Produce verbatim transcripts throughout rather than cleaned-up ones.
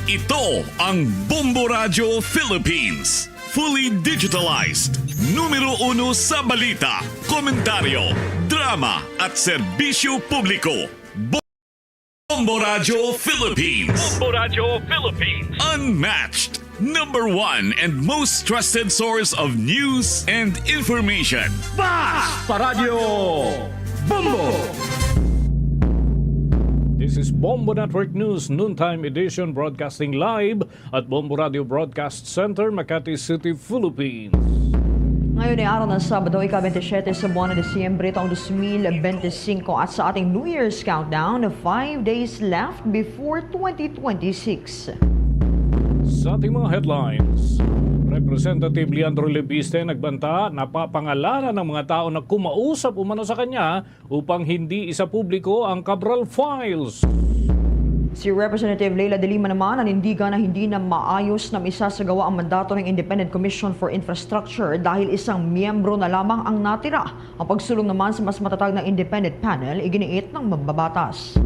Ito ang Bombo Radyo Philippines. Fully digitalized. Numero uno sa balita, komentaryo, drama, at serbisyo publiko. Bombo Radyo Philippines. Bombo Radyo Philippines. Unmatched. Number one and most trusted source of news and information. Basta Radyo Bombo! This is Bombo Network News Noontime Edition, broadcasting live at Bombo Radio Broadcast Center, Makati City, Philippines. Ngayon ay araw ng Sabado, ika-twenty-seven sa buwan ng Disyembre, taong twenty twenty-five, at sa ating New Year's countdown, five days left before twenty twenty-six. Sa ating mga headlines, Representative Leandro Leviste nagbanta, napapangalanan ng mga tao na kumausap umano sa kanya upang hindi isapubliko ang Cabral files. Si Representative Leila de Lima naman nanindigan na hindi na maayos na maisasagawa ang mandato ng Independent Commission for Infrastructure dahil isang miyembro na lamang ang natira. Ang pagsulong naman sa mas matatag na independent panel, iginiit ng mambabatas.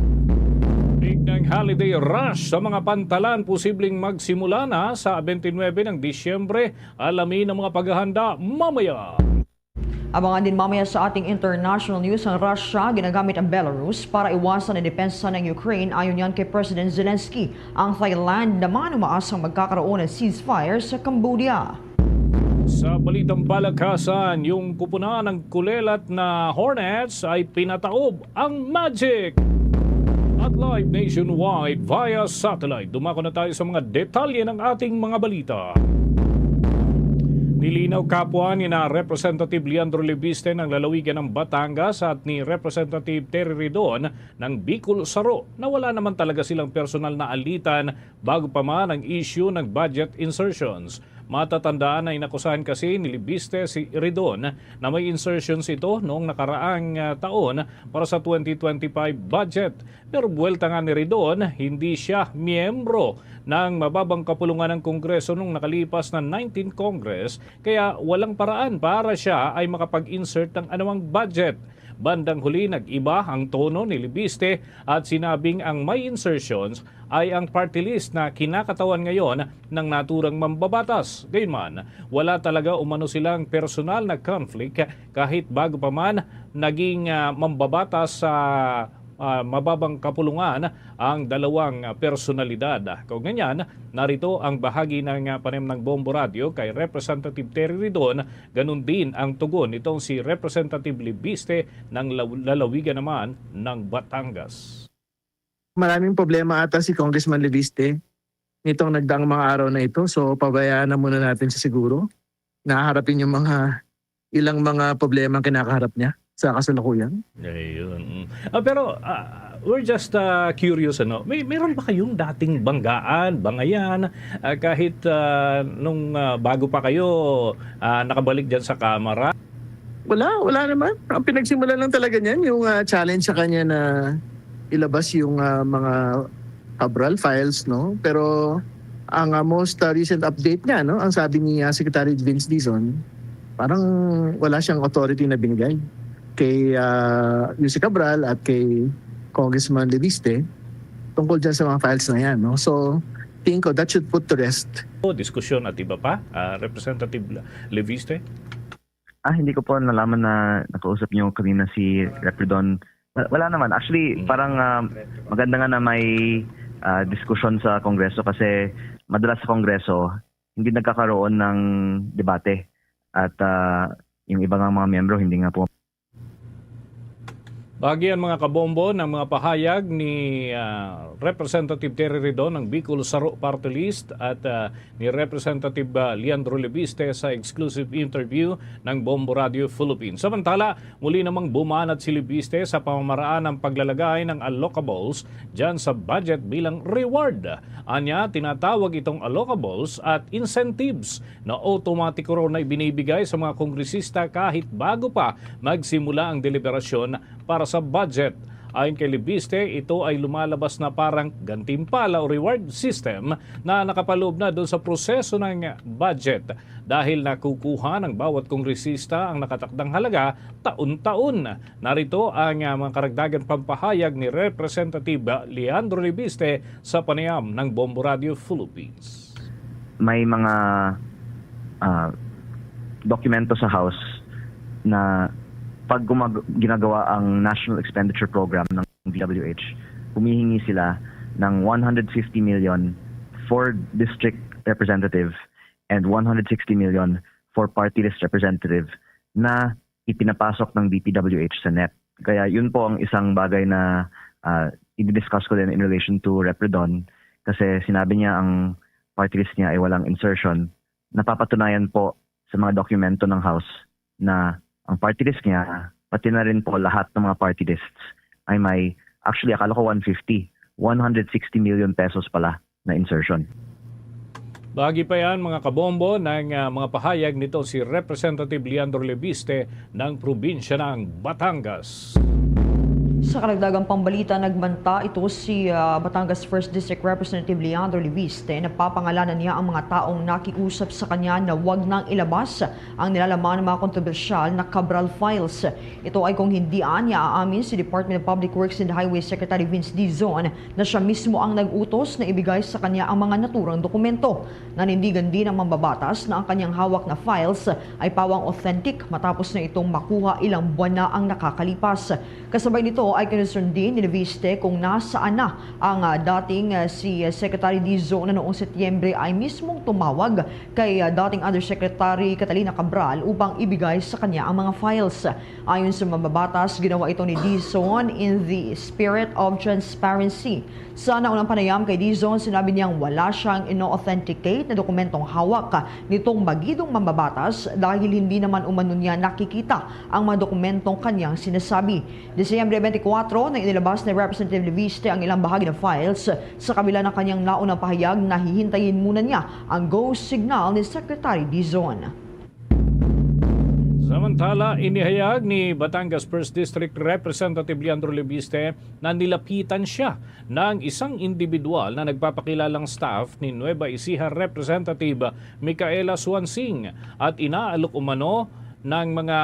Big ng holiday rush sa mga pantalan, posibleng magsimula na sa twenty-nine ng Disyembre. Alamin ang mga paghahanda mamaya. Abangan din mamaya sa ating international news ang Russia ginagamit ang Belarus para iwasan ang depensa ng Ukraine, ayon yan kay President Zelensky. Ang Thailand naman umaasang magkakaroon ng ceasefire sa Cambodia. Sa balitang palakasan, yung kupunan ng kulelat na Hornets ay pinataob ang Magic. At live nationwide via satellite, dumako na tayo sa mga detalye ng ating mga balita. Nilinaw kapwa ni na Representative Leandro Leviste ng lalawigan ng Batangas at ni Representative Terry Ridon ng Bicol Saro na wala naman talaga silang personal na alitan bago pa man ang issue ng budget insertions. Matatandaan na inakusahan kasi ni Leviste si Ridon na may insertions ito noong nakaraang, ah, taon para sa twenty twenty-five budget. Pero buwelta nga ni Ridon, hindi siya miyembro ng mababang kapulungan ng Kongreso nung nakalipas na nineteen Congress, kaya walang paraan para siya ay makapag-insert ng anumang budget. Bandang huli, nag-iba ang tono ni Leviste at sinabing ang may insertions ay ang party list na kinakatawan ngayon ng naturang mambabatas. Gayunman, wala talaga umano silang personal na conflict kahit bago pa man naging, ah, mambabatas sa, ah, mababang kapulungan ang dalawang, ah, personalidad. Kaugnay niyan, narito ang bahagi ng, ah, panayam ng Bombo Radio kay Representative Terry Ridon, ganun din ang tugon nitong si Representative Leviste ng law-, lalawigan naman ng Batangas. Maraming problema ata si Congressman Leviste nitong nagdaang mga araw na ito. So, pabayaan na muna natin siya siguro. Nahaharapin yung mga, ilang mga problema ang kinakaharap niya sa kasalukuyan. Ayun, mm. Ah, pero, ah, we're just, ah, curious, ano? May, meron ba kayong dating banggaan, bangayan, ah, kahit, ah, nung, ah, bago pa kayo, ah, nakabalik dyan sa Kamara? Wala, wala naman. Ang pinagsimulan lang talaga niyan, yung, ah, challenge sa kanya na ilabas yung, ah, mga Cabral files, no? Pero ang, ah, most, ah, recent update niya, no, ang sabi ni, ah, Secretary Vince Dizon, parang wala siyang authority na binigay kay, ah, U C Cabral at kay Congressman Leviste tungkol dyan sa mga files na yan, no? So, tingin ko, that should put to rest. O, diskusyon at iba pa, ah, Representative Leviste? Ah, hindi ko po nalaman na nakausap niyo kanina si Rep Ridon. Wa-, wala naman. Actually, Mm. parang, ah, maganda nga na may, ah, diskusyon sa Kongreso kasi madalas sa Kongreso, hindi nagkakaroon ng debate. At, ah, yung iba nga mga miyembro, hindi nga po. Bahagi yan, mga kabombo, ng mga pahayag ni, ah, Representative Terry Ridon ng Bicol Saro Party List at, ah, ni Representative, ah, Leandro Leviste sa exclusive interview ng Bombo Radio Philippines. Samantala, muli namang bumanat si Leviste sa pamamaraan ng paglalagay ng allocables dyan sa budget bilang reward. Anya, tinatawag itong allocables at incentives na automatiko raw na ibinibigay sa mga kongresista kahit bago pa magsimula ang deliberasyon para sa budget. Ayon kay Leviste, ito ay lumalabas na parang gantimpala o reward system na nakapaloob na doon sa proseso ng budget dahil nakukuha ng bawat kongresista ang nakatakdang halaga taon-taon. Narito ang, ah, mga karagdagan pampahayag ni Representative Leandro Leviste sa panayam ng Bombo Radio Philippines. May mga, ah, dokumento sa House na pag gumag- ginagawa ang National Expenditure Program ng D W H, humihingi sila ng one hundred fifty million for district representative and one hundred sixty million for party list representative na ipinapasok ng D P W H sa NEP. Kaya yun po ang isang bagay na, ah, i-discuss ko din in relation to Repredon, kasi sinabi niya ang party list niya ay walang insertion. Napapatunayan po sa mga dokumento ng House na ang party list niya, pati na rin po lahat ng mga party lists, ay may, actually, akala ko one fifty, one hundred sixty million pesos pala na insertion. Bahagi pa yan, mga kabombo, ng, ah, mga pahayag nito si Representative Leandro Leviste ng probinsya ng Batangas. Sa karagdagang pambalita, nagbanta ito si, ah, Batangas First District Representative Leandro Leviste na papangalanan niya ang mga taong nakiusap sa kanya na wag nang ilabas ang nilalaman ng mga kontrobersyal na Cabral files. Ito ay kung hindi niya aamin si Department of Public Works and Highways Secretary Vince Dizon na siya mismo ang nag-utos na ibigay sa kanya ang mga naturang dokumento. Nanindigan din ang mambabatas na ang kanyang hawak na files ay pawang authentic matapos na itong makuha ilang buwan na ang nakakalipas. Kasabay nito ay kinusyon din ni Leviste kung nasaan na ang, ah, dating, ah, si Secretary Dizon na noong Setyembre ay mismong tumawag kay, ah, dating Undersecretary Catalina Cabral upang ibigay sa kanya ang mga files. Ayon sa mambabatas, ginawa ito ni Dizon in the spirit of transparency. Sa naunang panayam kay Dizon, sinabi niyang wala siyang ino-authenticate na dokumentong hawak nitong bagidong mambabatas dahil hindi naman umano niya nakikita ang mga dokumentong kanyang sinasabi. Disyembre twenty-four na inilabas ni Representative Leviste ang ilang bahagi ng files sa kabila ng kanyang naunang pahayag na hihintayin muna niya ang go signal ni Secretary Dizon. Samantala, inihayag ni Batangas First District Representative Leandro Leviste na nilapitan siya ng isang individual na nagpapakilalang staff ni Nueva Ecija Representative Micaela Suansing at inaalok umano ng mga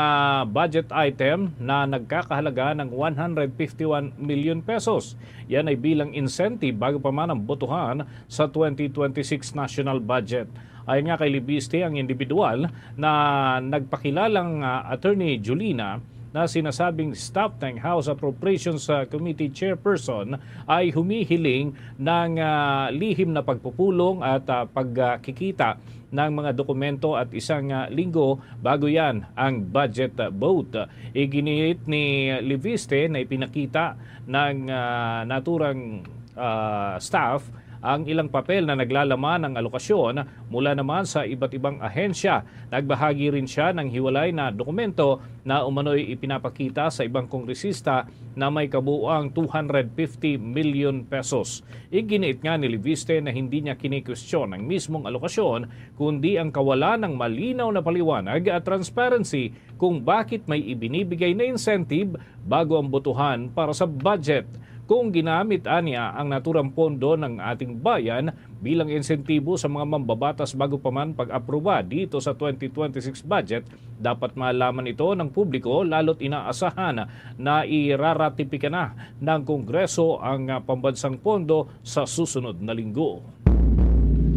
budget item na nagkakahalaga ng one hundred fifty-one million pesos. Yan ay bilang incentive bago pa man ang botohan sa twenty twenty-six national budget. Ayon nga kay Leviste, ang individual na nagpakilalang, ah, Attorney Julina na sinasabing staff ng House Appropriations, ah, Committee Chairperson ay humihiling ng, ah, lihim na pagpupulong at, ah, pagkikita ng mga dokumento at isang, ah, linggo bago yan ang budget, ah, vote. Iginiit ni Leviste na ipinakita ng, ah, naturang, ah, staff ang ilang papel na naglalaman ng alokasyon mula naman sa iba't ibang ahensya. Nagbahagi rin siya ng hiwalay na dokumento na umano'y ipinapakita sa ibang kongresista na may kabuuang two hundred fifty million pesos. Iginiit nga ni Leviste na hindi niya kinikwestiyon ang mismong alokasyon, kundi ang kawalan ng malinaw na paliwanag at transparency kung bakit may ibinibigay na incentive bago ang botohan para sa budget. Kung ginamit anya ang naturang pondo ng ating bayan bilang insentibo sa mga mambabatas bago pa man pag-aproba dito sa twenty twenty-six budget, dapat malaman ito ng publiko, lalo't inaasahan na iraratipika na ng Kongreso ang, ah, pambansang pondo sa susunod na linggo.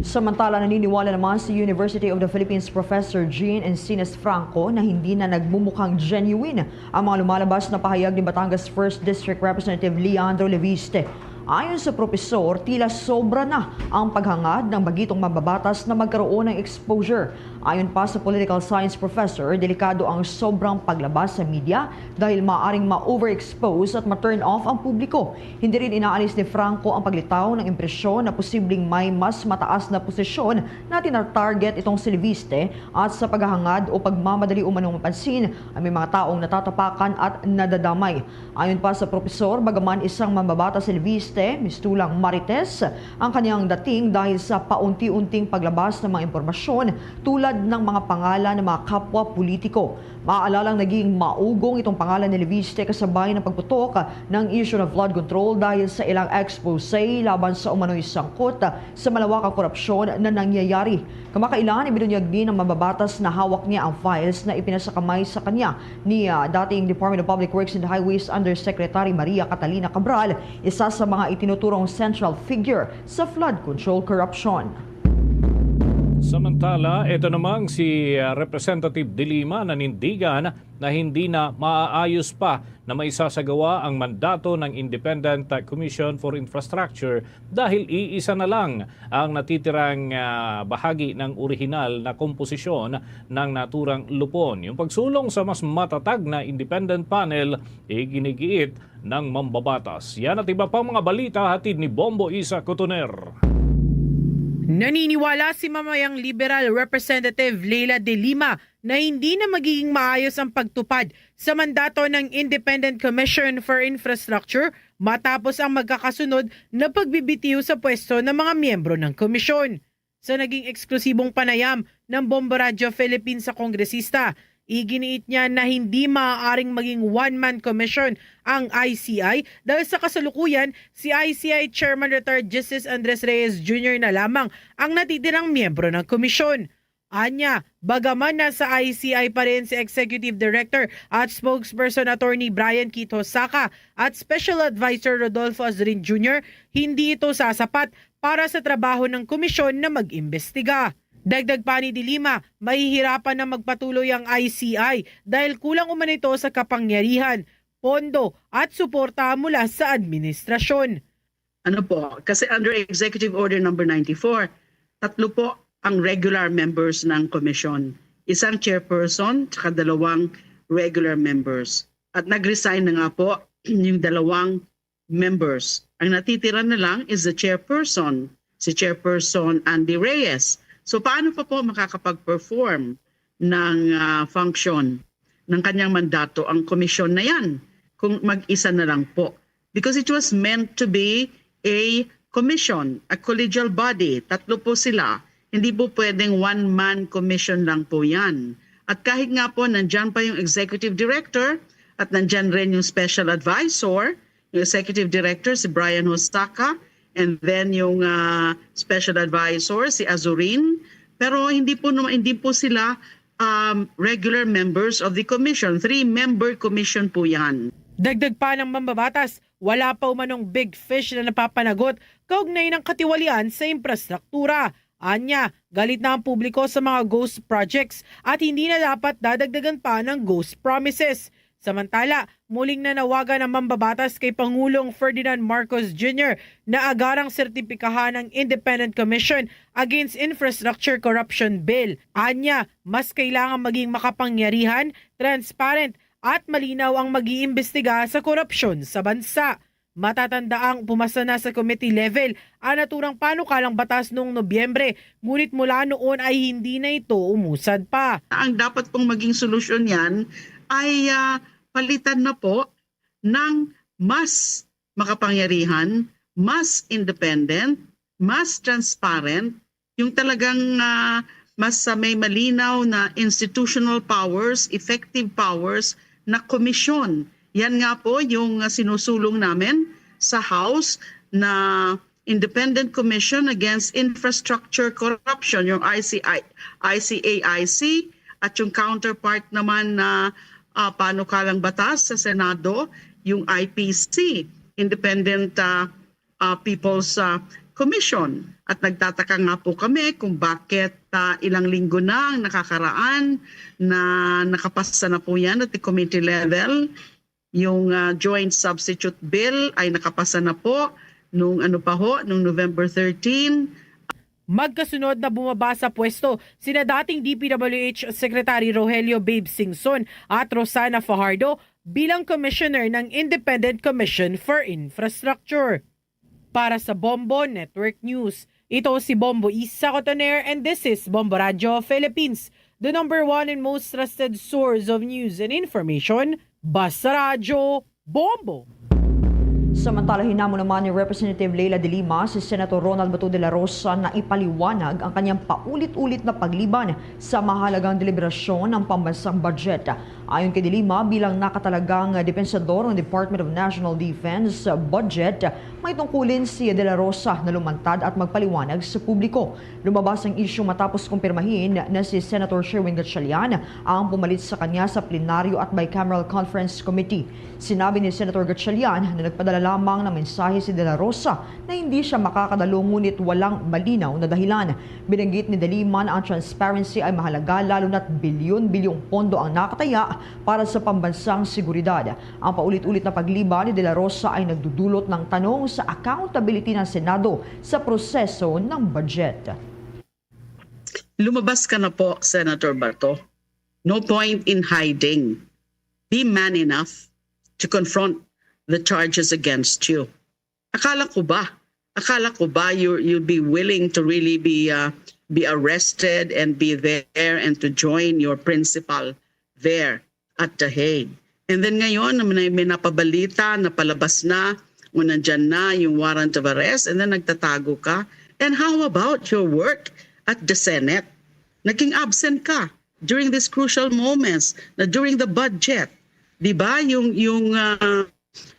Samantala, naniniwala naman si University of the Philippines Professor Jean Encinas Franco na hindi na nagmumukhang genuine ang mga lumalabas na pahayag ni Batangas First District Representative Leandro Leviste. Ayon sa propesor, tila sobra na ang paghangad ng bagitong mambabatas na magkaroon ng exposure. Ayon pa sa political science professor, delikado ang sobrang paglabas sa media dahil maaring ma-overexpose at ma-turn off ang publiko. Hindi rin inaalis ni Franco ang paglitaw ng impresyon na posibleng may mas mataas na posisyon na tinatarget itong si Leviste at sa paghahangad o pagmamadali umanong mapansin ang may mga taong natatapakan at nadadamay. Ayon pa sa propesor, bagaman isang mambabatas si Leviste, Mistulang Marites ang kanyang dating dahil sa paunti-unting paglabas ng mga impormasyon tulad ng mga pangalan ng mga kapwa politiko. Maalalang naging maugong itong pangalan ni Leviste kasabay ng pagputok ng isyu ng flood control dahil sa ilang expose laban sa umano'y sangkot sa malawakang korupsyon na nangyayari. Kamakailan, ibinunyag din ng mambabatas na hawak niya ang files na ipinasakamay sa kanya ni, ah, dating Department of Public Works and Highways Undersecretary Maria Catalina Cabral, isa sa mga itinuturong central figure sa flood control corruption. Samantala, ito namang si, ah, Representative De Lima nanindigan na hindi na maaayos pa na maisasagawa ang mandato ng Independent Commission for Infrastructure dahil iisa na lang ang natitirang, ah, bahagi ng orihinal na komposisyon ng naturang lupon. Yung pagsulong sa mas matatag na independent panel, iginigiit ng mambabatas. Yan at iba pang mga balita hatid ni Bombo Isa Cotoner. Naniniwala si Mamayang Liberal Representative Leila de Lima na hindi na magiging maayos ang pagtupad sa mandato ng Independent Commission for Infrastructure matapos ang magkakasunod na pagbibitiw sa pwesto ng mga miyembro ng komisyon. Sa naging eksklusibong panayam ng Bombo Radio Philippines sa kongresista, iginiit niya na hindi maaaring maging one-man commission ang I C I dahil sa kasalukuyan si I C I Chairman Retired Justice Andres Reyes Junior na lamang ang natitirang miyembro ng komisyon. Anya, bagaman nasa I C I pa rin si Executive Director at Spokesperson Attorney Brian Keith Hosaka at Special Advisor Rodolfo Azurin Junior, hindi ito sasapat para sa trabaho ng komisyon na mag-imbestiga. Dagdag pa ni De Lima, mahihirapan na magpatuloy ang I C I dahil kulang umano ito sa kapangyarihan, pondo at suporta mula sa administrasyon. Ano po, kasi under Executive Order number ninety-four, tatlo po ang regular members ng komisyon. Isang chairperson, tsaka dalawang regular members. At nag-resign na nga po yung dalawang members. Ang natitira na lang is the chairperson, si Chairperson Andy Reyes. So paano pa po makakapag-perform ng ah, function, ng kanyang mandato ang komisyon na yan kung mag-isa na lang po? Because it was meant to be a commission, a collegial body. Tatlo po sila. Hindi po pwedeng one-man commission lang po yan. At kahit nga po nandyan pa yung executive director at nandyan rin yung special advisor, yung executive director si Brian Hosaka, and then yung ah, special advisor si Azurin. Pero hindi po naman, hindi po sila um, regular members of the commission. Three-member commission po yan. Dagdag pa ng mambabatas, wala pa umanong big fish na napapanagot kaugnay ng katiwalian sa infrastruktura. Anya, galit na ang publiko sa mga ghost projects at hindi na dapat dadagdagan pa ng ghost promises. Samantala, muling nanawagan ang mambabatas kay Pangulong Ferdinand Marcos Junior na agarang sertipikahan ang Independent Commission Against Infrastructure Corruption Bill. Anya, mas kailangan maging makapangyarihan, transparent, at malinaw ang mag-iimbestiga sa korupsyon sa bansa. Matatandaang pumasa na sa committee level ang naturang panukalang batas noong Nobyembre, ngunit mula noon ay hindi na ito umusad pa. Ang dapat pong maging solusyon yan ay ah, palitan na po ng mas makapangyarihan, mas independent, mas transparent, yung talagang ah, mas ah, may malinaw na institutional powers, effective powers na komisyon. Yan nga po yung ah, sinusulong namin sa House na Independent Commission Against Infrastructure Corruption, yung I C I, I C A I C, at yung counterpart naman na ah, panukalang batas sa Senado, yung I P C, Independent ah, ah, People's ah, Commission. At nagtataka nga po kami kung bakit ah, ilang linggo na ang nakakaraan na nakapasa na po yan at the committee level. Yung ah, joint substitute bill ay nakapasa na po nung ano pa ho, nung November thirteen. Magkasunod na bumaba sa pwesto sina dating D P W H Secretary Rogelio Babe Singson at Rosana Fajardo bilang Commissioner ng Independent Commission for Infrastructure. Para sa Bombo Network News, ito si Bombo Isa Cotoner and this is Bombo Radyo Philippines, the number one and most trusted source of news and information. Basta Radyo, Bombo! Samantala, hinamon naman ni Representative Leila de Lima si Senator Ronald Bato de la Rosa na ipaliwanag ang kanyang paulit-ulit na pagliban sa mahalagang deliberasyon ng pambansang budget. Ayon kay de Lima, bilang nakatalagang depensador ng Department of National Defense budget, may tungkulin si de la Rosa na lumantad at magpaliwanag sa publiko. Lumabas ang isyu matapos kumpirmahin na si Senator Sherwin Gatchalian ang pumalit sa kanya sa plenaryo at bicameral conference committee. Sinabi ni Senator Gatchalian na nagpadala lamang ng mensahe si De La Rosa na hindi siya makakadalo, ngunit walang malinaw na dahilan. Binanggit ni De Lima na ang transparency ay mahalaga, lalo na't bilyon-bilyong pondo ang nakataya para sa pambansang seguridad. Ang paulit-ulit na pagliban ni De La Rosa ay nagdudulot ng tanong sa accountability ng Senado sa proseso ng budget. Lumabas ka na po, Senator Bato. No point in hiding. Be man enough to confront the charges against you. Akala ko ba? Akala ko ba you, you'll be willing to really be, uh, be arrested and be there and to join your principal there at The Hague? And then ngayon, may, may napabalita, napalabas na, o nandyan na yung warrant of arrest, and then nagtatago ka. And how about your work at the Senate? Naging absent ka during these crucial moments, na during the budget. Di ba? Yung, yung uh,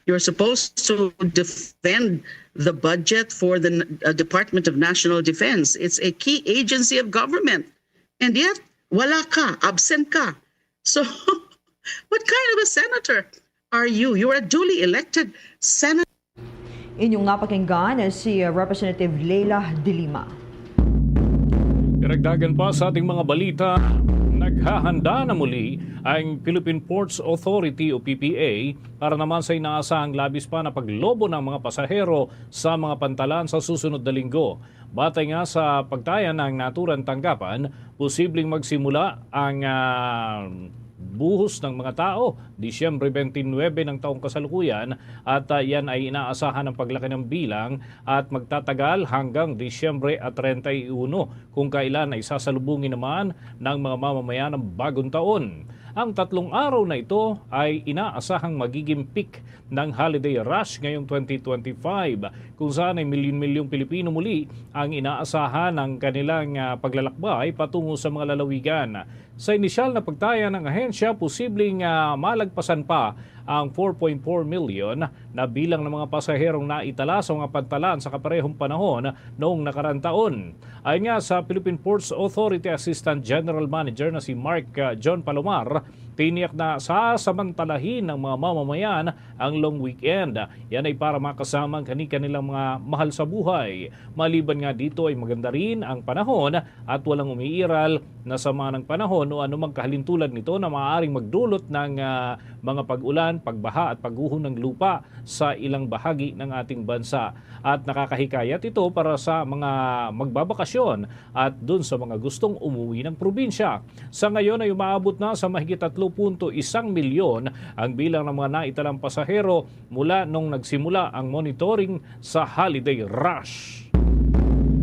you're supposed to defend the budget for the uh, Department of National Defense. It's a key agency of government. And yet, wala ka, absent ka. So, what kind of a senator are you? You're a duly elected senator. Inyong napakinggan si Representative Leila de Lima. Karagdagan pa sa ating mga balita, naghahanda na muli ang Philippine Ports Authority o P P A para naman sa inaasahang labis pa na paglobo ng mga pasahero sa mga pantalan sa susunod na linggo. Batay nga sa pagtaya ng naturang tanggapan, posibleng magsimula ang ah, buhos ng mga tao Disyembre twenty-nine ng taong kasalukuyan, at ah, yan ay inaasahan ang paglaki ng bilang at magtatagal hanggang Disyembre at treinta y uno, kung kailan ay sasalubungin naman ng mga mamamayan ang bagong taon. Ang tatlong araw na ito ay inaasahang magiging peak ng holiday rush ngayong twenty twenty-five, kung saan ay milyon-milyong Pilipino muli ang inaasahan ang kanilang ah, paglalakbay patungo sa mga lalawigan. Sa inisyal na pagtaya ng ahensya, posibleng ah, malagpasan pa ang four point four million na bilang ng mga pasaherong naitala sa mga pantalan sa kaparehong panahon noong nakarang taon. Ayon nga sa Philippine Ports Authority Assistant General Manager na si Mark ah, John Palomar, tiniyak na sasamantalahin ng mga mamamayan ang long weekend. Yan ay para makasama ang kani-kanilang mga mahal sa buhay. Maliban nga dito ay maganda rin ang panahon at walang umiiral na sama ng panahon o anumang kahalintulad nito na maaaring magdulot ng ah, mga pag-ulan, pagbaha at pagguho ng lupa sa ilang bahagi ng ating bansa. At nakakahikayat ito para sa mga magbabakasyon at dun sa mga gustong umuwi ng probinsya. Sa ngayon ay umaabot na sa mahigit tatlo punto isang milyon ang bilang ng mga naitalang pasahero mula nung nagsimula ang monitoring sa holiday rush.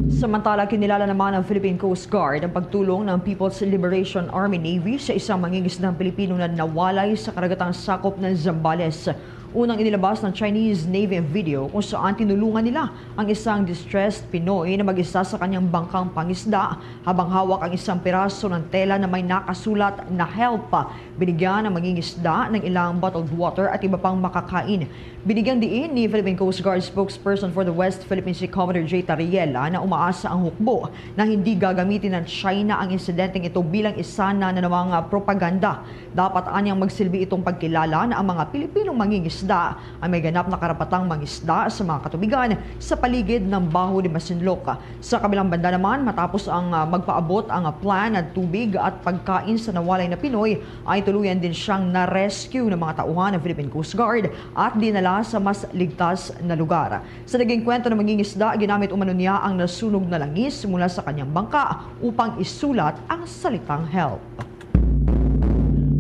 Samantala, kinilala naman ng Philippine Coast Guard ang pagtulong ng People's Liberation Army Navy sa isang mangingisdang Pilipino na nawalay sa karagatang sakop ng Zambales. Unang inilabas ng Chinese Navy ang video kung saan tinulungan nila ang isang distressed Pinoy na mag-isa sa kanyang bangkang pangisda habang hawak ang isang piraso ng tela na may nakasulat na "Help." Binigyan ang mangingisda ng ilang bottled water at iba pang makakain. Binigyang diin ni Philippine Coast Guard spokesperson for the West Philippine Sea, Commodore Jay Tariela, na umaasa ang hukbo na hindi gagamitin ng China ang insidenteng ito bilang isa na namang propaganda. Dapat anyang magsilbi itong pagkilala na ang mga Pilipinong mangingisda ay may ganap na karapatang mangisda sa mga katubigan sa paligid ng Baho de Masinloc. Sa kabilang banda naman, matapos ang ah, magpaabot ang ah, plan at tubig at pagkain sa nawalay na Pinoy, ay tuluyan din siyang na-rescue ng mga tauhan ng Philippine Coast Guard at dinala sa mas ligtas na lugar. Sa naging kwento ng mangingisda, ginamit umano niya ang nasunog na langis mula sa kanyang bangka upang isulat ang salitang "Help."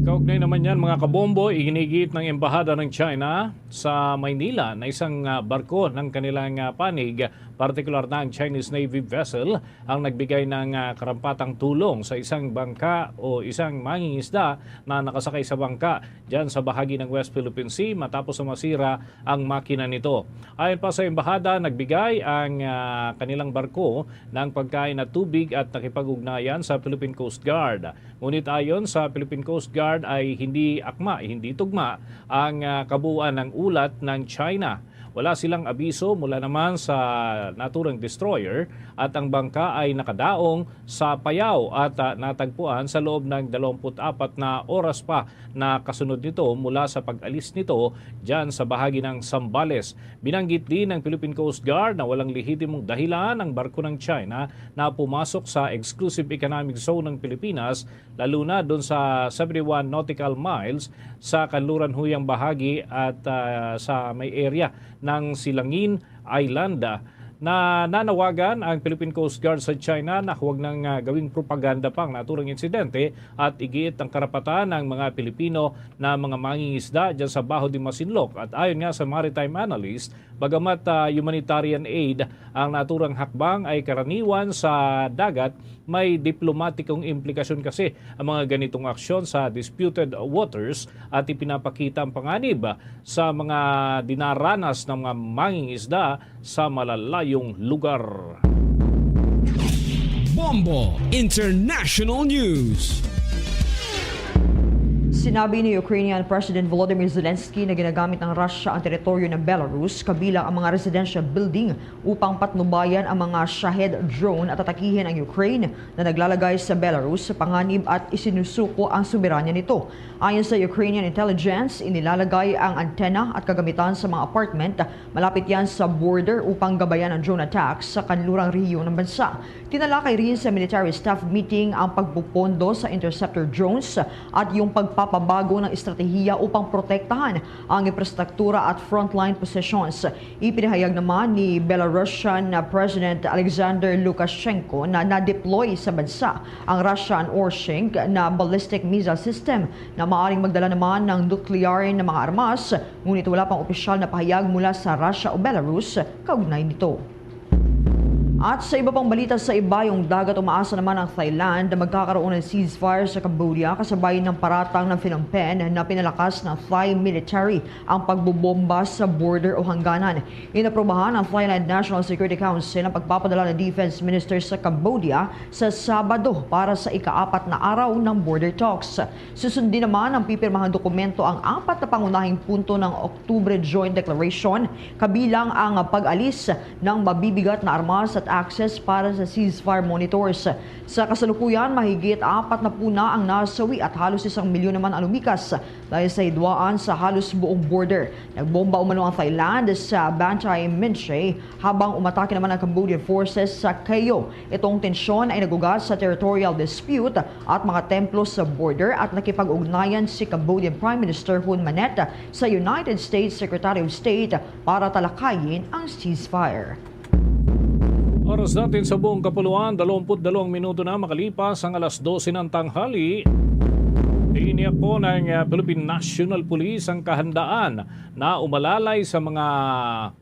Kaugnay naman yan, mga kabombo, iginigiit ng Embahada ng China sa Maynila na isang, ah, barko ng kanilang, ah, panig, partikular na ang Chinese Navy vessel, ang nagbigay ng, ah, karampatang tulong sa isang bangka o isang mangingisda na nakasakay sa bangka dyan sa bahagi ng West Philippine Sea matapos na masira ang makina nito. Ayon pa sa embahada, nagbigay ang, ah, kanilang barko ng pagkain at tubig at nakipag-ugnayan sa Philippine Coast Guard. Ngunit ayon sa Philippine Coast Guard ay hindi akma, hindi tugma ang, ah, kabuuan ng ulat ng China. Wala silang abiso mula naman sa naturang destroyer at ang bangka ay nakadaong sa Payao at, ah, natagpuan sa loob ng dalawampu't apat na oras pa na kasunod nito mula sa pag-alis nito dyan sa bahagi ng Zambales. Binanggit din ng Philippine Coast Guard na walang lehitimong dahilan ang barko ng China na pumasok sa exclusive economic zone ng Pilipinas, lalo na doon sa seventy-one nautical miles sa kanluran huyang bahagi at, ah, sa may area ng Silangin Island. Nananawagan ang Philippine Coast Guard sa China na huwag nang, ah, gawing propaganda pa ang naturang insidente at igiit ang karapatan ng mga Pilipino na mga mangingisda dyan sa Baho de Masinloc. At ayon nga sa maritime analyst, bagamat, ah, humanitarian aid ang naturang hakbang, ay karaniwan sa dagat may diplomatikong implikasyon kasi ang mga ganitong aksyon sa disputed waters at ipinapakita ang panganib sa mga dinaranas ng mga mangingisda sa malalayong lugar. Bombo International News. Sinabi ni Ukrainian President Volodymyr Zelensky na ginagamit ng Russia ang teritoryo ng Belarus, kabilang ang mga residential building, upang patnubayan ang mga Shahed drone at atakihin ang Ukraine na naglalagay sa Belarus sa panganib at isinusuko ang soberanya nito. Ayon sa Ukrainian intelligence, inilalagay ang antenna at kagamitan sa mga apartment malapit yan sa border upang gabayan ang drone attacks sa kanlurang rehiyon ng bansa. Tinalakay rin sa military staff meeting ang pagpupondo sa interceptor drones at yung pagpapabago ng estratehiya upang protektahan ang infrastruktura at frontline positions. Ipinahayag naman ni Belarusian President Alexander Lukashenko na na-deploy sa bansa ang Russian Orshink na ballistic missile system na maaring magdala naman ng nuklear na mga armas, ngunit wala pang opisyal na pahayag mula sa Russia o Belarus kaugnay nito. At sa iba pang balita, sa ibayong dagat, umaasa naman ang Thailand na magkakaroon ng ceasefire sa Cambodia kasabay ng paratang ng Phnom Penh na pinalakas ng Thai military ang pagbobomba sa border o hangganan. Inaprubahan ng Thailand National Security Council ang pagpapadala ng defense minister sa Cambodia sa Sabado para sa ikaapat na araw ng border talks. Susundin naman ang pipirmahang dokumento ang apat na pangunahing punto ng Octubre Joint Declaration, kabilang ang pag-alis ng mabibigat na armas at access para sa ceasefire monitors. Sa kasalukuyan, mahigit apat na puna ang nasawi at halos isang milyon naman ang lumikas dahil sa hidwaan sa halos buong border. Nagbomba umano ang Thailand sa Banteay Meanchey, habang umatake naman ang Cambodian forces sa Kayo. Itong tensyon ay nagugat sa territorial dispute at mga templo sa border at nakipag-ugnayan si Cambodian Prime Minister Hun Manet sa United States Secretary of State para talakayin ang ceasefire. Oras natin sa buong kapuluan, dalawampu't dalawang minuto na makalipas ang alas dose ng tanghali. Tiniyak po ng, ah, Philippine National Police ang kahandaan na umalalay sa mga,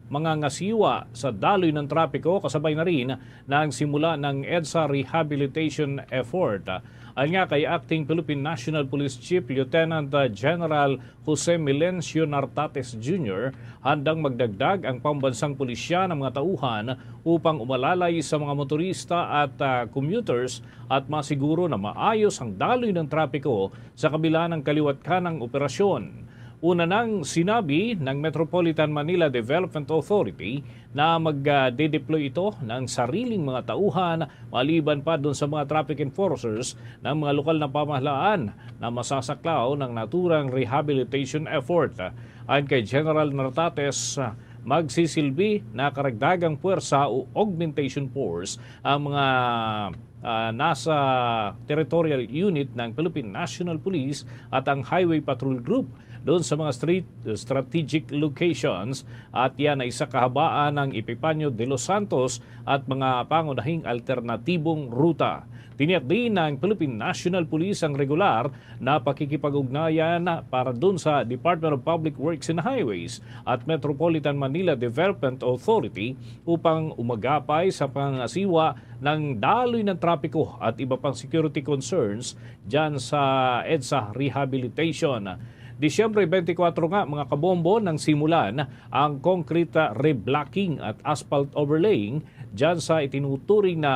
mga ngasiwa sa daloy ng trapiko, kasabay na rin ng simula ng EDSA rehabilitation effort. Ayon nga kay Acting Philippine National Police Chief Lieutenant, ah, General Jose Melencio Nartates Junior, handang magdagdag ang pambansang pulisya ng mga tauhan upang umalalay sa mga motorista at, ah, commuters at masiguro na maayos ang daloy ng trapiko sa kabila ng kaliwat kanang operasyon. Una nang sinabi ng Metropolitan Manila Development Authority na magde-deploy ito ng sariling mga tauhan maliban pa dun sa mga traffic enforcers ng mga lokal na pamahalaan na masasaklaw ng naturang rehabilitation effort. Ayon kay General Nartates, magsisilbi na karagdagang puwersa o augmentation force ang mga, ah, nasa territorial unit ng Philippine National Police at ang Highway Patrol Group doon sa mga street, strategic locations, at yan ay sa kahabaan ng Epifanio de los Santos at mga pangunahing alternatibong ruta. Tiniyak din ng Philippine National Police ang regular na pakikipag-ugnayan para dun sa Department of Public Works and Highways at Metropolitan Manila Development Authority upang umagapay sa pangasiwa ng daloy ng trapiko at iba pang security concerns dyan sa EDSA Rehabilitation. Disyembre twenty-four nga, mga kabombo, nang simulan ang concrete, ah, reblocking at asphalt overlaying dyan sa itinuturing na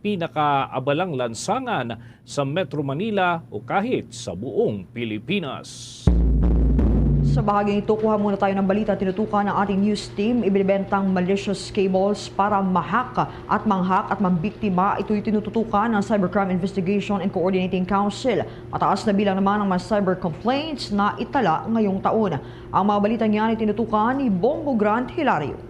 pinakaabalang lansangan sa Metro Manila o kahit sa buong Pilipinas. Sa bahaging ito, kuha muna tayo ng balita. Tinutukan ng ating news team, ibinibentang malicious cables para mahak at manghack at mambiktima. Ito'y tinututukan ng Cybercrime Investigation and Coordinating Council. Mataas na bilang naman ang mga cyber complaints na itala ngayong taon. Ang mga balita niyan ay tinutukan ni Bombo Grant Hilario.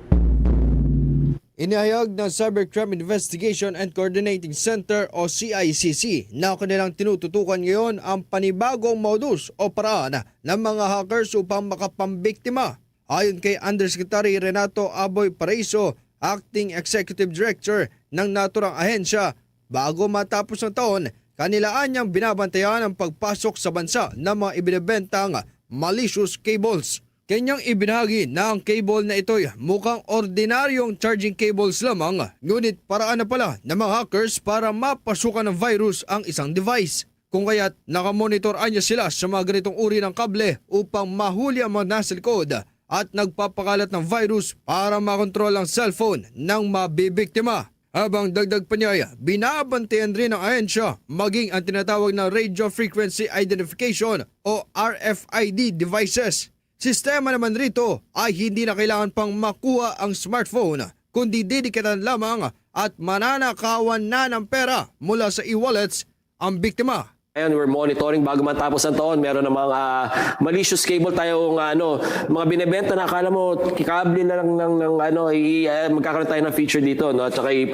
Inihayag ng Cybercrime Investigation and Coordinating Center o C I C C na kanilang tinututukan ngayon ang panibagong modus o paraan ng mga hackers upang makapambiktima. Ayon kay Undersecretary Renato Aboy Paraiso, Acting Executive Director ng naturang ahensya, bago matapos ang taon, kanilaan niyang binabantayan ang pagpasok sa bansa ng mga ibinebentang malicious cables. Kanyang ibinahagi na ang cable na ito'y mukhang ordinaryong charging cables lamang, ngunit paraan na pala ng mga hackers para mapasukan ng virus ang isang device. Kung kaya't nakamonitor anya sila sa mga ganitong uri ng kable upang mahuli ang mga nasa likod at nagpapakalat ng virus para makontrol ang cellphone ng mabibiktima. Habang dagdag pa niya, binabantayan rin ng ahensya maging ang tinatawag na radio frequency identification o R F I D devices. Sistema naman rito ay hindi na kailangan pang makuha ang smartphone, kundi didikitan lamang at mananakawan na ng pera mula sa e-wallets ang biktima. Ngayon, we're monitoring bago matapos ang taon. Meron namang, ah, malicious cable tayo, nga, ano, mga binebenta na akala mo, kable na lang ng, ng, ano, i-, ah, magkakaroon tayo ng feature dito, no? At saka i-,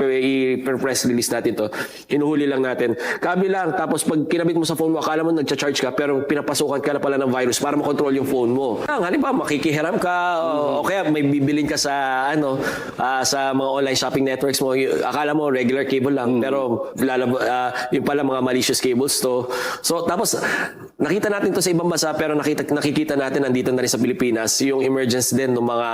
i-press release natin to. Hinuhuli lang natin. Kable lang, tapos pag kinabit mo sa phone mo, akala mo nagcha-charge ka, pero pinapasukan ka na pala ng virus para makontrol yung phone mo. Ah, halimbawa, makikihiram ka, o, o kaya may bibilin ka sa, ano, ah, sa mga online shopping networks mo, y-, akala mo regular cable lang, pero lalab-, ah, yung pala mga malicious cables to. So, tapos, nakita natin to sa ibang bansa, pero nakita, nakikita natin nandito na rin sa Pilipinas yung emergence din ng mga,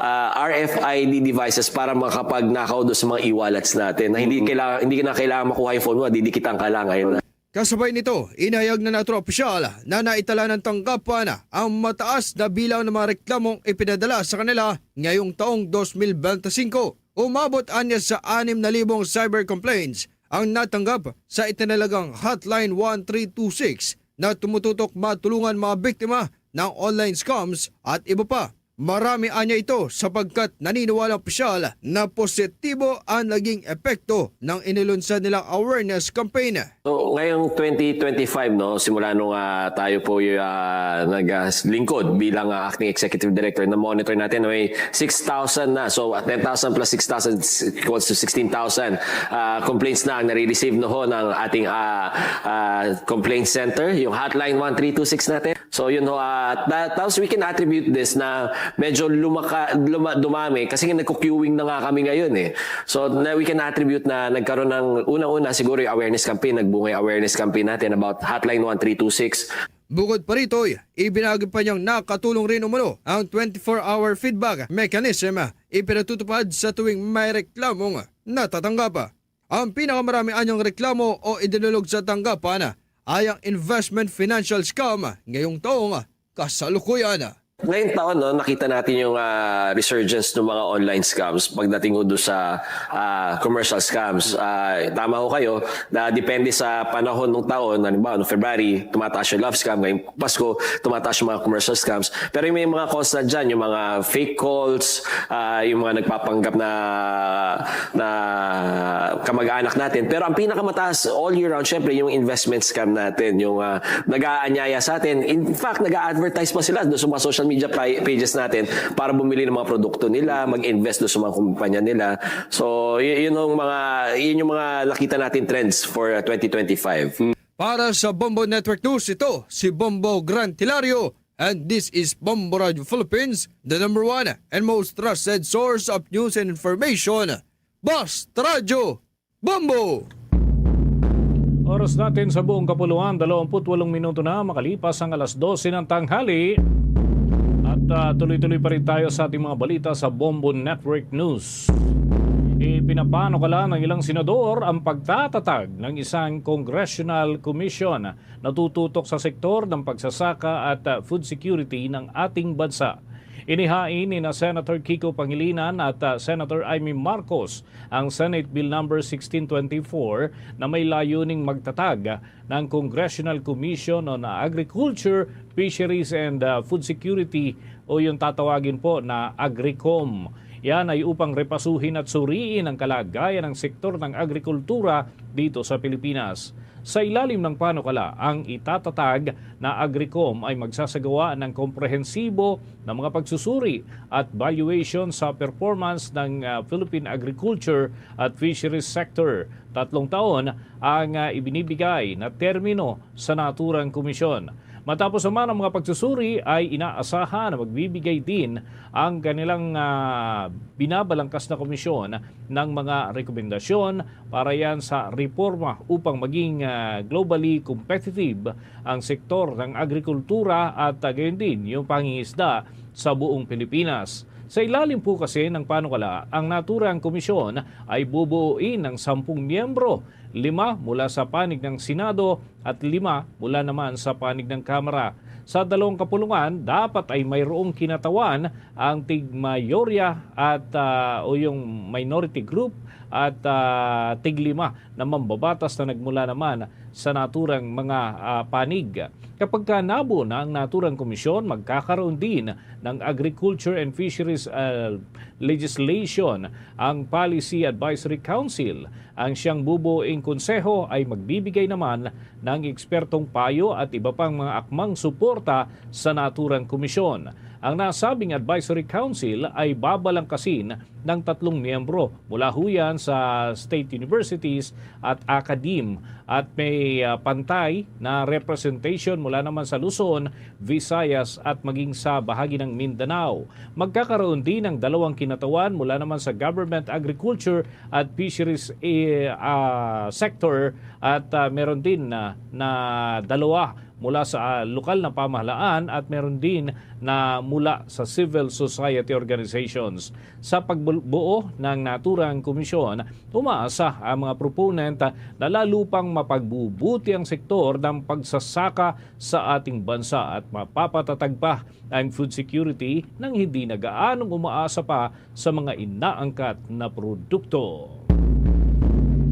ah, R F I D devices para makapagnakaw doon sa mga e-wallets natin na hindi kailangan, hindi na kailangan makuha yung phone mo, didikitan ka lang. Ayun na. Kasabay nito, inayag na nato opisyal na naitala ng tanggapan ang mataas na bilang ng mga reklamong ipinadala sa kanila ngayong taong dos mil bente singko. Umabot anya sa anim na libong cyber complaints ang natanggap sa itinalagang Hotline one three two six na tumututok matulungan mga biktima ng online scams at iba pa. Marami anya ito sapagkat naniniwala ang opisyal na positibo ang naging epekto ng inilunsad nilang awareness campaign. So, ngayong twenty twenty-five, no, simula nung, ah, tayo po, ah, nag, ah, lingkod bilang, ah, acting executive director, na-monitor natin na may six thousand na. So, at ten thousand plus six thousand is equals to sixteen thousand, ah, complaints na ang nare-receive, no, ho, ng ating, ah, ah, complaint center, yung hotline one three two six natin. So, yun ho, ah, ta-, tapos we can attribute this na medyo lumaka-, luma-, dumami kasi nga nagko-queuing na nga kami ngayon, eh. So, na, we can attribute na nagkaroon ng, unang-una, siguro yung awareness campaign, nagbunga yung awareness campaign natin about Hotline one three two six. Bukod pa rito, ibinagi pa niyang nakatulong rin umano ang twenty-four hour feedback mechanism ipinatutupad sa tuwing may reklamong natatanggap. Ang pinakamarami anyang reklamo o idinulog sa tanggapan ay ang investment financial scam ngayong taong kasalukuyan. Ngayong taon, no, nakita natin yung, ah, resurgence ng mga online scams pagdating ho doon sa, ah, commercial scams. Ah, tama ho kayo, na depende sa panahon ng taon, halimbawa, no, February, tumataas yung love scam, ngayong Pasko, tumataas yung mga commercial scams. Pero yung may mga constant dyan, yung mga fake calls, ah, yung mga nagpapanggap na, na kamag-anak natin. Pero ang pinakamataas all year round, syempre, yung investment scam natin, yung, ah, nag-aanyaya sa atin. In fact, nag-a-advertise pa sila doon sa mga social media pa-, pages natin para bumili ng mga produkto nila, mag-invest doon sa mga kumpanya nila. So, y-, yun yung mga, yun yung mga nakita natin trends for, ah, twenty twenty-five. Para sa Bombo Network News, ito si Bombo Grant Hilario. And this is Bombo Radio Philippines, the number one and most trusted source of news and information. Basta Radyo Bombo! Oras natin sa buong kapuluan, dalawampu't walong minuto na makalipas ang alas dose ng tanghali. At, ah, tuloy-tuloy pa rin tayo sa ating mga balita sa Bombo Network News. Ipinapanukala ng ilang senador ang pagtatatag ng isang congressional commission na tututok sa sektor ng pagsasaka at, ah, food security ng ating bansa. Inihain ni na Senator Kiko Pangilinan at, ah, Senator Imee Marcos ang Senate Bill Number sixteen twenty-four na may layuning magtatag ng Congressional Commission on Agriculture, Fisheries, and, ah, Food Security, o yung tatawagin po na AGRICOM. Yan ay upang repasuhin at suriin ang kalagayan ng sektor ng agrikultura dito sa Pilipinas. Sa ilalim ng panukala, ang itatatag na AGRICOM ay magsasagawa ng komprehensibo na mga pagsusuri at valuation sa performance ng, ah, Philippine agriculture at fisheries sector. Tatlong taon ang, ah, ibinibigay na termino sa naturang komisyon. Matapos naman ang mga pagsusuri, ay inaasahan na magbibigay din ang kanilang, ah, binabalangkas na komisyon ng mga rekomendasyon para yan sa reforma upang maging, ah, globally competitive ang sektor ng agrikultura at, ah, gayon din yung pangingisda sa buong Pilipinas. Sa ilalim po kasi ng panukala, ang naturang komisyon ay bubuuin ng sampung miyembro, lima mula sa panig ng Senado at lima mula naman sa panig ng Kamara. Sa dalawang kapulungan, dapat ay mayroong kinatawan ang tigmayorya at, ah, o yung minority group at, ah, tiglima na mambabatas na nagmula naman sa naturang mga, ah, panig. Kapag ka nabuo na ang naturang komisyon, magkakaroon din ng Agriculture and Fisheries, ah, Legislation ang Policy Advisory Council. Ang siyang bubuing konseho ay magbibigay naman ng ekspertong payo at iba pang mga akmang suporta sa naturang komisyon. Ang nasabing Advisory Council ay babalangkasin ng tatlong miyembro mula huyan sa state universities at academe, at may, ah, pantay na representation mula naman sa Luzon, Visayas at maging sa bahagi ng Mindanao. Magkakaroon din ng dalawang kinatawan mula naman sa government, agriculture at fisheries, eh, ah, sector, at, ah, meron din na, na dalawa mula sa, ah, lokal na pamahalaan at meron din na mula sa civil society organizations. Sa pagbuo ng naturang komisyon, umaasa ang mga proponent na lalo pang mapagbubuti ang sektor ng pagsasaka sa ating bansa at mapapatatag pa ang food security nang hindi na gaanong umaasa pa sa mga inaangkat na produkto.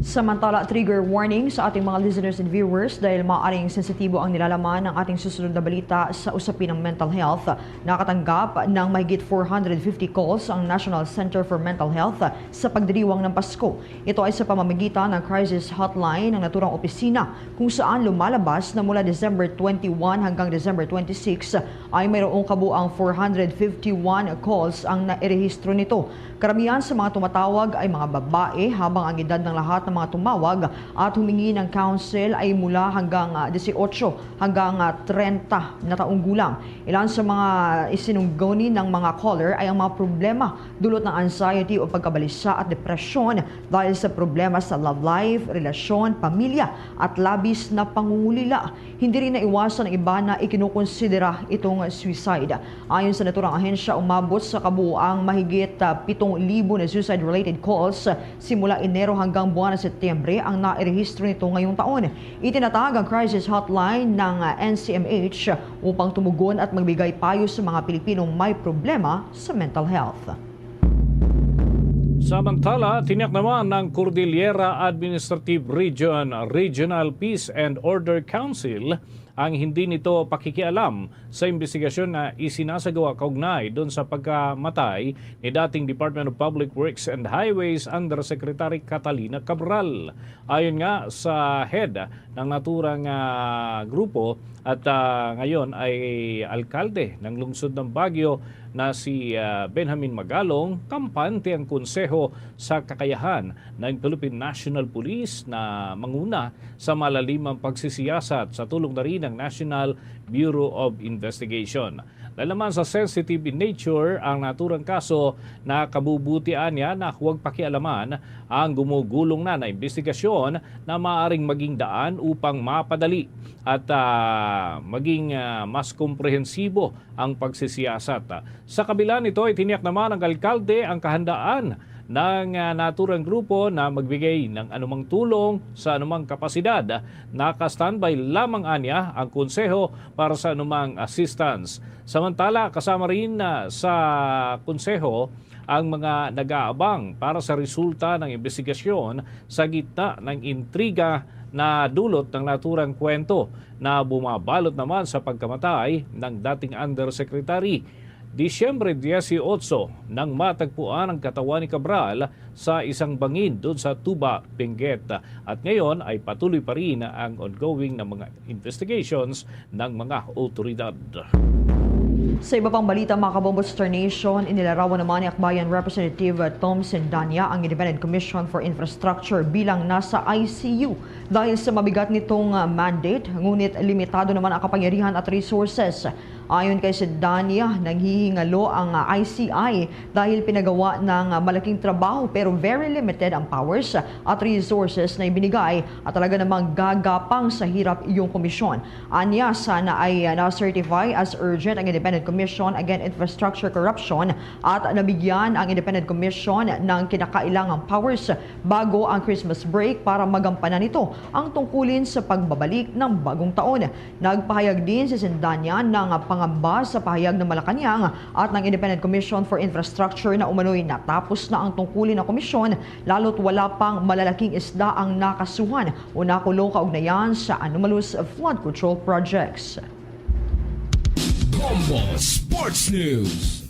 Samantala, trigger warning sa ating mga listeners and viewers dahil maaaring sensitibo ang nilalaman ng ating susunod na balita sa usapin ng mental health. Nakatanggap ng mahigit four hundred fifty calls ang National Center for Mental Health sa pagdiriwang ng Pasko. Ito ay sa pamamagitan ng crisis hotline ng naturang opisina, kung saan lumalabas na mula December twenty-one hanggang December twenty-six ay mayroong kabuang four hundred fifty-one calls ang nairehistro nito. Karamihan sa mga tumatawag ay mga babae, habang ang edad ng lahat ng mga tumawag at humingi ng counsel ay mula hanggang, ah, dieciocho hanggang, ah, treinta na taong gulang. Ilan sa mga isinungguni ng mga caller ay ang mga problema dulot ng anxiety o pagkabalisa at depresyon dahil sa problema sa love life, relasyon, pamilya, at labis na pangungulila. Hindi rin naiwasan ng iba na ikinukonsidera itong suicide. Ayon sa naturang ahensya, umabot sa kabuoang mahigit, ah, pitong libo na suicide-related calls simula Enero hanggang buwan ng Setyembre ang nairehistro nito ngayong taon. Itinatag ang crisis hotline ng, ah, N C M H upang tumugon at magbigay payo sa mga Pilipinong may problema sa mental health. Samantala, tiniyak naman ng Cordillera Administrative Region Regional Peace and Order Council ang hindi nito pakikialam sa imbestigasyon na isinasagawa kaugnay doon sa pagkamatay ni dating Department of Public Works and Highways Undersecretary Catalina Cabral. Ayon nga sa head ng naturang, ah, grupo at, ah, ngayon ay alkalde ng lungsod ng Baguio, na si, ah, Benjamin Magalong, kampante ang konseho sa kakayahan ng Philippine National Police na manguna sa malalimang pagsisiyasat sa tulong na rin ng National Bureau of Investigation. Dahil naman sa sensitive in nature ang naturang kaso, nakabubutian niya na huwag pakialaman ang gumugulong na na investigasyon na maaaring maging daan upang mapadali at, ah, maging, ah, mas komprehensibo ang pagsisiyasat. Sa kabila nito, itiniyak naman ng alkalde ang kahandaan ng, ah, naturang grupo na magbigay ng anumang tulong sa anumang kapasidad. Naka-standby lamang anya ang konseho para sa anumang assistance. Samantala, kasama rin, ah, sa konseho ang mga nag-aabang para sa resulta ng imbestigasyon sa gitna ng intriga na dulot ng naturang kwento na bumabalot naman sa pagkamatay ng dating Undersecretary. Disyembre dieciocho nang matagpuan ang katawan ni Cabral sa isang bangin doon sa Tuba, Benguet. At ngayon ay patuloy pa rin ang ongoing na mga investigations ng mga otoridad. Sa iba pang balita, mga kabombo, sa Star Nation, inilarawan naman ni Akbayan Representative Tom Sendanya ang Independent Commission for Infrastructure bilang nasa I C U dahil sa mabigat nitong, ah, mandate, ngunit limitado naman ang kapangyarihan at resources. Ayon kay Sendanya, nanghihingalo ang, ah, I C I dahil pinagawa ng, ah, malaking trabaho pero very limited ang powers at resources na ibinigay at talaga namang gagapang sa hirap yung komisyon. Anya, sana ay, ah, na-certify as urgent ang Independent Commission Against Infrastructure Corruption at nabigyan ang Independent Commission ng kinakailangang powers bago ang Christmas break para magampanan nito ang tungkulin sa pagbabalik ng bagong taon. Nagpahayag din si Sendanya ng pangamba sa pahayag ng Malacañang at ng Independent Commission for Infrastructure na umano'y natapos na ang tungkulin ng komisyon, lalo't wala pang malalaking isda ang nakasuhan o nakulong kaugnayan sa anomalous flood control projects. Bombo Sports News.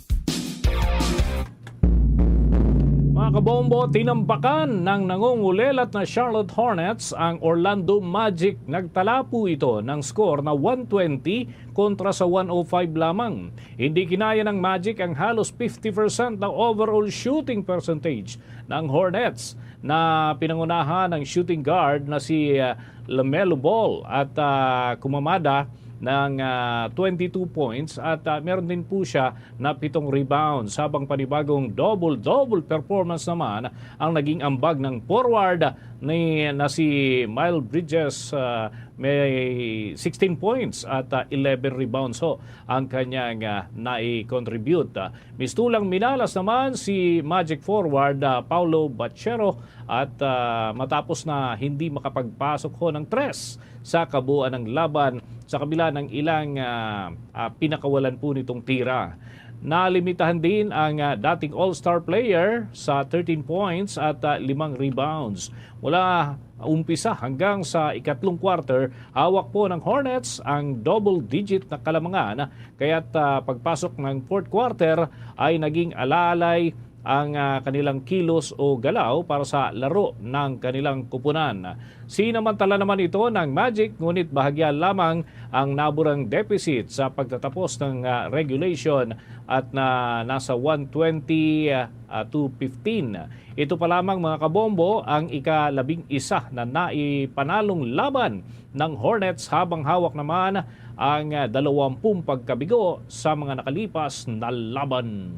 Mga kabombo, tinambakan ng nangungulelat na Charlotte Hornets ang Orlando Magic. Nagtala po ito ng score na one twenty kontra sa one oh five lamang. Hindi kinaya ng Magic ang halos fifty percent na overall shooting percentage ng Hornets na pinangunahan ng shooting guard na si, ah, LaMelo Ball at, ah, kumamada ng, ah, twenty-two points at, ah, meron din po siya na pitong rebounds, habang panibagong double-double performance naman ang naging ambag ng forward ni, na si Miles Bridges. Ah, may sixteen points at, ah, eleven rebounds ho ang kanyang, ah, nai-contribute. Ah, mistulang minalas naman si Magic forward, ah, Paulo Bachero at, ah, matapos na hindi makapagpasok ho ng tres sa kabuuan ng laban sa kabila ng ilang, ah, ah, pinakawalan po nitong tira. Nalimitahan din ang, ah, dating all-star player sa thirteen points at, ah, limang rebounds. Mula umpisa hanggang sa ikatlong quarter, hawak po ng Hornets ang double-digit na kalamangan, kaya't, ah, pagpasok ng fourth quarter ay naging alalay ang, ah, kanilang kilos o galaw para sa laro ng kanilang kupunan. Sinamantala naman ito ng Magic, ngunit bahagya lamang ang naburang deficit sa pagtatapos ng, ah, regulation at na nasa one twenty, ah, to fifteen. Ito pa lamang, mga kabombo, ang ika-labing-isa na naipanalong laban ng Hornets, habang hawak naman ang, ah, dalawampung pagkabigo sa mga nakalipas na laban.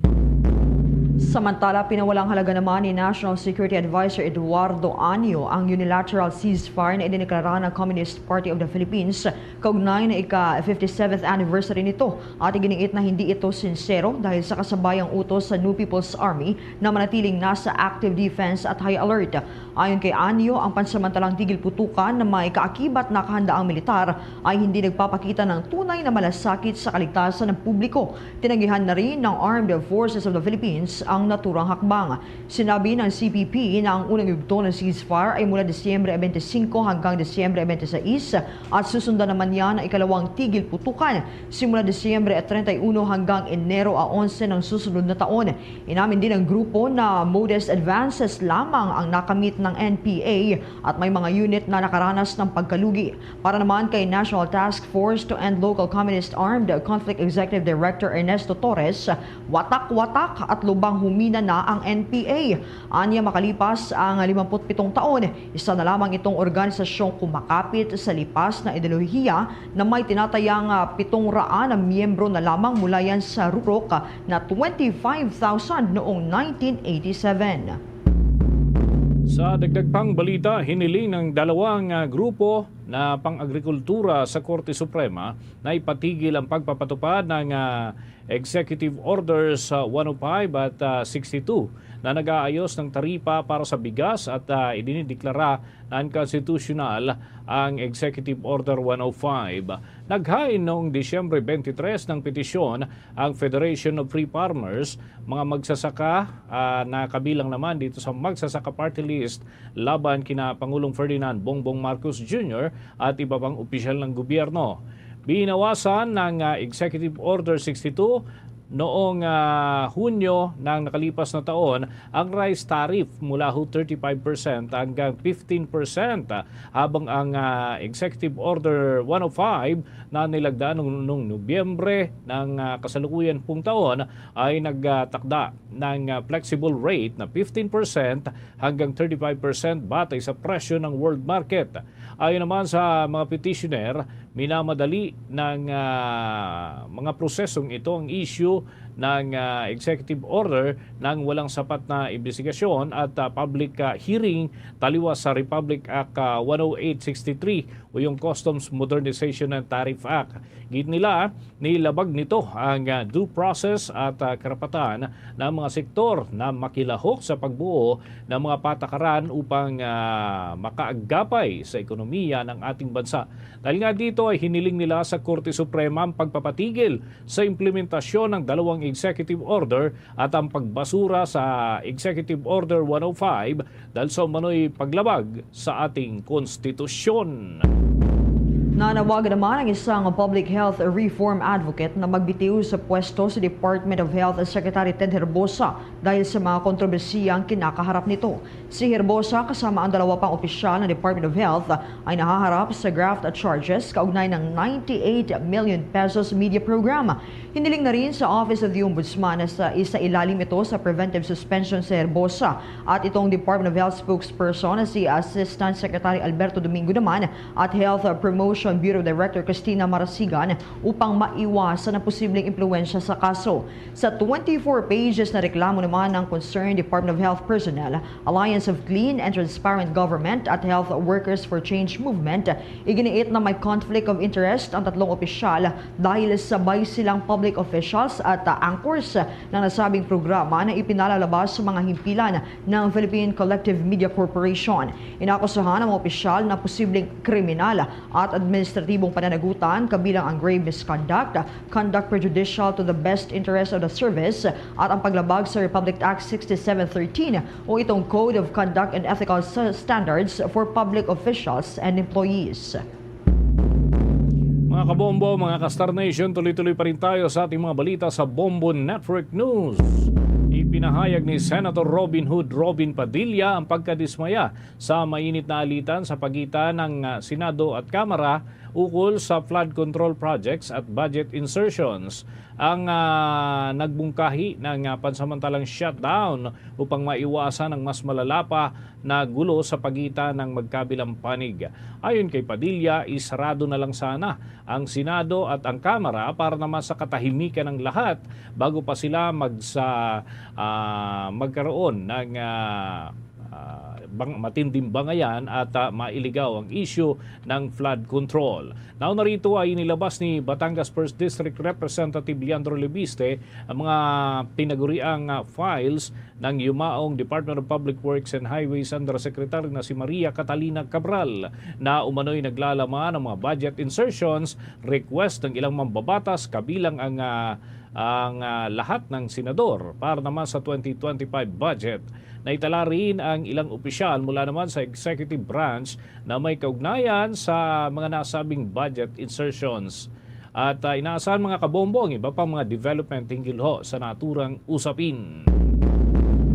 Samantala, pinawalang halaga naman ni National Security Advisor Eduardo Anyo ang unilateral ceasefire na idineklara ng Communist Party of the Philippines kaugnay na ika fifty-seventh anniversary nito, at iginiit na hindi ito sinsero dahil sa kasabayang utos sa New People's Army na manatiling nasa active defense at high alert. Ayon kay Anyo, ang pansamantalang tigil putukan na may kaakibat na kahandaang militar ay hindi nagpapakita ng tunay na malasakit sa kaligtasan ng publiko. Tinanggihan na rin ng Armed Forces of the Philippines ang naturang hakbang. Sinabi ng C P P na ang unang yugto ng ceasefire ay mula Disyembre twenty-five hanggang Disyembre twenty-six at susundan naman niya ng ikalawang tigil putukan simula Disyembre treinta y uno hanggang Enero a onse ng susunod na taon. Inamin din ng grupo na modest advances lamang ang nakamit ng N P A at may mga unit na nakaranas ng pagkalugi. Para naman kay National Task Force to End Local Communist Armed Conflict Executive Director Ernesto Torres, watak-watak at lubang humina na ang N P A. Anya, makalipas ang limampu't pitong taon, isa na lamang itong organisasyong kumakapit sa lipas na ideolohiya na may tinatayang, ah, pitong raan na miyembro na lamang mula yan sa rurok na twenty-five thousand noong nineteen eighty-seven. Sa dagdag pang balita, hiniling ng dalawang, ah, grupo na pang-agrikultura sa Korte Suprema na ipatigil ang pagpapatupad ng, ah, Executive Orders, ah, one oh five at, ah, sixty-two na nag-aayos ng taripa para sa bigas at, ah, idinideklara na unconstitutional ang Executive Order one oh five. Naghain noong Disyembre twenty-three ng petisyon ang Federation of Free Farmers, mga magsasaka, ah, na kabilang naman dito sa Magsasaka Party List laban kina Pangulong Ferdinand Bongbong Marcos Junior at iba pang opisyal ng gobyerno. Binawasan ng, ah, Executive Order sixty-two noong, ah, Hunyo ng nakalipas na taon ang rice tariff mula ho thirty-five percent hanggang fifteen percent, habang ang, ah, Executive Order one oh five na nilagdaan noong, noong Nobyembre ng, ah, kasalukuyan pong taon ay nagtakda ng, ah, flexible rate na fifteen percent hanggang thirty-five percent batay sa presyo ng world market. Ayon naman sa mga petitioner, minamadali ng, ah, mga prosesong ito ang issue ng, ah, executive order ng walang sapat na imbestigasyon at, ah, public, ah, hearing taliwas sa Republic Act, ah, one oh eight sixty-three o yung Customs Modernization and Tariff Act. Gid nila, nilabag nito ang, ah, due process at, ah, karapatan ng mga sektor na makilahok sa pagbuo ng mga patakaran upang, ah, makaagapay sa ekonomiya ng ating bansa. Dahil nga dito ay hiniling nila sa Korte Suprema ang pagpapatigil sa implementasyon ng dalawang executive order at ang pagbasura sa Executive Order one oh five dahil sa umano'y paglabag sa ating konstitusyon. Nanawagan naman ang isang public health reform advocate na magbitiw sa pwesto si Department of Health Secretary Ted Herbosa dahil sa mga kontrobersiya ang kinakaharap nito. Si Herbosa kasama ang dalawa pang opisyal ng Department of Health ay nahaharap sa graft charges kaugnay ng ninety-eight million pesos media program. Hiniling na rin sa Office of the Ombudsman na sa isa ilalim ito sa preventive suspension si Herbosa at itong Department of Health spokesperson na si Assistant Secretary Alberto Domingo naman at Health Promotion Bureau Director Christina Marasigan upang maiwasan ang posibleng impluwensya sa kaso. Sa twenty-four pages na reklamo naman ng concerned Department of Health personnel, Alliance of Clean and Transparent Government at Health Workers for Change Movement, iginiit na may conflict of interest ang tatlong opisyal dahil sabay silang public officials at, ah, anchors ng nasabing programa na ipinalalabas sa mga himpilan ng Philippine Collective Media Corporation. Inakusahan ang mga opisyal na posibleng kriminal at administratibong pananagutan kabilang ang grave misconduct, conduct prejudicial to the best interest of the service, at ang paglabag sa Republic Act sixty-seven thirteen o itong Code of Conduct and Ethical S- Standards for Public Officials and Employees. Mga kabombo, mga ka-Star Nation, tuloy-tuloy pa rin tayo sa ating mga balita sa Bombo Network News. Ipinahayag ni Senator Robin Hood Robin Padilla ang pagkadismaya sa mainit na alitan sa pagitan ng, ah, Senado at Kamara ukol sa flood control projects at budget insertions ang, ah, nagbungkahi ng, ah, pansamantalang shutdown upang maiwasan ang mas malala pa na gulo sa pagitan ng magkabilang panig. Ayon kay Padilla, isarado na lang sana ang Senado at ang Kamara para naman sa katahimikan ng lahat bago pa sila magsa-, ah, magkaroon ng, ah, ah, bang-, matinding bangayan at, ah, mailigaw ang issue ng flood control. Nauna rito ay inilabas ni Batangas First District Representative Leandro Leviste ang mga pinaguriang, ah, files ng yumaong Department of Public Works and Highways Undersecretary na si Maria Catalina Cabral na umano'y naglalaman ng mga budget insertions request ng ilang mambabatas kabilang ang, ah, ang, ah, lahat ng senador para naman sa twenty twenty-five budget. Naitala rin ang ilang opisyal mula naman sa executive branch na may kaugnayan sa mga nasabing budget insertions. At, ah, inaasahan, mga kabombo, ang iba pang mga development hinggil ho sa naturang usapin.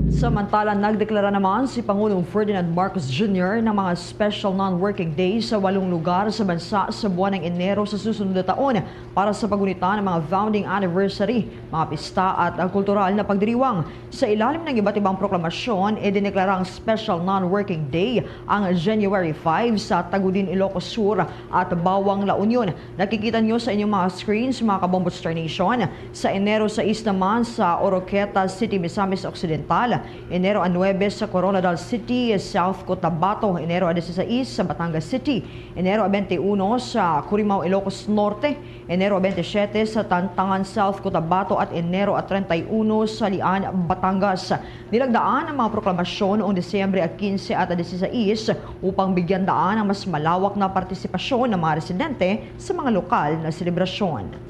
Samantala, nagdeklara naman si Pangulong Ferdinand Marcos Junior ng mga special non-working days sa walong lugar sa bansa sa buwan ng Enero sa susunod na taon para sa paggunita ng mga founding anniversary, mga pista at ang kultural na pagdiriwang. Sa ilalim ng iba't ibang proklamasyon, idineklara ang special non-working day ang January five sa Tagudin, Ilocos Sur at Bawang, La Union. Nakikita niyo sa inyong mga screens, mga kabombo, Star Nation. Sa Enero sais naman sa Oroquieta City, Misamis Occidental, Enero nuebe sa Koronadal City, South Cotabato, Enero dieciséis sa Batangas City, Enero twenty-uno sa Curimao, Ilocos Norte, Enero twenty-siete sa Tantangan, South Cotabato, at Enero treinta y uno sa Lian, Batangas. Nilagdaan ang mga proklamasyon noong Disyembre quince at dieciséis upang bigyan daan ang mas malawak na partisipasyon ng mga residente sa mga lokal na selebrasyon.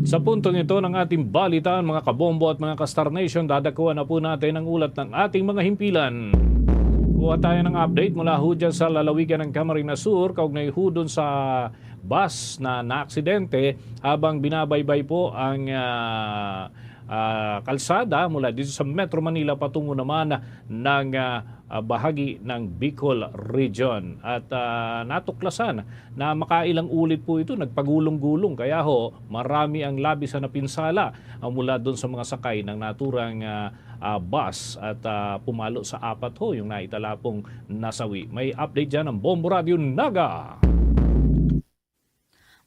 Sa puntong ito ng ating balitaan, mga kabombo at mga ka-Star Nation, dadakuan na po natin ang ulat ng ating mga himpilan. Kuha tayo ng update mula ho dyan sa lalawigan ng Camarines Sur, kaugnay ho dun sa bus na naaksidente habang binabaybay po ang, ah, ah, kalsada mula dito sa Metro Manila patungo naman ng, ah, ah, bahagi ng Bicol Region. At, ah, natuklasan na makailang ulit po ito nagpagulong-gulong. Kaya ho, marami ang labis na napinsala, ah, mula doon sa mga sakay ng naturang, ah, ah, bus at, ah, pumalo sa apat ho yung naitala pong nasawi. May update dyan ang Bombo Radio Naga.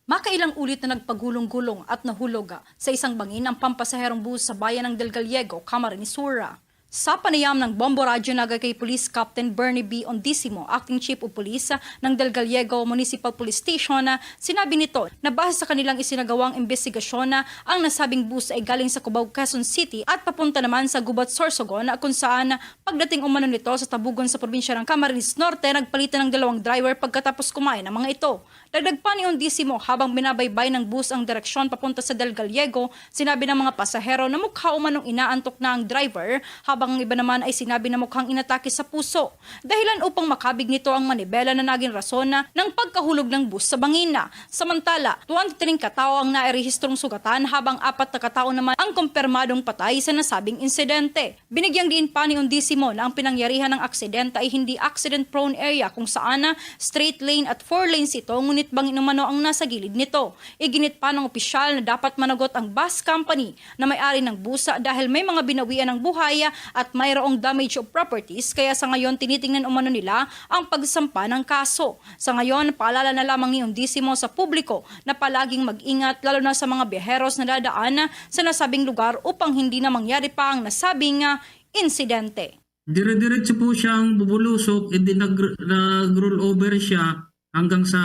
Makailang ulit na nagpagulong-gulong at nahulog sa isang bangin ang pampasaherong bus sa bayan ng Del Gallego, Camarines Sur. Sa panayam ng Bombo Radyo Naga kay Police Captain Bernie B. Ondisimo, Acting Chief of Police ng Del Gallego Municipal Police Station, sinabi nito na base sa kanilang isinagawang imbestigasyon, ang nasabing bus ay galing sa Cubao, Quezon City at papunta naman sa Gubat, Sorsogon, kung saan pagdating umano nito sa Tabugon sa probinsya ng Camarines Norte, nagpalitan ng dalawang driver pagkatapos kumain ang mga ito. Dagdag pa ni Ondisimo, habang binabaybay ng bus ang direksyon papunta sa Del Gallego, sinabi ng mga pasahero na mukha umanong inaantok na ang driver, habang ang iba naman ay sinabi na mukhang inatake sa puso. Dahilan upang makabig nito ang manibela na naging rason na ng pagkahulog ng bus sa bangin. Samantala, twenty-three katao ang nairehistrong sugatan, habang apat na katao naman ang kumpirmadong patay sa nasabing insidente. Binigyang diin pa ni Ondisimo na ang pinangyarihan ng aksidente ay hindi accident-prone area kung saan straight lane at four lanes ito, ngunit bangin umano ang nasa gilid nito. Iginit pa ng opisyal na dapat managot ang bus company na may-ari ng busa dahil may mga binawian ng buhay at mayroong damage of properties, kaya sa ngayon tinitingnan umano nila ang pagsampa ng kaso. Sa ngayon, paalala na lamang ni Ondisimo sa publiko na palaging mag-ingat, lalo na sa mga biyaheros na dadaan sa nasabing lugar upang hindi na mangyari pa ang nasabing, ah, insidente. Dire-diretso po siyang bubulusok, and then nag-, nag-roll over siya hanggang sa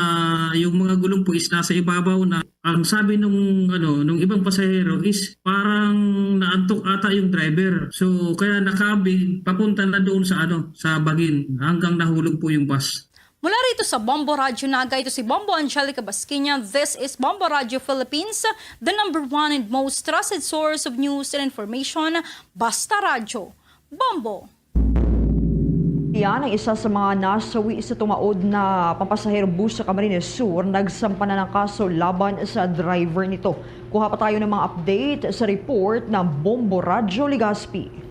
yung mga gulong po is nasa ibabaw na. Ang sabi nung, ano, nung ibang pasahero is parang naantok ata yung driver. So, kaya nakabig papunta na doon sa, ano, sa bangin hanggang nahulog po yung bus. Mula rito sa Bombo Radyo Naga, ito si Bombo Angelica Basquiña. This is Bombo Radyo Philippines, the number one and most trusted source of news and information. Basta Radyo, Bombo! Yan ang isa sa mga nasawi sa tumaod na pampasahero bus sa Camarines Sur. Nagsampa na ng kaso laban sa driver nito. Kuha pa tayo ng mga update sa report ng Bombo Radyo Legazpi.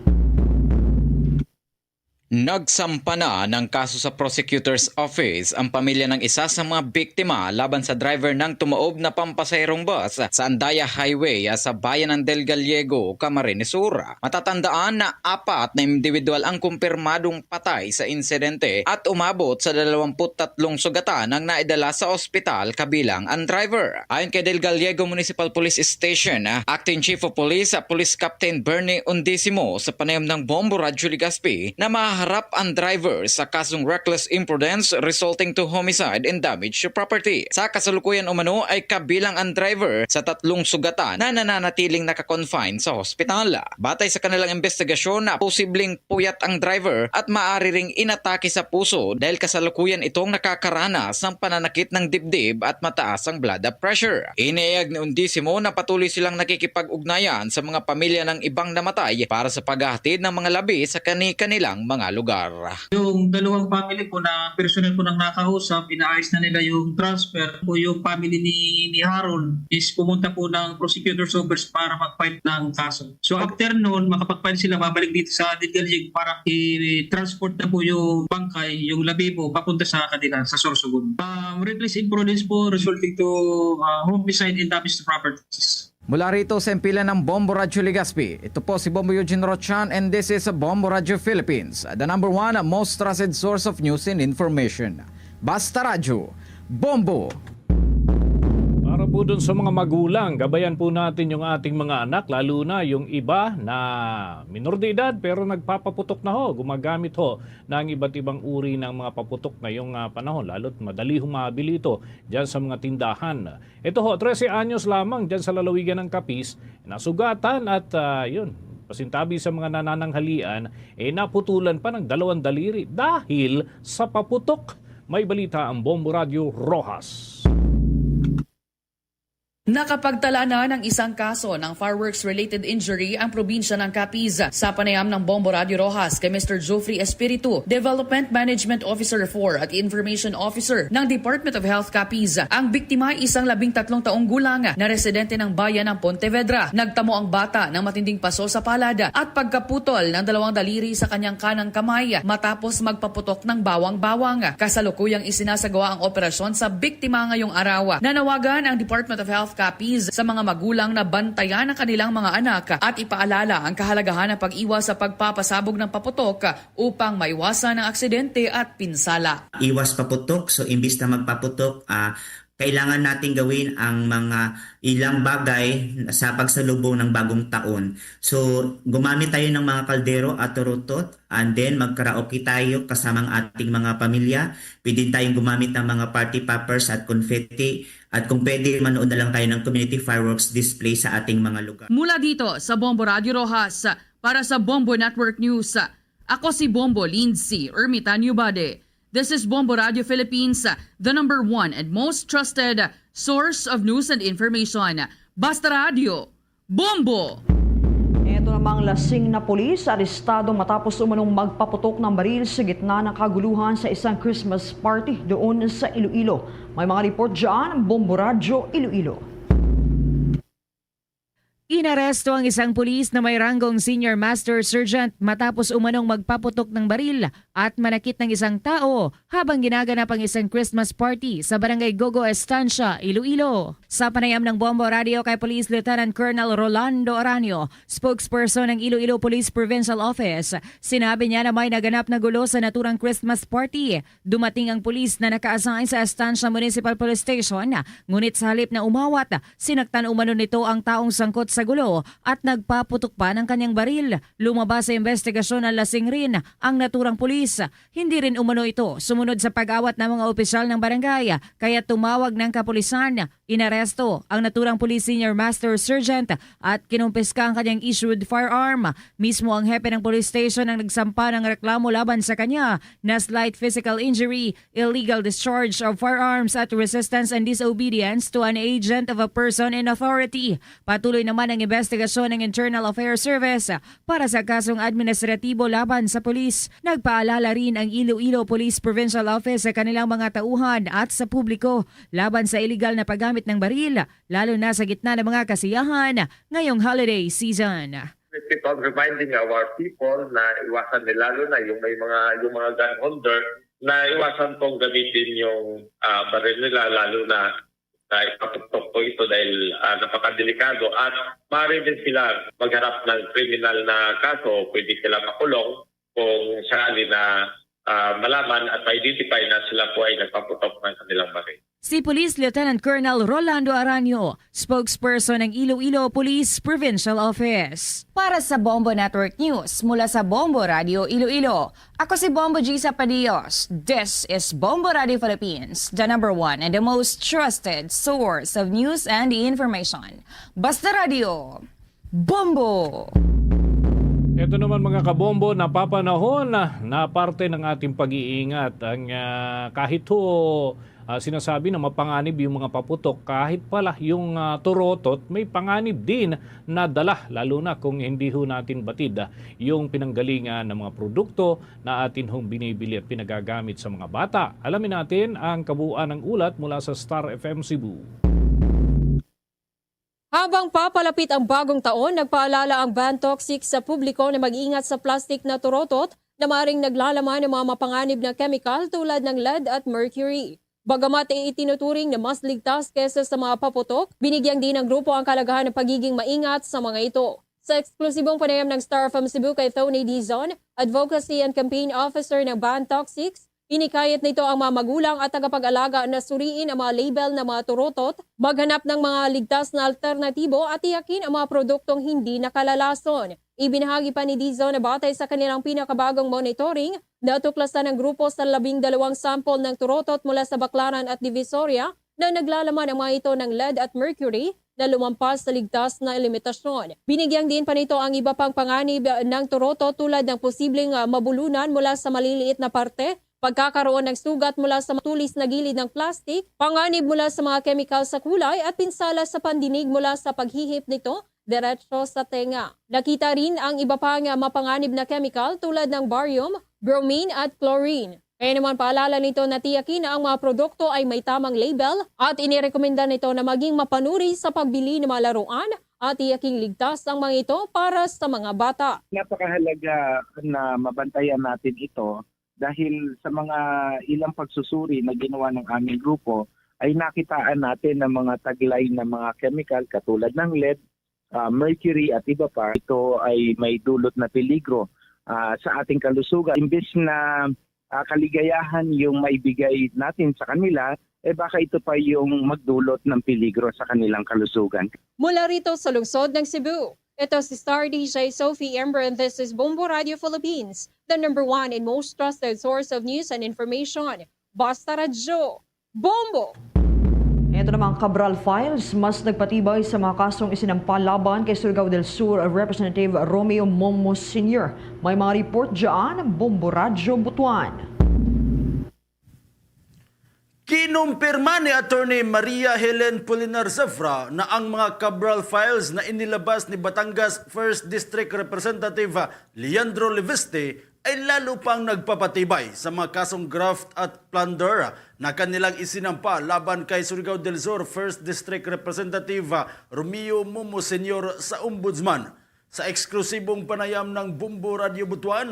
Nagsampa na ng kaso sa Prosecutor's Office ang pamilya ng isa sa mga biktima laban sa driver ng tumaob na pampasaherong bus sa Andaya Highway, ah, sa bayan ng Del Gallego, Camarines Sur. Matatandaan na apat na individual ang kumpirmadong patay sa insidente at umabot sa dalawampu't tatlong sugatan ang naidala sa ospital, kabilang ang driver. Ayon kay Del Gallego Municipal Police Station, ah, Acting Chief of Police, ah, Police Captain Bernie Undisimo, sa panayam ng Bombo Radyo Legazpi, na maha- Harap ang driver sa kasong reckless imprudence resulting to homicide and damage to property. Sa kasalukuyan umano ay kabilang ang driver sa tatlong sugatan na nananatiling naka-confine sa hospital. Batay sa kanilang investigasyon, posibleng puyat ang driver at maaari ring inatake sa puso dahil kasalukuyan itong nakakaranas ng pananakit ng dibdib at mataas ang blood pressure. Inihayag ni Undisimo na patuloy silang nakikipag-ugnayan sa mga pamilya ng ibang namatay para sa paghahatid ng mga labi sa kani-kanilang mga lugar. Yung dalawang family po na personal po nang nakausap, inaayos na nila yung transfer po. Yung family ni, ni Harold is pumunta po ng prosecutor's office para mag-file ng kaso. So after noon, makapag-file sila, babalik dito sa Didgaljig para i-transport na po yung bangkay, yung labi po, papunta sa kanila, sa Sorsogon. Um, reckless imprudence po resulting to uh, homicide and damage to properties. Mula rito sa impilan ng Bombo Radyo Legazpi, ito po si Bombo Eugene Rochan and this is Bombo Radyo Philippines, the number one most trusted source of news and information. Basta Radyo, Bombo! Para po dun sa mga magulang, gabayan po natin yung ating mga anak, lalo na yung iba na minor de edad pero nagpapaputok na ho, gumagamit ho ng iba't ibang uri ng mga paputok ngayong ah, panahon, lalo't madali hong mabili ito dyan sa mga tindahan. Ito ho, trese anyos lamang dyan sa lalawigan ng Capiz, nasugatan at ah, yun, pasintabi sa mga nanananghalian, eh naputulan pa ng dalawang daliri dahil sa paputok. May balita ang Bombo Radyo Rojas. Nakapagtala na ng isang kaso ng fireworks-related injury ang probinsya ng Capiz. Sa panayam ng Bombo Radyo Rojas kay Mister Geoffrey Espiritu, Development Management Officer four at Information Officer ng Department of Health Capiz, ang biktima ay isang labing tatlong taong gulang na residente ng bayan ng Pontevedra. Nagtamo ang bata ng matinding paso sa palad at pagkaputol ng dalawang daliri sa kanyang kanang kamay matapos magpaputok ng bawang-bawang. Kasalukuyang isinasagawa ang operasyon sa biktima ngayong araw. Nanawagan ang Department of Health Capiz sa mga magulang na bantayan ang kanilang mga anak at ipaalala ang kahalagahan ng pag-iwas sa pagpapasabog ng paputok upang maiwasan ang aksidente at pinsala. Iwas paputok, so imbis na magpaputok, ah, kailangan natin gawin ang mga ilang bagay sa pagsalubong ng bagong taon. So, gumamit tayo ng mga kaldero at turutot, and then magkaraoke tayo kasama ang ating mga pamilya. Pwede tayong gumamit ng mga party poppers at confetti. At kung pwede, manood na lang tayo ng community fireworks display sa ating mga lugar. Mula dito sa Bombo Radyo Rojas, para sa Bombo Network News, ako si Bombo Lindsay Ermitanio Bade. This is Bombo Radyo Philippines, the number one and most trusted source of news and information. Basta Radyo, Bombo! Ito namang lasing na pulis arestado matapos umanong magpaputok ng baril sa gitna ng kaguluhan sa isang Christmas party doon sa Iloilo. May mga report dyan, Bombo Radyo Iloilo. Inaresto ang isang pulis na may ranggong Senior Master Sergeant matapos umanong magpaputok ng baril at manakit ng isang tao habang ginaganap ang isang Christmas party sa Barangay Gogo Estancia, Iloilo. Sa panayam ng Bombo Radio kay Police Lieutenant Colonel Rolando Aranio, spokesperson ng Iloilo Police Provincial Office, sinabi niya na may naganap na gulo sa naturang Christmas party. Dumating ang pulis na naka-assign sa Estancia Municipal Police Station, ngunit sa halip na umawat, sinaktan umano nito ang taong sangkot sa gulo at nagpaputok pa ng kanyang baril. Lumabas sa investigasyon na lasing rin ang naturang pulis. Hindi rin umano ito sumunod sa pag-awat ng mga opisyal ng barangay, kaya tumawag ng kapulisan. Inaresto ang naturang Police Senior Master Sergeant at kinumpiska ang kanyang issued firearm. Mismo ang hepe ng police station ang nagsampa ng reklamo laban sa kanya na slight physical injury, illegal discharge of firearms at resistance and disobedience to an agent of a person in authority. Patuloy naman ang investigasyon ng Internal Affairs Service para sa kasong administratibo laban sa pulis. Nagpaalala rin ang Iloilo Police Provincial Office sa kanilang mga tauhan at sa publiko laban sa iligal na paggamit ng baril, lalo na sa gitna ng mga kasiyahan ngayong holiday season. We keep on reminding our people na iwasan nila, lalo na yung may mga, yung mga gun holder, na iwasan pong gamitin yung ah, baril nila, lalo na na ipaputok po ito dahil ah, napakadelikado at maaari din sila magharap ng kriminal na kaso. Pwede sila makulong kung sakali na ah, malaman at ma-identify na sila po ay nagpaputok ng kanilang baril. Si Police Lieutenant Colonel Rolando Aranio, spokesperson ng Iloilo Police Provincial Office. Para sa Bombo Network News, mula sa Bombo Radio Iloilo, ako si Bombo Gisa Padios. This is Bombo Radio Philippines, the number one and the most trusted source of news and information. Basta Radio, Bombo! Ito naman, mga kabombo, napapanahon na, na parte ng ating pag-iingat ang, ah, kahit ho, ah, sinasabi na mapanganib yung mga paputok, kahit pala yung, ah, turotot may panganib din na dala, lalo na kung hindi ho natin batid, ah, yung pinanggalingan ng mga produkto na atin hong binibili at pinagamit sa mga bata. Alamin natin ang kabuuan ng ulat mula sa Star F M Cebu. Habang papalapit ang bagong taon, nagpaalala ang Ban Toxic sa publiko na mag-ingat sa plastic na turotot na maaring naglalaman ng mga mapanganib na kemikal tulad ng lead at mercury. Bagamat itinuturing na mas ligtas kaysa sa mga paputok, binigyan din ng grupo ang kahalagahan ng pagiging maingat sa mga ito. Sa eksklusibong panayam ng Star F M Cebu kay Tony Dizon, Advocacy and Campaign Officer ng Ban Toxics, inikayat nito ang mga magulang at tagapag-alaga na suriin ang mga label ng mga turotot, maghanap ng mga ligtas na alternatibo at tiyakin ang mga produktong hindi nakalalason. Ibinahagi pa ni Dizon na batay sa kanilang pinakabagong monitoring, natuklasan ng grupo sa labing dalawang sample ng turotot mula sa Baclaran at Divisoria na naglalaman ang mga ito ng lead at mercury na lumampas sa ligtas na limitasyon. Binigyang diin pa nito ang iba pang panganib ng turotot tulad ng posibleng, ah, mabulunan mula sa maliliit na parte, pagkakaroon ng sugat mula sa matulis na gilid ng plastic, panganib mula sa mga kemikal sa kulay at pinsala sa pandinig mula sa paghihip nito diretso sa tenga. Nakita rin ang iba pang mapanganib na kemikal tulad ng barium, bromine at chlorine. Kaya naman, paalala nito na tiyakin na ang mga produkto ay may tamang label at inirekomenda nito na maging mapanuri sa pagbili ng mga laruan at tiyaking ligtas ang mga ito para sa mga bata. Napakahalaga na mabantayan natin ito dahil sa mga ilang pagsusuri na ginawa ng aming grupo ay nakitaan natin ng mga taglay na mga kemikal katulad ng lead, ah, mercury at iba pa. Ito ay may dulot na peligro, ah, sa ating kalusugan. Imbes na, ah, kaligayahan yung maibigay natin sa kanila, eh baka ito pa yung magdulot ng peligro sa kanilang kalusugan. Mula rito sa lungsod ng Cebu, ito si Star D J Sophie Ember, and this is Bombo Radio Philippines, the number one and most trusted source of news and information. Basta Radyo, Bombo! Ito namang Cabral Files, mas nagpatibay sa mga kasong isinampa laban kay Surigao del Sur Representative Romeo Momo Senior. May mga report dyan ang Bombo Radyo Butuan. Kinumpirma ni Attorney Maria Helen Pulinar Zafra na ang mga Cabral Files na inilabas ni Batangas First District Representative Leandro Leviste ay lalo pang nagpapatibay sa mga kasong graft at plunder na kanilang isinampa laban kay Surigao del Sur First District Representative Romeo Momo Senior sa Ombudsman. Sa eksklusibong panayam ng Bombo Radyo Butuan,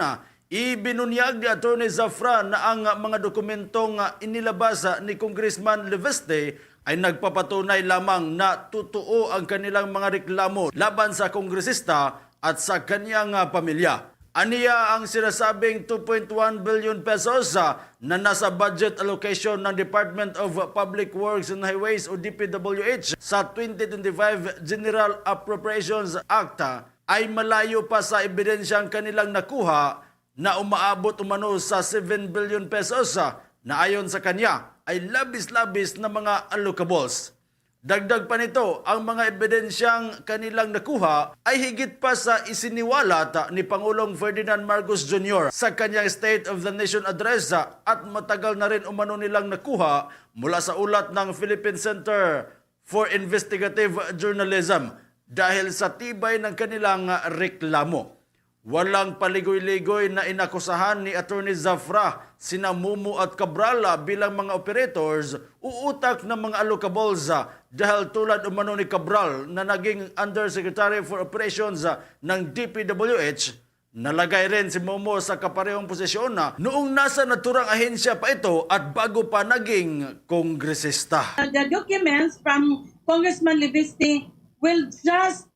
ibinunyag ni Attorney Zafra na ang mga dokumentong inilabas ni Congressman Leviste ay nagpapatunay lamang na totoo ang kanilang mga reklamo laban sa kongresista at sa kanyang, ah, pamilya. Aniya, ang sinasabing two point one billion pesos, ah, na nasa budget allocation ng Department of Public Works and Highways o D P W H sa twenty twenty-five General Appropriations Act, ah, ay malayo pa sa ebidensyang kanilang nakuha na umaabot umano sa seven billion pesos, ah, na ayon sa kanya ay labis-labis na mga allocables. Dagdag pa nito, ang mga ebidensyang kanilang nakuha ay higit pa sa isiniwalat ni Pangulong Ferdinand Marcos Junior sa kanyang State of the Nation Address at matagal na rin umano nilang nakuha mula sa ulat ng Philippine Center for Investigative Journalism dahil sa tibay ng kanilang reklamo. Walang paligoy-ligoy na inakusahan ni Attorney Zafra sina Momo at Cabral bilang mga operators o utak ng mga allocables, dahil tulad umano ni Cabral na naging Undersecretary for Operations ng D P W H, nalagay rin si Momo sa kaparehong posisyon noong nasa naturang ahensya pa ito at bago pa naging kongresista. The documents from Congressman Leviste will just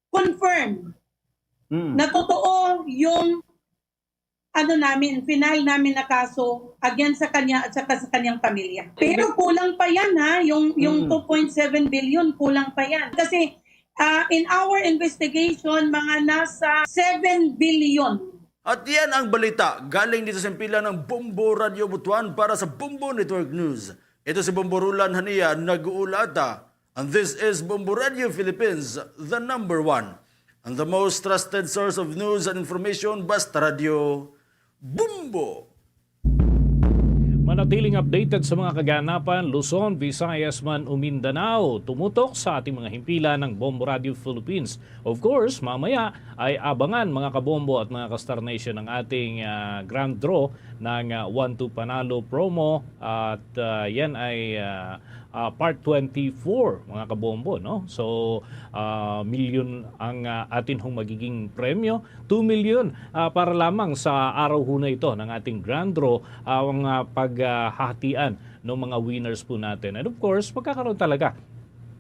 confirm Mm. na totoo yung ano namin, final namin na kaso against sa kanya at saka sa kanyang pamilya. Pero kulang pa yan, ha, yung, yung Mm. two point seven billion, kulang pa yan. Kasi, ah, in our investigation, mga nasa seven billion. At yan ang balita galing dito sa himpilan ng Bombo Radio Butuan para sa Bombo Network News. Ito si Bombo Roland Hania nag-uulata. And this is Bombo Radio Philippines, the number one and the most trusted source of news and information, Basta Radio Bombo! Manatiling updated sa mga kaganapan, Luzon, Visayas man o Mindanao. Tumutok sa ating mga himpilan ng Bombo Radio Philippines. Of course, mamaya ay abangan, mga kabombo at mga ka-Star Nation, ang ating, ah, grand draw ng, ah, One to Panalo promo. At, ah, yan ay, ah, ah, part twenty-four, mga kabombo, no? So, ah, milyon ang, ah, atin hong magiging premyo. Two million, ah, para lamang sa araw ho na ito ng ating grand draw, ah, ang, ah, paghahatian ng mga winners po natin. And of course, magkakaroon talaga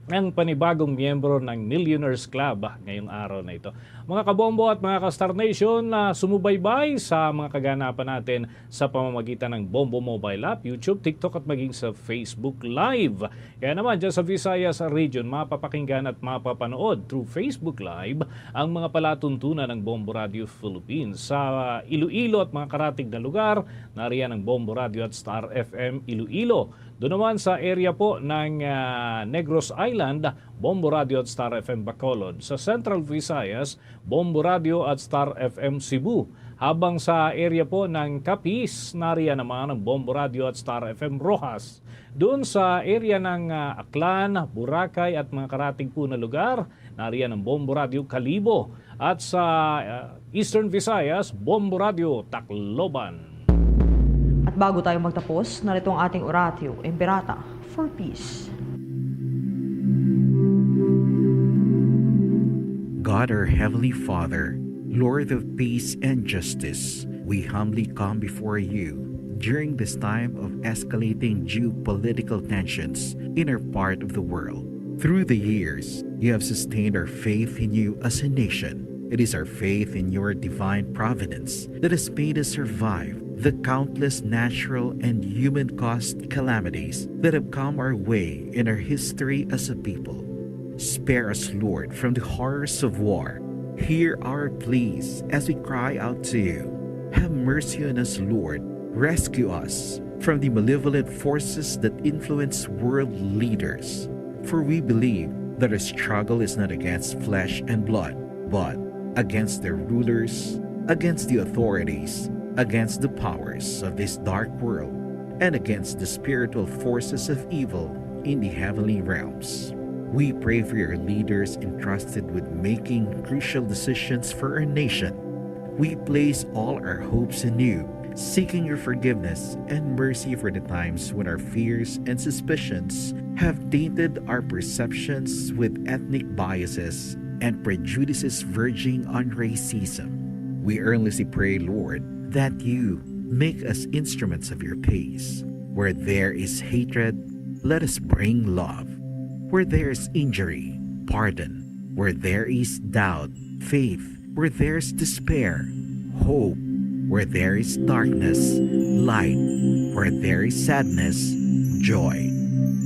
ang panibagong miyembro ng Millionaires Club, ah, ngayong araw na ito. Mga kabombo at mga ka-Star Nation, na sumubaybay sa mga kaganapan natin sa pamamagitan ng Bombo Mobile App, YouTube, TikTok at maging sa Facebook Live. Kaya naman, dyan sa Visayas region, mapapakinggan at mapapanood through Facebook Live ang mga palatuntunan ng Bombo Radio Philippines. Sa Iloilo at mga karatig na lugar, nariyan ang Bombo Radio at Star F M Iloilo. Doon naman sa area po ng, ah, Negros Island, Bombo Radio at Star F M Bacolod. Sa Central Visayas, Bombo Radio at Star F M Cebu. Habang sa area po ng Capiz, nariyan naman ang Bombo Radio at Star F M Roxas. Doon sa area ng, ah, Aklan, Boracay at mga karatig po na lugar, nariyan ang Bombo Radio Kalibo. At sa, ah, Eastern Visayas, Bombo Radio Tacloban. At bago tayo magtapos, narito ang ating Oratio Imperata for Peace. God, our Heavenly Father, Lord of peace and justice, we humbly come before you during this time of escalating geopolitical tensions in our part of the world. Through the years, you have sustained our faith in you as a nation. It is our faith in your divine providence that has made us survive the countless natural and human-caused calamities that have come our way in our history as a people. Spare us, Lord, from the horrors of war. Hear our pleas as we cry out to you. Have mercy on us, Lord. Rescue us from the malevolent forces that influence world leaders. For we believe that our struggle is not against flesh and blood, but against their rulers, against the authorities, against the powers of this dark world, and against the spiritual forces of evil in the heavenly realms. We pray for your leaders entrusted with making crucial decisions for our nation. We place all our hopes in you, seeking your forgiveness and mercy for the times when our fears and suspicions have tainted our perceptions with ethnic biases and prejudices verging on racism. We earnestly pray, Lord, that you make us instruments of your peace. Where there is hatred, let us bring love. Where there is injury, pardon. Where there is doubt, faith. Where there is despair, hope. Where there is darkness, light. Where there is sadness, joy.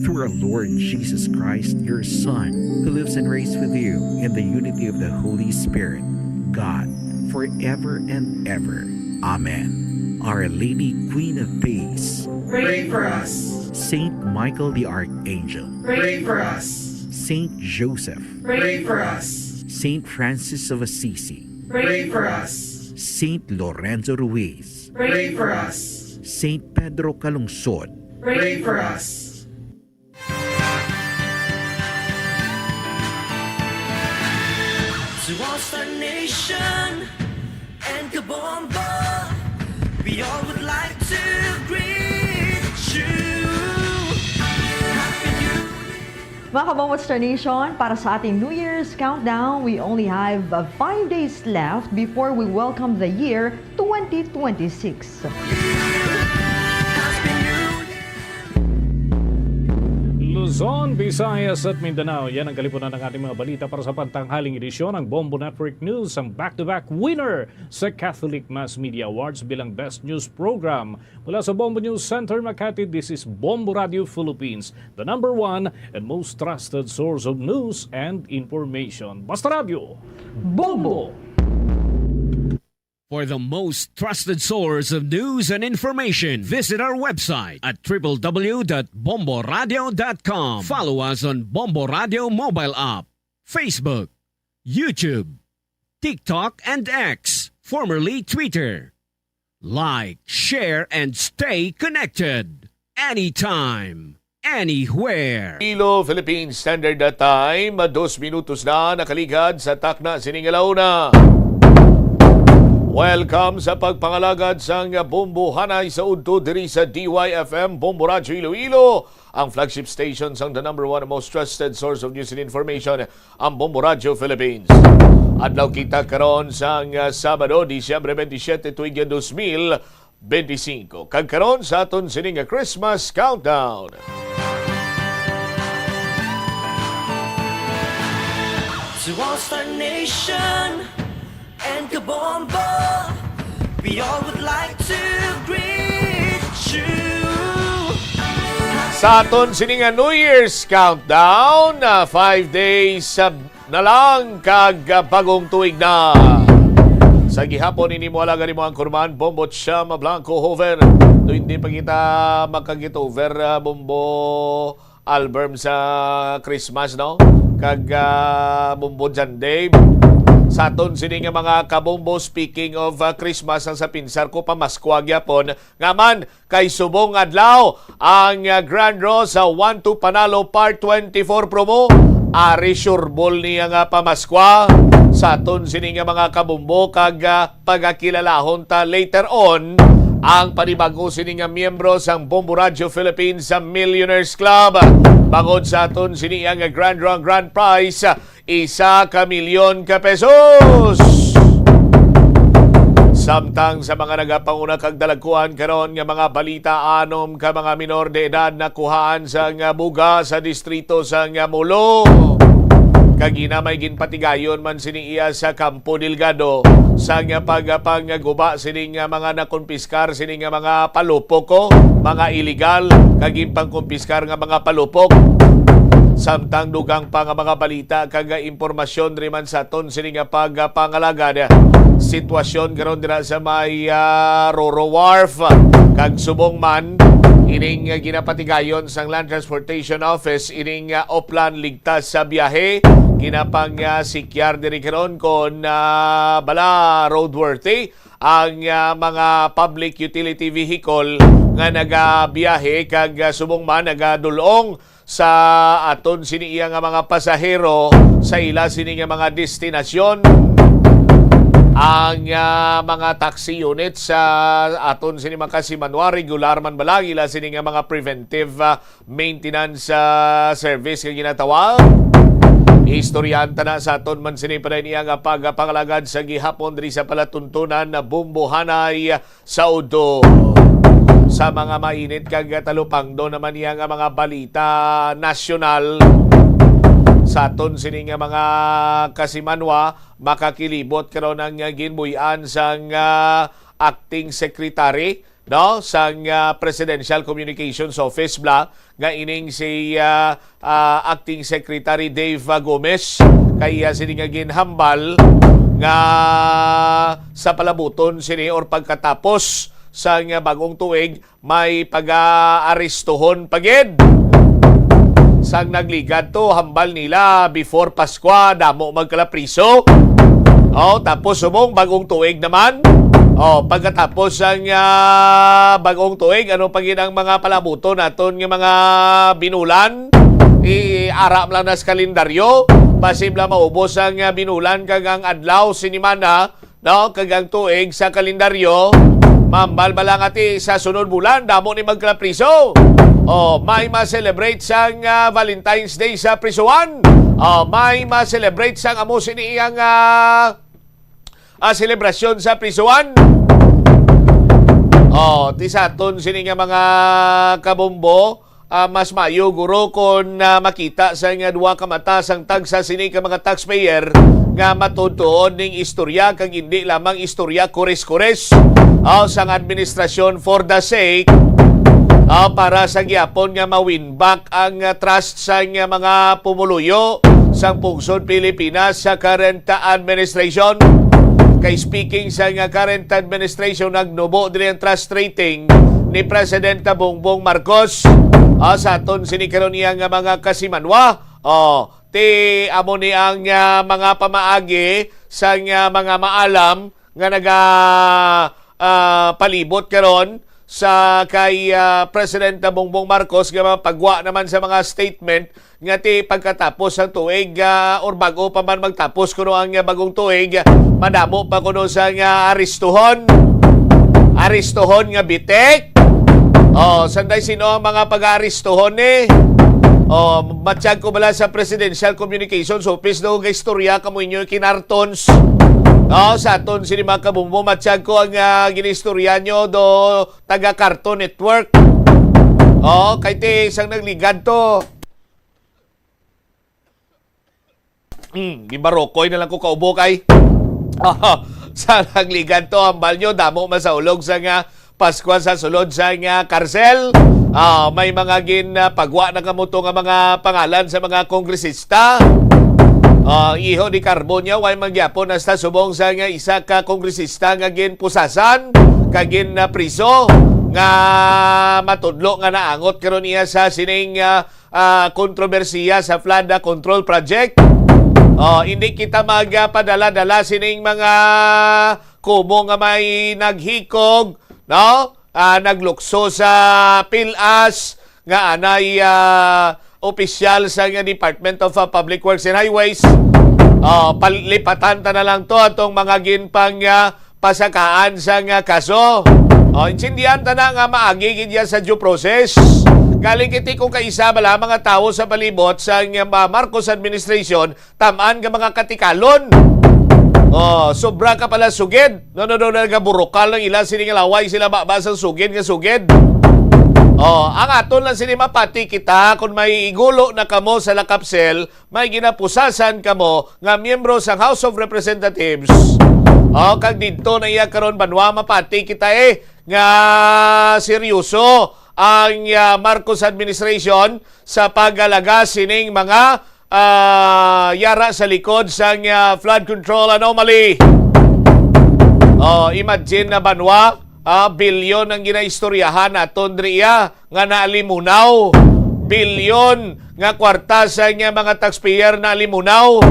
Through our Lord Jesus Christ, your Son, who lives and reigns with you in the unity of the Holy Spirit, God, forever and ever. Amen. Our Lady, Queen of Peace, pray for us. Saint Michael the Archangel, pray for us. Saint Joseph, pray for us. Saint Francis of Assisi, pray for us. Saint Lorenzo Ruiz, pray for us. Saint Pedro Calungsod, pray for us. To all Star Nation and Kabombo, we all would like to greet you. Happy New Year! Mga Kabombo at Star Nation, para sa ating New Year's countdown, we only have, uh, five days left before we welcome the year twenty twenty-six. Luzon, Visayas at Mindanao. Yan ang kalipunan ng ating mga balita para sa pantanghaling edisyon ng Bombo Network News, ang back-to-back winner sa Catholic Mass Media Awards bilang Best News Program. Mula sa Bombo News Center, Makati, this is Bombo Radio Philippines, the number one and most trusted source of news and information. Basta Radio, Bombo! For the most trusted source of news and information, visit our website at triple w dot bomboradio dot com. Follow us on Bombo Radio mobile app, Facebook, YouTube, TikTok, and X, formerly Twitter. Like, share, and stay connected anytime, anywhere. Iloilo Philippine Standard Time, dos minutos na nakaligad sa takna sining alauna. Welcome sa pagpangalagad sang Bombo Hanay sa udto diri sa D Y F M, Bombo Radyo Iloilo, ang flagship station sang the number one most trusted source of news and information, ang Bombo Radyo Philippines. Adlaw kita karon sang, ah, Sabado, Disyembre twenty-seven, tuig dos mil twenty-five. Kag karon sa aton sini nga Christmas Countdown. To all Star Nation and Kabombo, we all would like to greet you. Sa aton sini nga New Year's Countdown, ah, five days, ah, na lang kag, ah, bagong tuig na. Sa gihapon, ini mo alagad mo ang kurman, Bombo Chama Blanco Hoven. Do hindi pa kita makagit over, ah, Bombo Album sa Christmas, no? Kag, ah, Bombo John Dave. Sa aton sini nga mga kabombo, speaking of, ah, Christmas, ang sa pinsar ko, pamaskwa gyapon. Nga man, kay subong adlaw ang, ah, Grand Draw sa One to Panalo Part twenty-four promo. Ari sureball niya nga pamaskwa sa aton sini nga mga kabombo kag, ah, pagakilalahon ta later on ang panibag-o sini nga miyembro sang Bombo Radyo Philippines sa Millionaires Club. Bangod sa aton sini nga Grand Draw, ang grand prize, isa ka milyon ka pesos. Samtang sa mga nagapanguna kag dalagkuan karon nga mga balita, anom ka mga minor de edad nakuhaan sang buga sa distrito sang Molo. Kag ina may ginpatigayon man sini iya sa Campo Delgado sang pagpangguba sini nga mga nakumpiskar sini nga mga palupok, ko, mga illegal kag ginpangkumpiskar nga mga palupok. Samtang dugang pa nga mga balita kag impormasyon diri man sa aton sini nga pagpangalagad. Sitwasyon karon dira sa may, ah, Roro Wharf kag subong man ining ginapatigayon sang Land Transportation Office ining, ah, Oplan Ligtas sa Biyahe. Ginapang, ah, sikyar diri karon kon, ah, bala roadworthy ang, ah, mga public utility vehicle nga nagabiyahe kag, ah, subong man nagadul-ong sa aton sini iya nga mga pasahero sa ila sini nga mga destinasyon. Ang, ah, mga taxi units sa aton sini mga kasimanwa, regular man bala ang ila sini nga mga preventive, ah, maintenance, ah, service nga ginatawag. Istoryahan ta na sa aton man sini pa niya nga pagpangalagad sa gihapon diri sa palatuntunan na Bombo Hanay sa udto. Sa mga mainit kag talupangdo naman niya nga mga balita nasyonal, sa aton sini nga mga kasimanwa, makakilibot karon ang ginbuy-an sang, ah, acting secretary, no, sang, ah, Presidential Communications Office bala, nga ining si, ah, ah, Acting Secretary Dave, ah, Gomez, kay iya sini nga ginhambal nga sa palabuton sini or pagkatapos sang bag-ong tuig, may pag-aarestuhon pa gid. Sang nagligad to, hambal nila before Paskwa, damo magkalapriso. Oh, tapos subong bag-ong tuig naman. Oh, pagkatapos sang, ah, bag-ong tuig, ano pa gid ang mga palabuton naton nga mga binulan? Iara lang na sa kalendaryo. Pasibla maubos ang, ah, binulan kag ang adlaw, sinimana, no, kag ang tuig sa kalendaryo, mambal ba lang ati sa sunod bulan, damo ni magkalapriso. Oh, may ma-celebrate sang, ah, Valentine's Day sa prisuhan. Oh, may ma-celebrate sang amo sini iyang, ah, ah, selebrasyon sa prisuhan. Oh, ti sa aton sini nga mga kabombo, Ah, mas maayo guro kon, ah, makita sa nga duha ka mata sang tagsa sini ka mga taxpayer nga matuod-tuod ning istorya kag hindi lamang istorya kores-kores, ah, sang administrasyon for the sake, ah, para sa gihapon nga ma-win back ang, ah, trust sang, ah, mga pumuluyo sang pungsod Pilipinas sa current administration. Kay speaking sa nga current administration, nagnubo diri ang trust rating ni Presidente Bongbong Marcos. Ah, sa aton sini karon iya nga mga kasimanwa, oh, ti amo ni ang, ah, mga pamaagi sa nga mga maalam nga naga, ah, palibot karon sa kay, ah, Presidente Bongbong Marcos nga mapagwa naman sa mga statement nga ti pagkatapos sang tuig, ah, or bago pa man magtapos kuno ang, ah, bagong tuig, madamo pa kuno sa nga aristuhon. Aristuhon nga bitik. Oh, sanday sino ang mga pag-aaristuhon ni? Oh, matsyag ko bala sa Presidential Communications Office do, kay istorya kamo inyo kinartons. Oh, sa aton sini mga kabumbo, matsyag ko ang, ah, ginistorya nyo do taga Cartoon Network. Oh, kay ti isang nagligad to. Hmm, gibarokoy na lang ko kaubo kay. Sa nagligad to, hambal nyo, damo masaulog sa nga Paskwa sa sulod sa nga karsel. Ah, may mga gin, ah, pagwa na kamo to nga mga pangalan sa mga kongresista. Ah, iho ni Carbon niya, way man gyapon hasta subong sa nga isa ka kongresista nga ginpusasan kag gin, ah, priso nga matudlo nga naangot karon iya sa sining, ah, ah, kontrobersiya sa flood, ah, control project. Oh, hindi kita magpadala-dala sining mga kumo nga may naghikog, no? Ah, naglukso sa pilas nga anay, ah, opisyal sa nga Department of, ah, Public Works and Highways. Oh, palipatan ta na lang to atong mga ginpang, ah, pasakaan sa nga kaso. O, intindihan ta na nga maagi gid yan sa due process. Galing kiti kung kaisa bala mga tawo sa palibot sa nga, ah, Marcos administration, tam-an nga mga katikalon. Oh, sobra ka pala sugid. No, no, no, nagaburukal ang ila sini nga laway, sila baba sang sugid nga sugid. Oh, ang aton lang sini mapati kita kung may igulo na kamo sa lakapsel, may ginapusasan kamo nga miyembro sang House of Representatives. O, kag didto na iya karon banwa, mapati kita, eh, nga seryoso ang, ah, Marcos administration sa pag-alaga sining mga, ah, yara sa likod sang, ah, flood control anomaly. O, imagine na banwa, ah, bilyon ang ginaistoryahan naton diri, ah, nga naalimunaw. Bilyon nga kwarta sa nga mga taxpayer naalimunaw.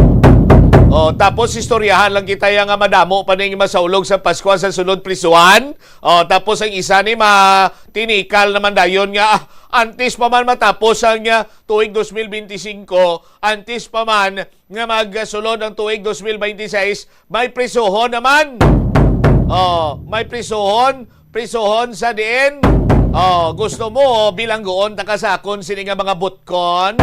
O, tapos istoryahan lang kita ya nga madamo pa ning masaulog sa Paskwa sa sulod prisuhan. O, tapos ang isa ni matinikal naman dayon nga, ah, antes pa man matapos ang, ah, tuig dos mil benti singko, antes pa man nga magsulod ang tuig dos mil benti seis, may prisuhon naman. O, may prisuhon, prisuhon sa diin. O, gusto mo, bilanggoon ta ka sa akon sini nga mga butkon?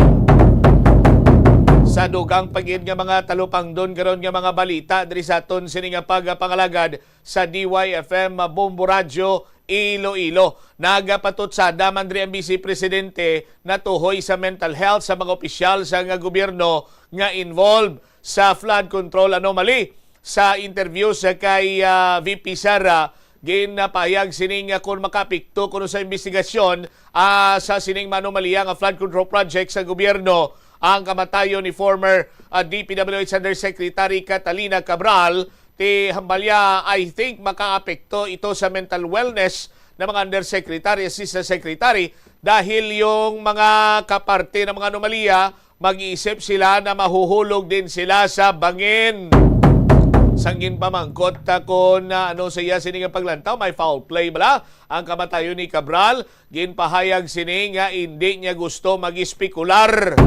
Sa dugang pa gid nga mga talupangdon karon nga mga balita diri sa aton sini nga pagpangalagad sa D Y F M Bombo Radyo Iloilo. Nagapatutsada man diri ang Vice Presidente natuhoy sa mental health sa mga opisyal sa nga gobyerno nga involved sa flood control anomaly. Sa interview sa kay, ah, V P Sara, ginapahayag sini nga kung makaapekto kuno sa investigasyon, ah, sa sining manumalya nga flood control project sa gobyerno ang kamatayon ni former, ah, D P W H Undersecretary Catalina Cabral. Ti hambalya, I think makaapekto ito sa mental wellness ng mga undersecretary, assistant secretary, dahil yung mga kaparte ng mga anomalya, mag-iisip sila na mahuhulog din sila sa bangin. Sangin pamangkot ta kon, ah, ano sa iya sini nga paglantaw, may foul play bala ang kamatayon ni Cabral? Ginpahayag sini nga indi niya gusto mag-espekular.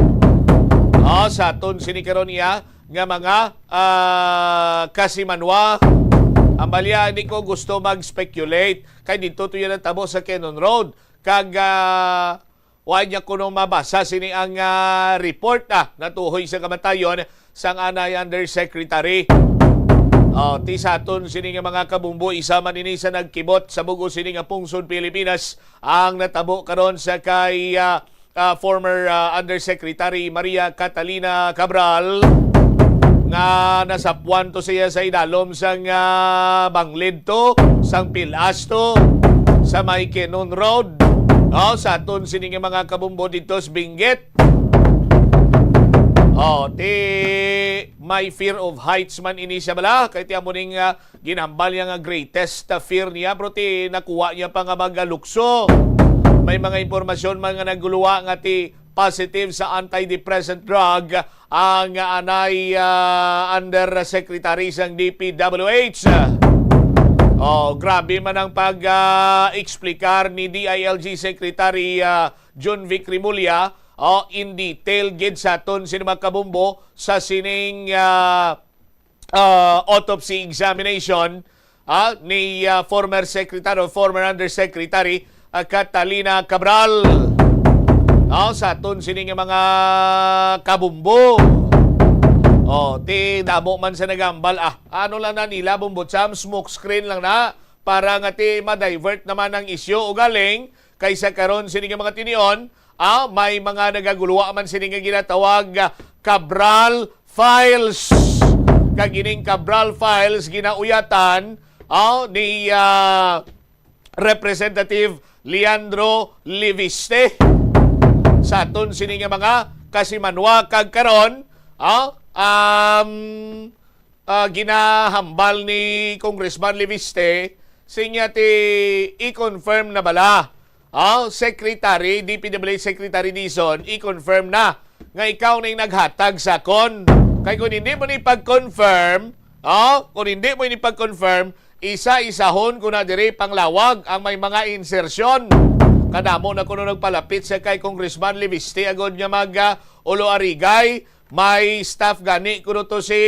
Ah, sa aton sini karon iya nga mga, ah, kasimanwa. Ang balya, hindi ko gusto mag-speculate. Kay dito to yan ang tabo sa Cannon Road. Kag, ah, wa niya kuno mabasa sini ang, ah, report, ah, natuhoy sa kamatayon sang anay undersecretary. Oh, ti sa aton sini nga mga kabumbo, isa man ini sa nagkibot sa bug-os sini nga pungsod Pilipinas ang natabo karon sa kay, ah, ah, former, ah, Undersecretary Maria Catalina Cabral, nga nasapuan to siya sa idalom sang, ah, banglid to, sang pilas to, sa may Quinon's Road. Oh, sa aton sini nga mga kabumbo dito sa Benguet. Oh, ti may fear of heights man ini siya bala, kay ti amo ning, ah, ginhambal niya nga greatest, ah, fear niya, pero ti nakuha niya pa nga magalukso. May mga impormasyon man nga naguluwa nga ti positive sa antidepressant drug ang anay, ah, undersecretary sang D P W H. Oh, grabe man ang pag, ah, eksplikar ni D I L G Secretary, ah, John Vic Remulla, oh, in detail gid sa aton sini mga kabumbo sa sining, ah, ah, autopsy examination, ah, ni, ah, former secretary o former undersecretary, ah, Catalina Cabral. Ah, sa aton sini nga mga kabumbo. Oh, ti damo man sa nagambal, ah, ano lang na nila, Bumbo Cham, smoke screen lang na para nga ti ma-divert naman ang isyu. Ugaling, kaysa karon sini nga mga tinion, ah, may mga nagaguluwa man sini nga ginatawag, ah, Cabral Files. Kag ining Cabral Files ginauyatan, ah, ni, ah, Representative Leandro Leviste. Sa aton sini nga mga kasimanwa kag karon, ah, um, ah, ginahambal ni Congressman Leviste, sinya ti i-confirm na bala. Ah, Secretary, D P W H Secretary Dizon, i-confirm na nga ikaw na yung naghatag sa akon. Kay kung hindi mo ni pag-confirm, ah, kung hindi mo ni pag-confirm, isa-isahon ko na diri panglawag ang may mga insertion. Kadamo na kuno nagpalapit sa kay Congressman Leviste agod nga mag, ah, ulo arigay. May staff gani kuno to si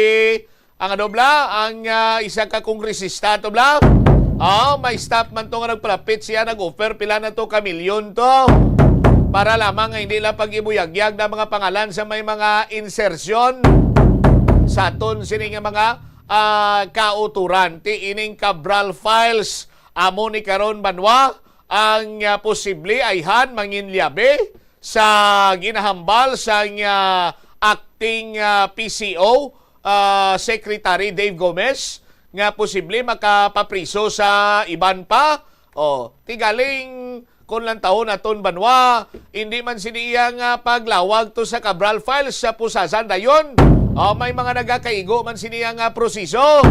ang ano bala, ang, ah, isa ka kongresista to bala. Ah, may staff man to nga nagpalapit siya, nag-offer pila na to ka milyon to. Para lamang nga hindi lang pag-ibuyagyag na mga pangalan sa may mga insertion sa aton sini nga mga, ah, kauturan. Ti ining Cabral Files, amo ni karon banwa ang, ah, posible ayhan manginliabe sa ginahambal sang, ah, acting, ah, P C O, ah, Secretary Dave Gomez nga posible makapapriso sa iban pa. O, ti galing kun lang taon aton banwa, hindi man sini iya nga paglawag to sa Cabral Files sa pusasan dayon. O, may mga nagakaigo man sini iya nga proseso.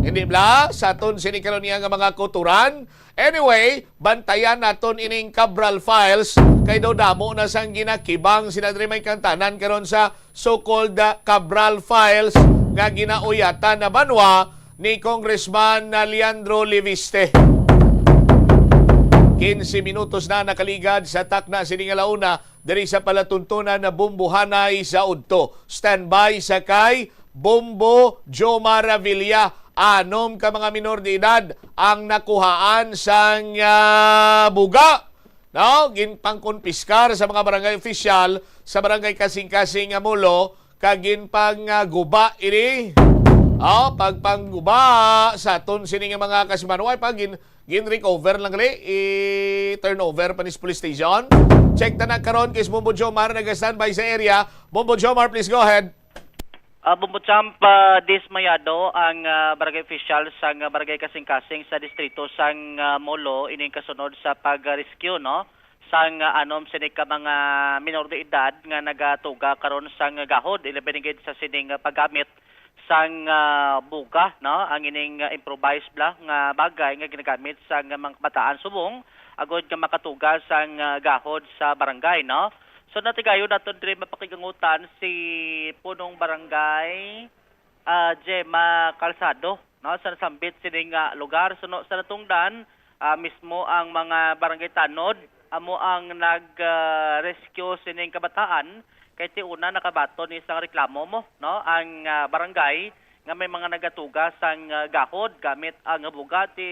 Hindi bala, sa aton sini karon iya nga mga kuturan, Anyway, bantayan naton ining Cabral Files kay daw damo na sang ginakibang sina diri may kantanan karon sa so-called, ah, Cabral Files nga ginauyatan na banwa ni Congressman, ah, Leandro Leviste. Quince minutos na nakaligad sa takna sini nga launa diri sa palatuntunan na Bumbuhanay sa Udto. Standby sa kay Bombo Jomar Revilla, anom ka mga minor de edad ang nakuhaan sang, ah, buga, no? Ginpangkonpiskar sa mga barangay opisyal sa barangay Kasing-Kasing nga Molo, kag ginpangguba ini. Oh, pagpangguba sa aton sini nga mga kasimanway pa gin gin-recover lang gali, i-turnover pa ni sa police station. Check ta na karon kay si Bombo Jomar nag-standby sa area. Bombo Jomar, please go ahead. Ah, Bombo Champ, ah, dismayado ang, ah, barangay official sang, ah, barangay Kasing-Kasing sa distrito sang, ah, Molo, ining kasunod sa pag-rescue, no, sang, ah, anom sini ka mga minor de edad nga nagatuga karon sang gahod, ilabi na gid sa sining, ah, paggamit sang, ah, buga, no, ang ining, ah, improvised bala nga bagay nga ginagamit sang mga kabataan subong agod nga makatuga sang, ah, gahod sa barangay, no. So, natigayon naton diri mapakigangutan si Punong Barangay, ah, Gemma Calzado, no, sa nasambit sining, ah, lugar. So, no, sa natungdan, ah, mismo ang mga barangay tanod amo ang nag, ah, rescue sining kabataan kay ti una nakabaton ni sang reklamo mo, no, ang, ah, barangay nga may mga nagatuga sang, ah, gahod gamit ang buga, ti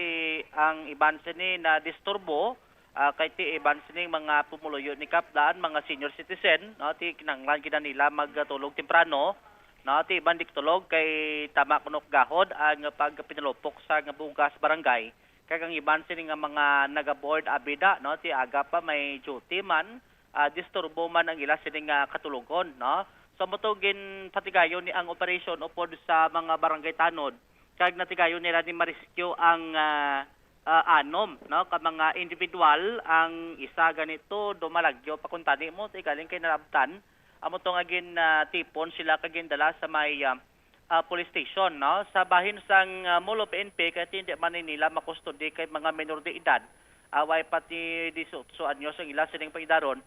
ang iban sini na disturbo, ah, kay ti iban sining mga pumuluyo ni Kapdan, mga senior citizen, no, ti kinahanglan gid na nila magtulog temprano, no, ti iban di tulog kay tama kuno gahod ang pagpinalupok sa nga bugas barangay. Kag ang iban sini nga mga naga-board abida, no, ti aga pa may duty man, ah, disturbo man ang ila sining, ah, katulogon, no? So, amo to ginpatigayon ni ang operasyon upod sa mga barangay tanod, kag natigayon nila ni ma-rescue ang, ah, ah, anom, no, ka mga individual. Ang isa ganito, dumalagyo pa kuntani mo, ti galing kay nalabtan. Amo to nga gin, ah, tipon sila kag gindala sa may, ah, ah, police station, no? Sa bahin sang, ah, Molo P N P, kay hindi man ni nila makustodi kay mga menor de edad. Ah, way pa ti dieciocho anyos ang ila sining paidaron.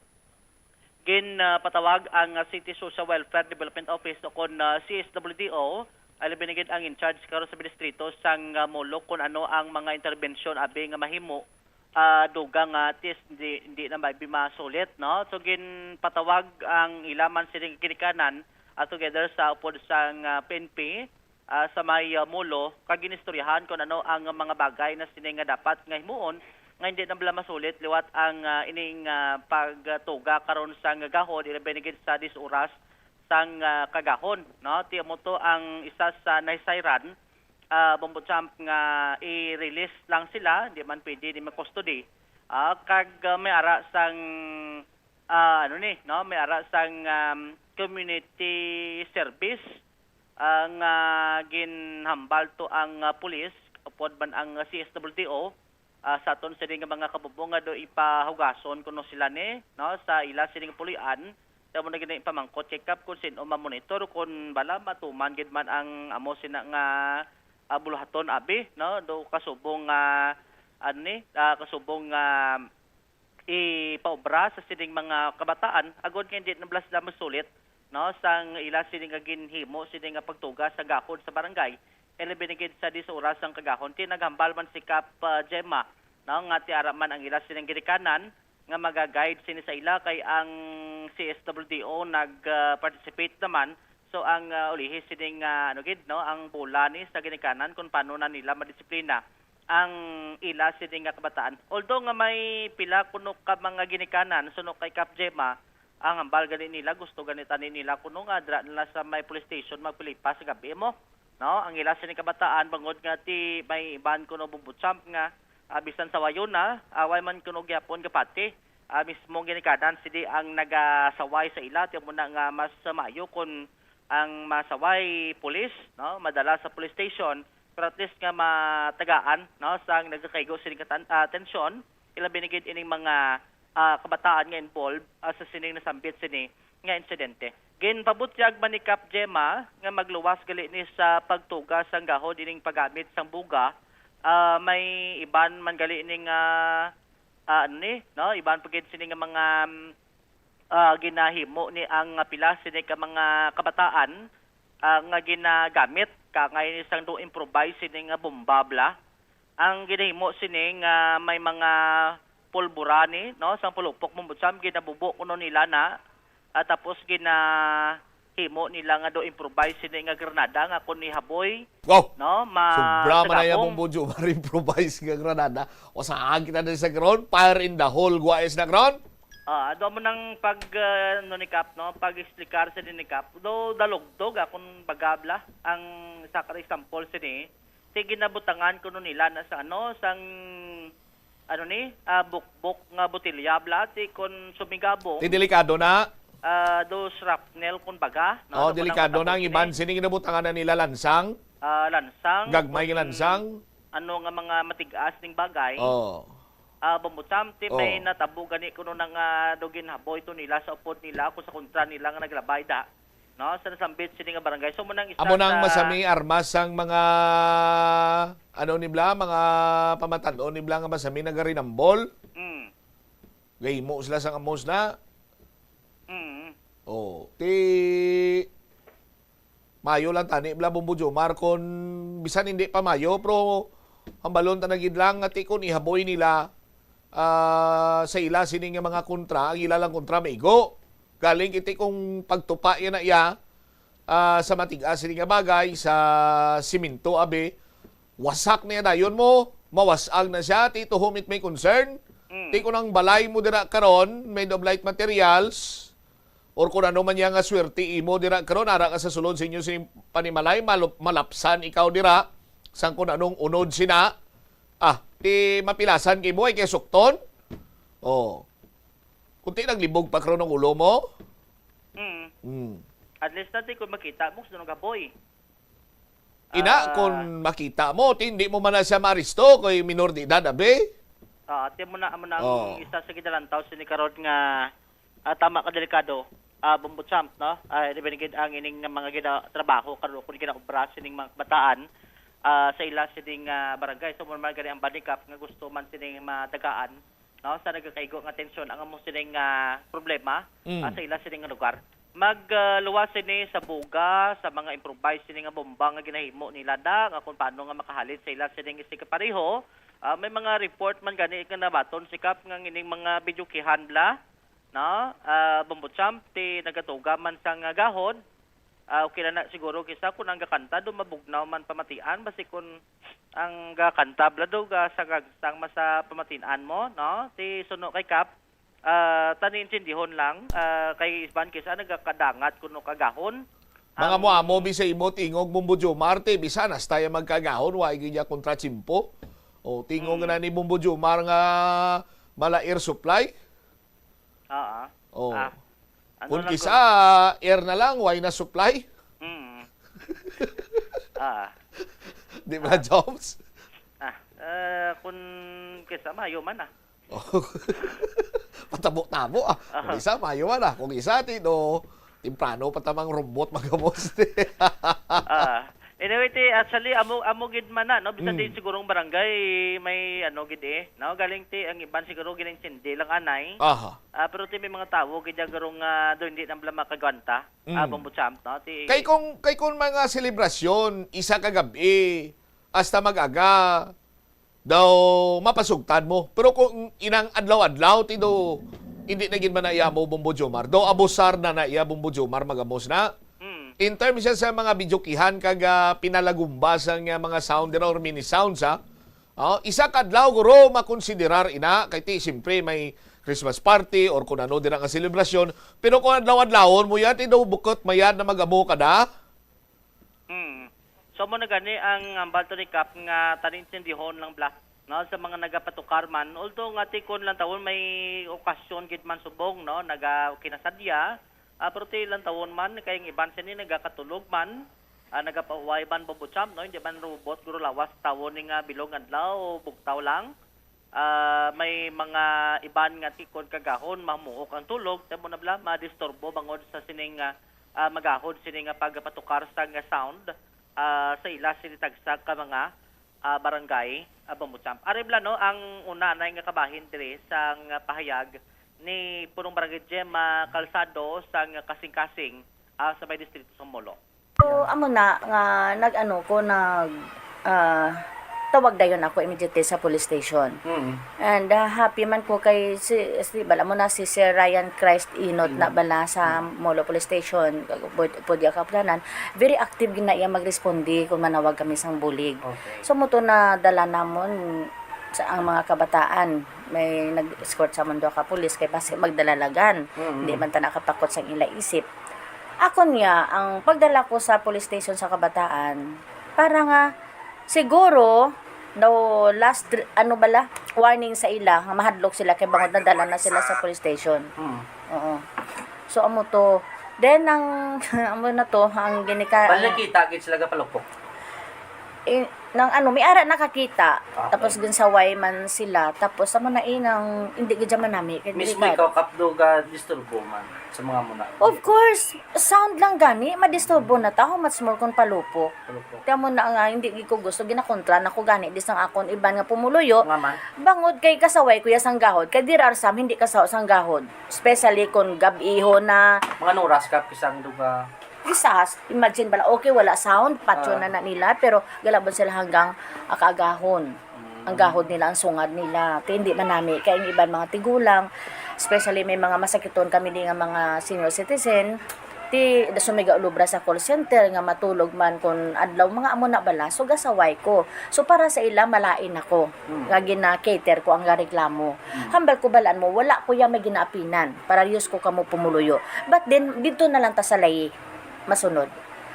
Gin, ah, patawag ang, ah, City Social Welfare Development Office o kon, ah, C S W D O, ay labi na gid ang in charge karon sa distrito sang, ah, Molo kung ano ang mga interbensyon abi nga mahimo, ah, dugang nga tis hindi, hindi na may masulit, no? So, ginpatawag ang ila man sining ginikanan, ah, together sa upod sang, ah, P N P, ah, sa may, ah, Molo, kag ginistoryahan kung ano ang mga bagay na sini nga dapat nga himuon nga hindi na bala masulit liwat ang, ah, ining, ah, pagtuga karon sang gahod, ilabi na gid sa diyes oras sang, ah, kagahon, no? Ti amo to ang isa sa nahisayran, ah, Bombo Champ, nga i-release lang sila, di man pwede ni ma-custody. Ah, kag, ah, may ara sang, ah, ano ni, no? May ara sang, um, community service, ah, nga ginhambal to ang, ah, pulis, upod man ang C S W D O, ah, sa aton sini nga mga kabubong nga do ipahugason kuno sila ni, no, sa ila sini nga pulian. Kaya mo na gid ipamangkot, check up kung sino mamonitor, kung bala matuman gid man ang amo sina nga, ah, buluhaton abi, no, do kasubong nga, ano ni, ah, kasubong nga ipaobra sa sining mga kabataan, agod nga hindi na bala sila masulit, no, sang ila sini nga ginhimo, sini nga pagtuga sa gahod sa barangay, ilabi na gid sa diyes oras sang kagahon. Ti naghambal man si Kap, ah, Gemma, no, nga ti ara man ang ila sining ginikanan nga maga-guide sini sa ila, kay ang C S W D O nag, ah, participate naman. So ang, ah, ulihi sining, ah, ano gid, no, ang bola ni sa ginikanan kung paano na nila madisiplina ang ila sini nga kabataan. Although nga may pila kuno ka mga ginikanan, suno kay Kap Gemma, ang hambal gani nila, gusto gani tani nila kuno nga dira nila sa may police station magpilipas sa gabi mo. No, ang ila sini kabataan, bangod nga ti may iban kuno Bombo Champ nga, ah, bisan sawayon na, away man kuno gyapon gapati, ah, mismo ginikanan sini ang nagasaway sa ila. Ti amo na nga mas maayo kung ang masaway pulis, no, madala sa police station, pero at least nga matagaan, no, sang nagakaigo sini nga tan-, ah, tensyon, ilabi na gid ining mga, ah, kabataan nga involved, ah, sa sining nasambit sini nga insidente. Ginpabutyag man ni Kap Gemma nga magluwas gali ni sa pagtuga sang gahod ining paggamit sang buga, ah, may iban man gali ni nga, ah, ano ni, no, iban pa gid sini nga mga, mm, ah, ginahimo ni ang pila sini ka mga kabataan, ah, nga ginagamit kangay ni sang do improvise sini nga bomba bala. Ang ginahimo sini nga may mga pulbura ni, no, sang pulupok, Bombo Champ, ginabubo kuno nila na, ah, tapos ginahimo nila nga do improvise sini nga granada nga kun ihaboy, Wow! no, ma-, Sobra man na sagabong. Bombo Jomar improvise nga granada. O saan kita na sa ground? Fire in the hole, guwais na ground? Ah, ado mo nang pag, ah, ano ni Kap, no? Pag-explicar sa ni Kap. Do dalugdog akong bagabla ang sa ka example sini. Sige, nabutangan kuno nila na sa ano, sang, ano ni, ah, bukbok nga botelya, bla, ti kon sumigabong, Ti delikado na. ah, do shrapnel, kun baga, no? Oh, Ado mo nang delikado na ang matabunan iban ni. Sini ginabutangan na nila lansang. Ah, lansang, Gagmay nga kun lansang. ano nga mga matigas ning bagay. Oh. Ah, Bombo Champ, ti may Oh. natabo gani kuno na nga do ginhaboy to nila sa upod nila, kung sa kontra nila nga naglabay da. No, sa nasambit sini nga barangay. So, mo nang isa Amo nang sa masami armas sang mga, ano ni bla, mga pamatan-on ni bla nga masami nagarinambol. Mm. Gahimo sila sang amos na. Mm. Oh, ti mayo lang tani bla, Bombo Jomar, kon bisan hindi pa mayo, pero hambalon ta na gid lang nga ti kon ihaboy nila, ah, sa ila sini nga mga kontra, ang ila lang kontra maigo. Galing iti kung pagtupa yan na iya, ah, sa matigas sini nga bagay, sa simento, abi, wasak niya dayon mo, mawasag na siya, ti to whom it may concern. Mm. Ti kung ang balay mo dira karon, made of light materials, or kung ano man niya nga swerte imo dira karon, ara ka sa sulod sa inyo sa panimalay, malup-, malapsan ikaw dira, sang kung anong unod sina, ah, ti mapilasan kay mo, ay kay sukton. Oh. Kunti naglibog pa karon ang ulo mo? Mm. Mm. At least na, ti, kung makita mo, sunod ka, boy. Ina, Ah. Kung makita mo, ti, hindi mo man na siya maaresto, kay minor de edad, abi? Ah, ti mo na, amo na ang Oh. isa sa ginalantaw sini karon nga, ah, tama ka delikado, ah, Bombo Champ, no? Ah, di ba gid ang ining mga gina-, trabaho karon kung ginaobra sining mga kabataan, ah, sa ila sining, ah, barangay. So, mo naman gani ang Banding CAF nga gusto man sining matagaan, no, sa nagakaigo nga tensyon ang amo sining, ah, problema, Mm. ah, sa ila sining nga lugar. Mag, ah, luwas sini sa buga sa mga improvised sini nga bomba nga ginahimo nila da, nga kung paano nga makahalin sa ila sining isig kapareho. Ah, may mga report man gani nga nabaton si CAF nga ining mga bidyukihan bala, no? Ah, Bombo Champ, ti nagatuga man sang gahod. Ah, okay na na siguro kisa kung ang gakanta do mabugnaw man pamatian, basi kung ang gakanta bala do ga sa gagsang mas sa pamatian mo, no? Ti suno kay CAF, ah, tani intindihon lang, ah, kay isban kisa nagakadangat kuno kagahon. Mga Ang mo-amo, bisag imo tingog, Bombo Jomar, ti, bisan hasta ya magkagahon, wa gyud ya kontratsimpo. O, tingog Mm. na ni Bombo Jomar nga mala air supply. Oo. Oh. Ah, ano Kung lang kisa, air na lang, why na supply? Mm. Ah. Di ba, Ah. Jobs? Ah, eh, kung kisa, mayo man, ah. Oh. Patabo-tabo, ah. Kung Aha. Isa, mayo man, ah. Kung isa, ti, no, temprano pa tamang robot magamos. Ah. Anyway, ti, actually, amo, amo gid man na, no? Bisan Mm. di sigurong barangay, may ano gid eh, no? Galing ti, ang iban siguro ginintindi lang anay. Aha. Ah, pero ti, may mga tawo gid ang garong, ah, do hindi na bala makagwanta. Mm. Ah, Bombo Champ, no? Ti Kay kung, kay kung mga selebrasyon, isa ka gab-i, hasta mag-aga, daw mapasugtan mo. Pero kung inang adlaw-adlaw, ti do, hindi na gid man na iya mo, Bombo Jomar. Do abusar na na iya, Bombo Jomar, magamos na. Mm. In terms siya sa mga bidyukihan kag, ah, pinalagumba sa nga mga sound dira or mini sounds, ha? Oh, isa ka adlaw, guro, makonsiderar ina, kay ti, siyempre, may Christmas party or kung ano dira nga selebrasyon. Pero kung adlaw-adlawon mo yan, ti do bukot mayad na magamo ka da? Hmm. So, mo na gani ang hambal to ni Kap nga tanintindihonon lang bala, no, sa mga nagapatukar man. Although nga ti kon lantawon may okasyon gid man subong, no, naga kinasadya, ah, pero ti lantawon man kay ang iban sini nagakatulog man, ah, nagapahuway man, Bombo Champ, no, hindi man robot guro lawas tawo ni nga bilog adlaw o bugtaw lang. Ah, may mga iban nga ti kon kagahon mamuhok ang tulog, tamo na bala madisturbo bangod sa sining, ah, ah, magahod sini nga pagpatukar sang sound, ah, sa ila sini tagsa ka mga, ah, barangay, ah, Bombo Champ. Ari bala, no, ang una anay nga kabahin diri sang pahayag ni Punong Barangay Gemma Calzado sang Kasing-Kasing, ah, sa may distrito sa Molo. So, amo na nga nag-ano ko, nag, ah, tawag dayon ako immediately sa police station. Mm. And, ah, happy man ko kay si, si, bala mo na si Sir Ryan Christ Inot na Inot. bala sa Mm. Molo Police Station, pwede, pwede ako aplanan. Very active gid na iya magresponde kung manawag kami sang bulig. Okay. So, mo to nadala namon sa ang mga kabataan. May nag-escort sa mundo ka pulis kay basi magdalalagan. Mm. Hindi man ta nakapakot sang ila isip. Ako niya, ang pagdala ko sa police station sa kabataan, para nga, siguro, daw last, ano bala, warning sa ila, nga mahadlok sila kay bangod nadala na sila sa police station. Mm. Oo. So, amo to. Then, ang, amo na to, ang ginika-, Bali, ang kita gid sila gapalupok. Eh, nang ano, may ara nakakita. Okay. Tapos ginsaway man sila. Tapos, amo na, eh, nang, hindi gid man nami. Kay Mismo delikado. Ikaw, Kap, do ga disturbo man sa mga muna. Of course, sound lang gani, madisturbo na ta. How much more kung palupok? Palupok. Kaya mo na nga, hindi gid ko gusto, ginakontra na ko gani, di sang akon iban nga pumuluyo. Nga man. Bangod kay kasaway ko ya sang gahod, kay there are some hindi kasaw sang gahod. Especially kung gab-ihon na. Mga nuras ka, pisang duga. Isas, imagine bala, okay, wala sound, patyon Ah. na na nila, pero galabon sila hanggang akaagahon. Mm. Ang gahod nila, ang sungad nila. Ti, hindi man nami, kay ang iban mga tigulang, especially may mga masakiton kami di nga mga senior citizen, ti, da sumiga ulobra sa call center nga matulog man kun adlaw, mga amo na bala, so gasaway ko. So, para sa ila, malain ako Mm. nga gina-cater ko ang reklamo. Mm. Hambal ko, balaan mo, wala ko ya may ginaapinan. Para yus ko kamo pumuluyo. But then, dito na lang ta sa layi masunod.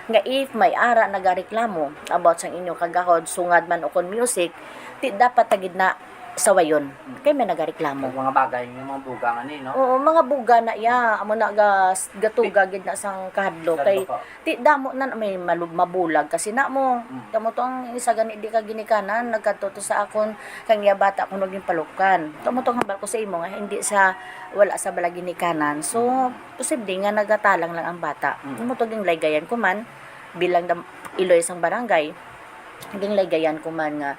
Nga if may ara nagareklamo about sang inyo kagahod, sungad man o kon music, ti dapat ta gid na sawayon. Kay may nagareklamo. Ang mga bagay, yung mga buga nga ni, no? Oo, mga buga na iya. Amo na ga-, gatuga gid na sang kahadlok. Kay ti-, damo na may malu-, mabulag kasi na mo. Mm. Kamo to ang isa gani di ka ginikanan, nagkadto to sa akon kang iya bata kuno ginpalukan. Kamo to ang hambal ko sa imo nga hindi sa, wala sa bala ginikanan. So, posible nga nagatalang lang ang bata. Mm. Kamo to ginlaygayan ko man bilang dam-, iloy sang barangay. Ginlaygayan ko man nga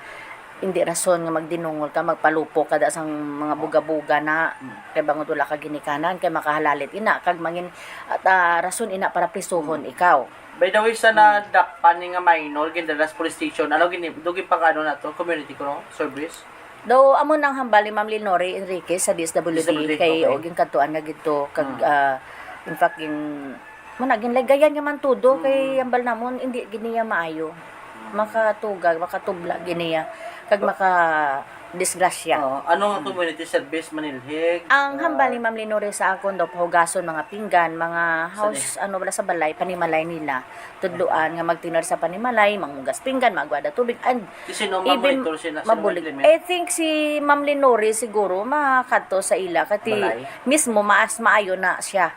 hindi rason nga magdinungol ka, magpalupok ka da sang mga buga-buga na, kay bangod wala ka ginikanan, kay makahalalit ina, kag mangin-, at, ah, rason ina para prisuhon ikaw. By the way, sa nadakpan ni nga minor, gindala sa police station, ano gini-, do gipang-ano na to, community ko, no? Service? Daw, amo nang hambal ni Ma'am Lenore Enriquez sa D S W D, D S W D, kay, okay, o, ginkadtuan nga gid to, kag, ah, in fact, gin-, Muna, ginlaygayan niya man todo, kay hambal namon, hindi gid niya maayo. Makatuga, makatubla gid niya, kag makadisgrasya. Oo. Ano nga community service, manilhig? Ang hambal ni Ma'am Lenore sa akon daw, pahugason mga pinggan, mga house, ano, wala sa balay, panimalay nila. Tudloan nga magtinor sa panimalay, manghugas pinggan, magwada tubig, and even mabulig. Sino, ma'am, monitor sila, sino nag-implement? I think si Ma'am Lenore siguro makadto sa ila, kay mismo maas maayo na siya.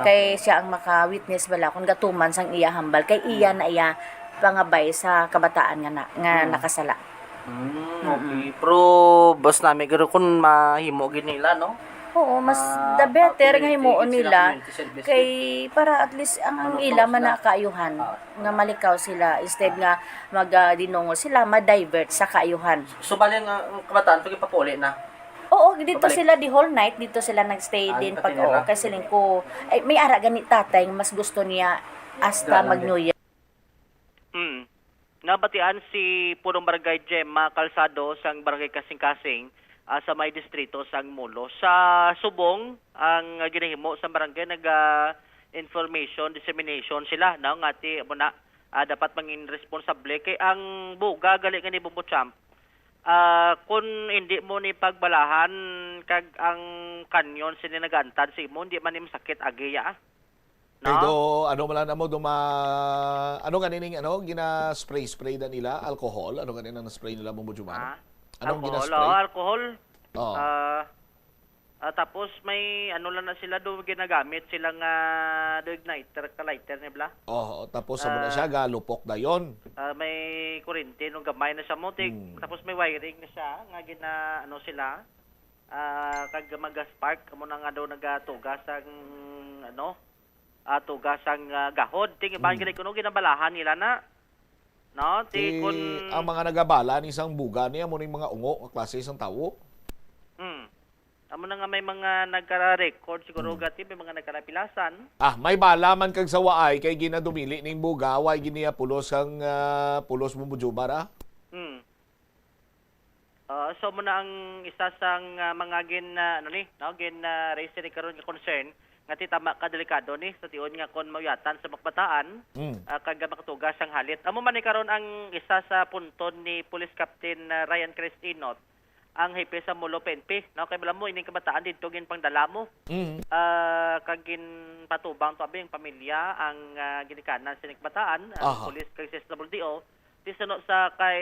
Kay siya ang maka-witness bala kung gatuman sang iya hambal, kay iya na iya pangabay sa kabataan nga na, nga nakasala. Mm, okay. Pero mas nami garo kung mahimo gid nila, no? Oo, mas the better nga himuon nila. Kay para at least ang ila man na kaayuhan nga malikaw sila instead nga mag, ah, dinungol sila, ma-divert sa kaayuhan. So, bali ang, ang kabataan to gipapuli na? Oo, dito sila the whole night, dito sila nagstay din pag, oo, kay siling ko, ay, may ara gani tatay nga mas gusto niya hasta mag-New Year. Mm. Nabatian si Punong Barangay Gemma Calzado sang Barangay Kasing-Kasing, ah, sa may distrito sang Molo. Sa subong, ang ginahimo sa barangay, naga-information dissemination sila, no, nga ti, amo na, ah, dapat mangin responsable kay ang buga gali nga ni Bombo Champ, ah, kun hindi mo ni pagbalahan kag ang kanyon sini nagaantad sa imo, hindi man ni masakit agi, ah. No? Ay, do, ano man lang mo, duma-, ano nga nining, ano, gina-spray-spray na nila? Alcohol? Ano nga nining spray nila, Bombo Jumar? Ah, ano, alcohol, gina-spray? Oh, alcohol. Oh. Ah, ah, tapos may, ano lang na sila, do, ginagamit sila nga, do, igniter, ka lighter, ni bla? Oh, tapos, amo na siya, ah, galupok dayon. Ah, may kurente, no, gamay na siya mo, tig-, hmm, tapos may wiring na siya, nga gina-, ano sila, ah, kag maga-spark, amo na nga daw nagatugas ang, ano, ah, tugas ang, ah, gahod. Ting iban, hmm, gali kuno ginabalahan nila na. No? Ti, ti kun ang mga nagabala ni sang buga ni, amo ning mga ungo nga klase sang tawo. Hmm. Amo na nga may mga nagkara-record siguro, hmm, gati, may mga nagkarapilasan. Ah, may bala man kag sa waay kay ginadumili ning buga, way gid niya pulos ang, ah, pulos mo, Jomar, ah? Hmm. Ah, so, amo na ang isa sang, ah, mga gin, ah, ano ni, no, gin, ah, raise ni karon nga concern nga ti tama ka delikado ni sa tion nga kon mauyatan sa mga kabataan, mm, ah, kag makatugas sang halit. Amo man ni karon ang isa sa punton ni Police Captain, ah, Ryan Chris Inot, ang hepe sa Molo P N P, no, kay bala mo ining kabataan didto ginpangdala mo. Mm. Ah, kag ginpatubang to abi ang pamilya, ang, ah, ginikanan sining kabataan, ang, aha, police kag C S W D O. Ti suno sa kay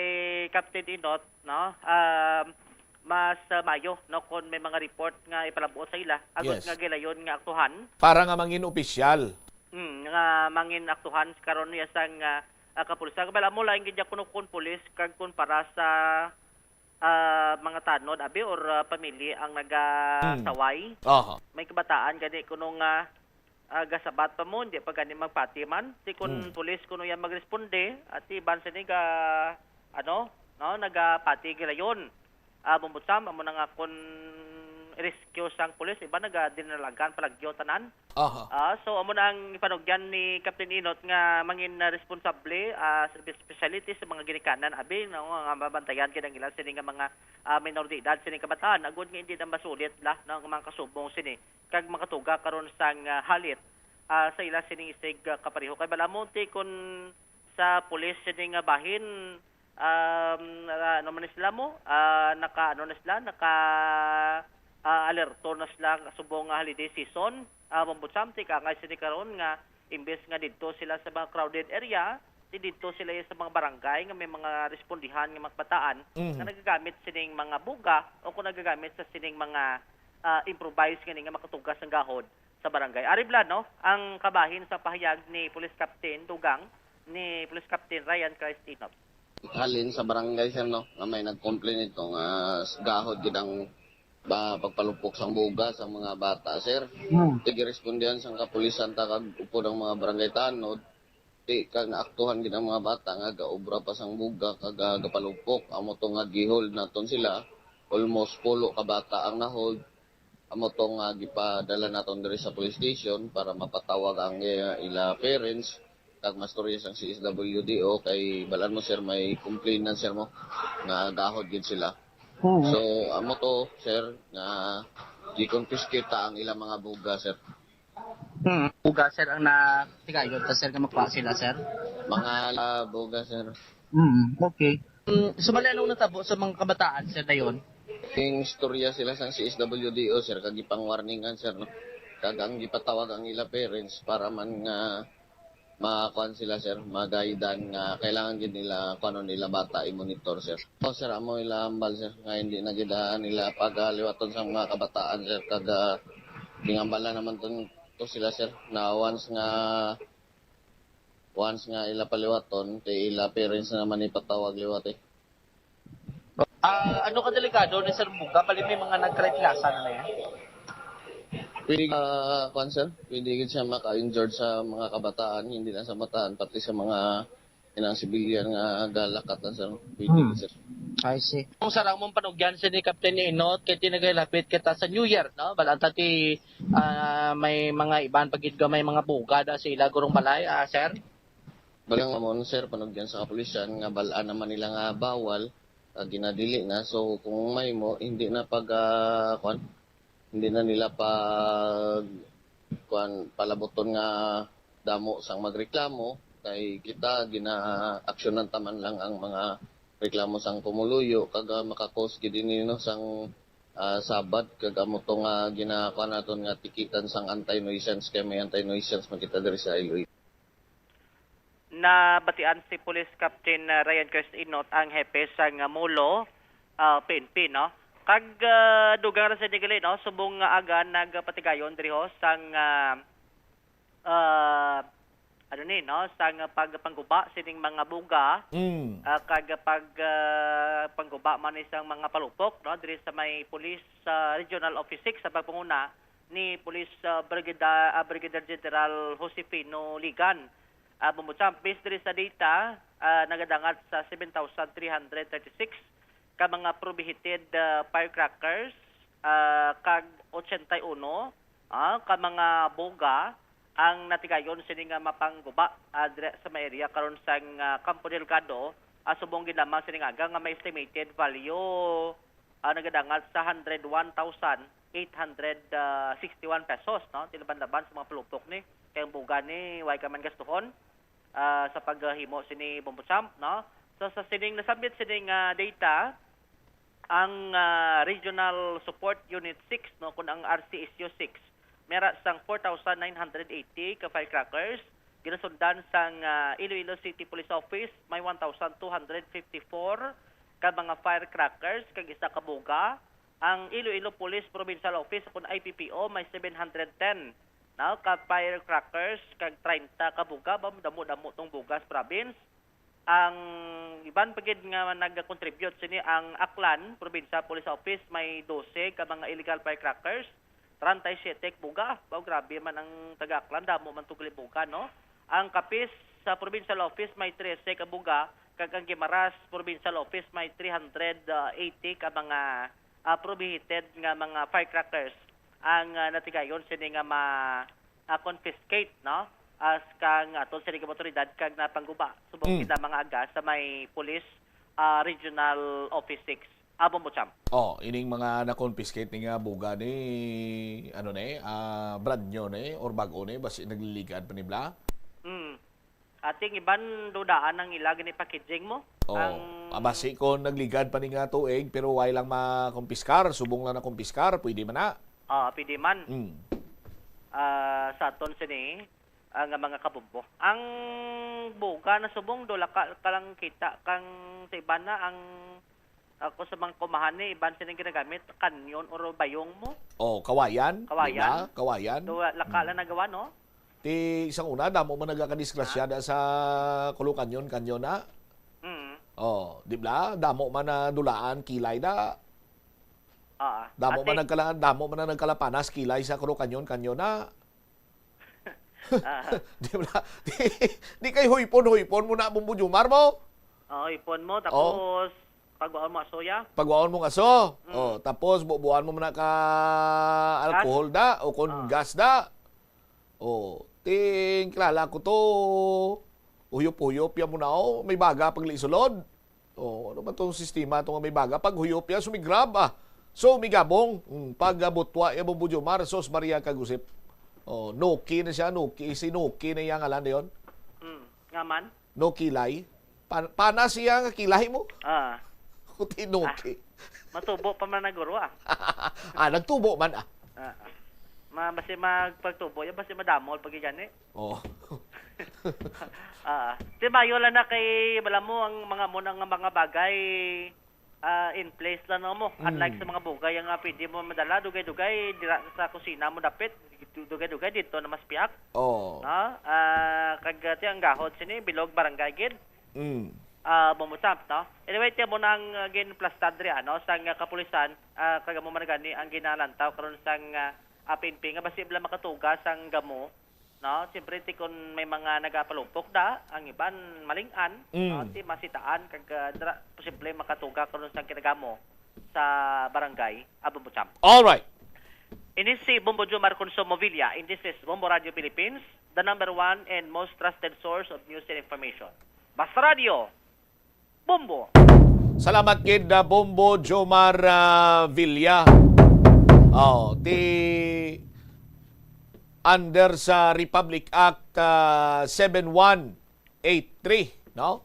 Captain Inot, no? Um, mas, uh, mayo, no, kung may mga report nga ipalabuot sa ila, agod, yes, nga gilayon nga aktuhan. Para nga mangin opisyal. Hmm, nga mangin aktuhan karon niya sang, uh, uh, kapulisan. Kabala mo, lain gid ya kuno kun pulis kag kun para sa, uh, mga tanod, abi, or, uh, pamili ang nagasaway. Hmm. Aha. May kabataan gani kuno nga ah, gasabat pa mo, hindi pa gani magpati man. Ti kun, hmm, pulis kuno yan magresponde, at iban sini ga, ano, no, nagapati gilayon. Ah, bumbutsam, amo na nga kun rescue sang pulis, iban nagadinalagan palagyo tanan. Aha. Ah, so, amo na ang ipanugyan ni Captain Inot nga mangin, ah, responsable, ah, sa speciality sa mga ginikanan, abi, no, nga mabantayan gid ang ilan sini nga mga, ah, minor de edad, sini kabataan, agud nga hindi na masulit la, no, ang mga kasubong sini kag makatuga karon sang, ah, halit, ah, sa ila sining isig, ah, kapareho. Kay bala mo ti kun sa pulis sini nga bahin, um, ah, ano man ni sila mo, ah, naka, ano na sila, naka, ah, alerto na sila subong nga holiday season, ah, bumbutsam ti kaangay sini karon nga imbes nga didto sila sa mga crowded area, Di dito sila sa mga barangay nga may mga respondihan nga mga kabataan Mhm. nga nagagamit sining mga buga o kung nagagamit sa sining mga, ah, improvised nga nga makatugas ang gahod sa barangay. Ari bala, no, ang kabahin sa pahayag ni Police Captain Dugang, ni Police Captain Ryan Christ Inot. Halin sa barangay, sir, no, nga may nag-complain ito nga s-, gahod gid ang ba, pagpalupok sang buga sa mga bata, sir. Hmm. Tigirespondihan sang kapulisan ta kag upod ang mga barangay tanod, di kag naaktuhan gid ang mga bata nga gaobra pa sang buga kag, ah, gapalupok. Amo to nga gihold naton sila, almost pulo ka bata ang nahold. Amo to nga gipadala naton diri sa police station para mapatawag ang, eh, ila parents kag mastorya sang C S W D O kay balan mo, sir, may complainant, sir, mo nga gahod gid sila. Oo. So, amo to, sir, nga gi-confiscate ta ang ilang mga buga, sir. Hmm, buga, sir, ang natigayon ta, sir, nga makuha sila, sir? Mga, ah, buga, sir. Hmm, okay. Hmm, so, bali, anong natabo sa mga kabataan, sir, dayon? Ing istorya sila sang C S W D O, sir, kag gipang-warningan, sir, no? Kag ang gipatawag ang ila parents para man nga makuan sila, sir, magaidan nga kailangan gid nila kuanon nila bata i-monitor, sir. O, sir, amo ila hambal, sir, nga hindi na gid, ah, nila pagaliwaton sa mga kabataan, sir, kag, ah, gingambalan naman to, to sila, sir, na once nga, once nga ila paliwaton, kay ila parents na naman ipatawag liwat, eh. Ah, ano ka delikado ni Sir Buga? Bali may mga nagkalaplasan na yan? Pwede, ah, kuwan, sir? Pwede gid siya maka-injured sa mga kabataan, hindi lang sa bataan, pati sa mga inang sibilyan nga galakatan, sir. Pwede Hmm. gid, sir. I see. Kung sarang mong panugyan si ni Captain Inot, kay tinagay lapit kita sa New Year, no? Balanta ti, ah, may mga iban pagid gamay mga bugada sa ila gurong balay, ah, sir? Balang amon, sir, panugyan sa kapulisan nga bal-an naman nila nga bawal, ah, ginadili na. So, kung may mo, hindi na pag, ah, kwan, hindi na nila pag, kwan, palabuton nga damo sang magreklamo. Kay kita, gina-aksyonan taman lang ang mga reklamo sang pumuluyo, kag, ah, makakos gid ini, no, sang, ah, sabat, kag amo to nga ginakuan naton nga tikitan sang anti-nuisance, kay may anti-nuisance man kita diri sa Iloilo. Nabatian si Police Captain, uh, Ryan Crest Inot, ang hepe sang, uh, Molo, uh, P N P, no? Kag, uh, dugang ra sa gali, no? Subong nga aga nagpatigayon diri ho sang, uh, uh, ano ni, no? Sang pagpangguba sining mga buga, Mm. uh, kag pag, uh, pangguba man ni sang mga palupok, no? Diri sa may Police, uh, Regional Office six sa pagpanguna ni Police, ah, Brigada-, ah, Brigadier General Josefino Ligan. Ah, Bombo Champ, based diri sa data, ah, nagadangat sa seven thousand three hundred thirty-six ka mga prohibited, ah, firecrackers, ah, kag ochenta y uno, ah, ka mga boga ang natigayon sini nga mapangguba, ah, dira sa may area karon sang, ah, Campo Delgado, ah, subong gid lamang sini nga aga nga may estimated value, ah, nagadangat sa hundred one thousand eight hundred sixty-one pesos, no? Tilaban-laban sa mga palupok ni, kay ang buga ni, way ka man gastuhon, ah, sa paghimo sini Bombo Champ, no? So, sa sining nasambit sining, ah, data, ang, ah, Regional Support Unit six, no, kun ang R C S U six, may ara sang four thousand nine hundred eighty ka firecrackers, ginasundan sang, ah, Iloilo City Police Office, may one thousand two hundred fifty-four ka mga firecrackers, kag isa ka buga, ang Iloilo Police Provincial Office, kun I P P O, may seven hundred ten, no, ka firecrackers kag treinta ka buga, ba, damo-damo tong buga sa province. Ang iban pa gid nga nag-contribute sini ang Aklan Provincial Police Office, may dose ka mga illegal firecrackers, treinta y siete ka buga. Ba, grabe man ang taga Aklan, damo man to gali buga, no? Ang Capiz sa Provincial Office may trese ka buga, kag ang Guimaras Provincial Office may three hundred eighty ka mga, ah, prohibited nga mga firecrackers ang, ah, natigayon sini nga ma-, ah, confiscate, no? As kang aton sini nga awtoridad kag napangguba subong Hmm. kita mga aga sa may police, ah, regional office six. Ah, Bombo Champ. Oh, ining mga na-confiscate ni nga buga ni, ano ni, ah, brand new ni or bag-o ni, basi nagliligad pa ni bla? Hmm. Ating iban dudaan ang ila gani packaging mo. Oh, Ang ah, basi kon nagligad pa ni nga tuig, pero way lang makumpiskar, subong lang na kumpiskar, pwede man na. Ah, pwede man. Mm. Ah, sa aton sini, ah, nga mga kabombo. Ang buga na subong, dula ka, ka lang kita kang sa iban na ang, ako sa mga kumahan ni iban sining ginagamit, kanyon or bayong mo. Oh, kawayan, di Kawayan. ba? Kawayan. So, wala ka Mm. lang nagawa, no? Ti, sang una, damo man nagakadisgrasya Ah. da sa Kulukanyon, kanyon na. Mm. Oh, di ba? Damo man na dulaan, kilay da. Ah, Damo ate. man nagkala-, damo man na nagkalapanas, kilay sa Kulukanyon, kanyon na. Ah. Di ba? Di, di kay huypon-huypon mo na, Bombo Jomar mo. Oh, ipon mo, Oh. tapos pagwaon mo asoya. Pagwaon mo nga so. Mm. Oh, tapos bubuan mo na ka Gas. alcohol da o kung Ah. gas da. Oh, ting kilala ko to. Uyop-uyop ya mo na, oh. May baga pag lisulod. Oh, ano ba tong sistema to nga may baga? Pag huyop ya, sumigrab, ah. So, migabong. Mm, pag, ah, butwa ya, Bombo Jomar, sos Maria Kagusip. Oh, Noki na siya, Noki. Si Noki na iya ngalan na yun. Mm, nga man? No kilay. Pan-, pana siya nga kilay mo. Ah. Kuti Noki. Ah, matubo pa man na guro, ah. Ah, nagtubo man, ah. Ah, ah. Ma-, basi magpagtubo, yan basi madamol pag gani. Oh. Ah, ah. Di mayo lang na kay, bala mo, ang mga mo nga mga bagay, ah, in place lang, no, mo. Unlike Mm. sa mga bugay nga pwede mo madala, dugay-dugay, dira sa kusina mo dapit, dugay-dugay dito na mas piyak. Oh. No? Ah, kag, ah, ti ang gahod sini, bilog barangay gid. Mm. Ah, Bombo Jomar, no? Anyway, ti mo nang, ah, ginplastad diri, ano, sang, ah, kapulisan, ah, kag mo man gani ang ginalantaw karon sang, ah, ah, P N P nga basi bala makatuga sang gamo, no? Siyempre, ti kun may mga nagapalupok da, ang iban maling-an, no? Mm. Ti masitaan, kag, ah, dira, posible makatuga karon sang kinagamo sa barangay, ah, Bombo Jomar. All right. Ini si Bombo Jomar Consumo Villa, and this is Bombo Radio Philippines, the number one and most trusted source of news and information. Basta Radio, Bombo. Salamat gid, ah, Bombo Jomar, ah, Villa. Oh, ti under sa Republic Act, ah, seven one eight three, no?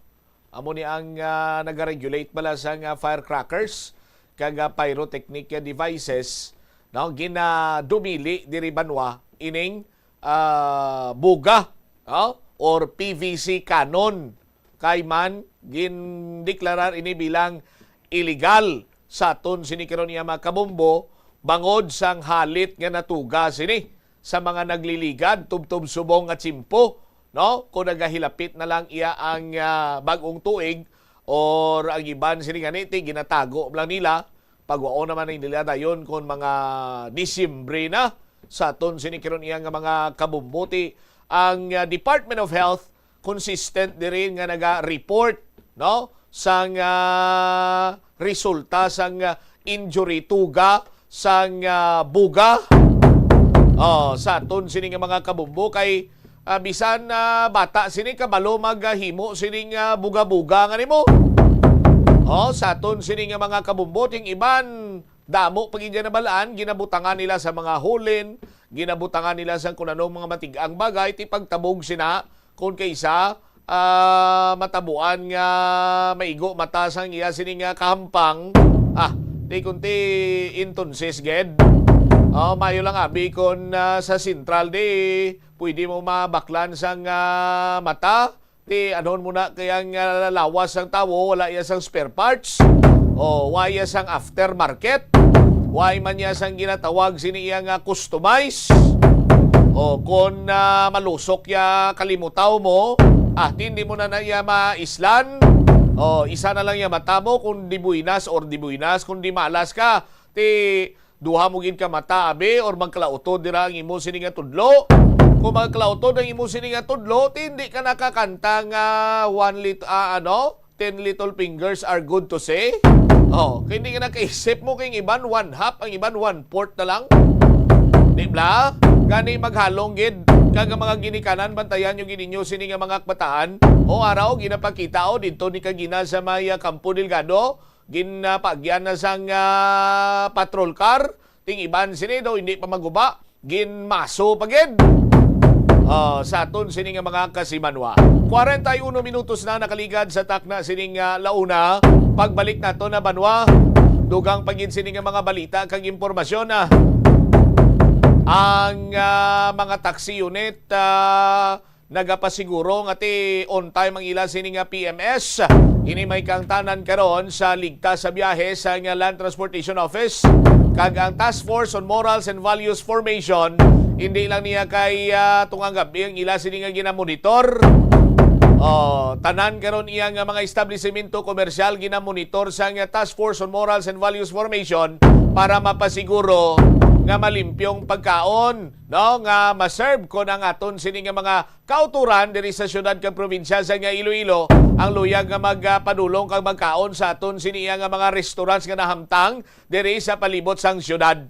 Amo ni ang, ah, nagaregulate bala sang, ah, firecrackers kag, ah, pyrotechnic devices, no? Ginadumili diri banwa ining, ah, buga, no? Or P V C cannon. Kay man, gindeklarar ini bilang iligal sa aton sini karon nga mga kabombo, bangod sang halit nga natuga sini sa mga nagliligad tubtob subong nga tiyempo, no? Kung nagahilapit na lang iya ang, ah, bag-ong tuig or ang iban sini gani ti ginatago lang nila, pagwaon naman ni nila dayon kon mga Disyembre na sa aton sini karon iya nga mga kabombo. Ti ang, ah, Department of Health consistent diri nga naga-report, no, sang, ah, resulta sang, ah, injury, tuga sang, ah, buga. Oh, sa aton sini nga mga kabombo kay, ah, bisan, ah, bata sini kabalo maghimo sining, ah, buga-buga nga nimo. Oh, sa aton sini nga mga kabombo, ting iban damo pa gid nga nabalaan, ginabutangan nila sa mga hulin, ginabutangan nila sang kun anong mga matig-ang bagay, ti pagtabog sina, kun kaysa, ah, matabuan nga maigo mata sang iya sini nga kahampang. Ah, ti kunti entonces gid. Oh, mayo lang abi kun, ah, sa sentral di pwede mo mabaklan sang, ah, mata. Ti anon mo na kay ang, ah, lawas sang tawo, wala iya sang spare parts. O, wa iya sang aftermarket. Wa man iya sang ginatawag sini iya nga customize. O, kon, ah, malusok ya kalimutaw mo, ah, ti hindi mo na, na iya maislan. O, isa na lang iya mata mo kung di buinas or di buinas, kung di malas ka. Ti duha mo gid ka mata, abi, or magkalautod dira ang imo sini nga tudlo. Kung magkalautod ang imo sini nga tudlo, ti hindi ka nakakanta nga one lit-, ah, ano, ten little fingers are good to say. Oh, kay hindi ka nakaisip mo kay ang iban one half, ang iban one fourth na lang. Di bala? Gani maghalong gid kag ang mga ginikanan, bantayan nyo gid ninyo sini nga mga kabataan. O araw, ginapakita o didto ni kagina sa may, ah, Campo Delgado, ginapaagyan na sang, ah, patrol car. Ting iban sini daw hindi pa maguba, ginmaso pa gid. Ah, sa aton sini nga mga kasimanwa. Kwarenta y uno minutos na nakaligad sa takna sining, ah, launa. Pagbalik nato na banwa, dugang pa gid sini nga mga balita kag impormasyon, ah. Ang, ah, mga taxi unit, ah, nagapasiguro nga ti on time ang ila sini nga P M S. Ini may kaangtanan karon sa Ligtas sa Biyahe sang Land Transportation Office, kag ang Task Force on Morals and Values Formation, hindi lang niya kay, ah, tungang gabi ang ila sini nga ginamonitor. Oh, tanan karon iya nga mga establisemento komersyal ginamonitor sang Task Force on Morals and Values Formation para mapasiguro nga malimpyong pagkaon, no, nga ma-serve kon ang aton sini nga mga kauturan diri sa siyudad kag probinsya sa nga Iloilo ang luyag nga magpadulong kag magkaon sa aton sini nga mga restaurants nga nahamtang diri sa palibot sang siyudad.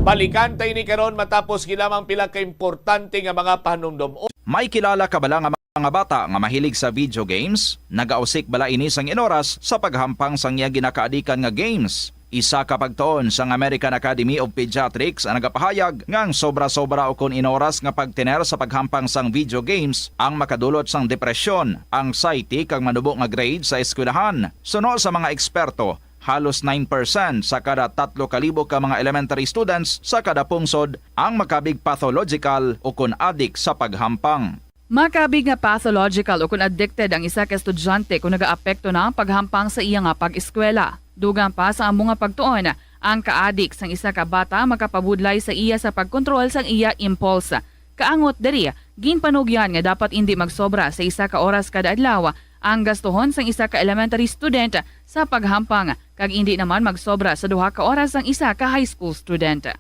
Balikan ta ini karon matapos gilamang pila ka importante nga mga panumdom. May kilala ka bala nga mga bata nga mahilig sa video games? Nagausik bala ini sang inoras sa paghampang sang iya ginakaadikan nga games? Isa ka pagtuon sang American Academy of Pediatrics ang nagapahayag nga ang sobra-sobra ukon inoras nga pagtener sa paghampang sang video games ang makadulot sang depresyon, anxiety, kag manubo nga grade sa eskwelahan. Suno sa mga eksperto, halos nine percent sa kada tatlo ka libo ka mga elementary students sa kada pungsod ang makabig pathological ukon adik sa paghampang. Makabig nga pathological ukon addicted ang isa ka estudyante kon nagaapekto na ang paghampang sa iya nga pag-eskwela. Dugang pa sa amo nga pagtuon, ang kaadik sang isa ka bata makapabudlay sa iya sa pagkontrol sang iya impulse. Kaangot diri, ginpanugyan nga dapat indi magsobra sa isa ka oras kada adlaw ang gastuhon sang isa ka elementary student sa paghampang, kag indi naman magsobra sa duha ka oras ang isa ka high school student.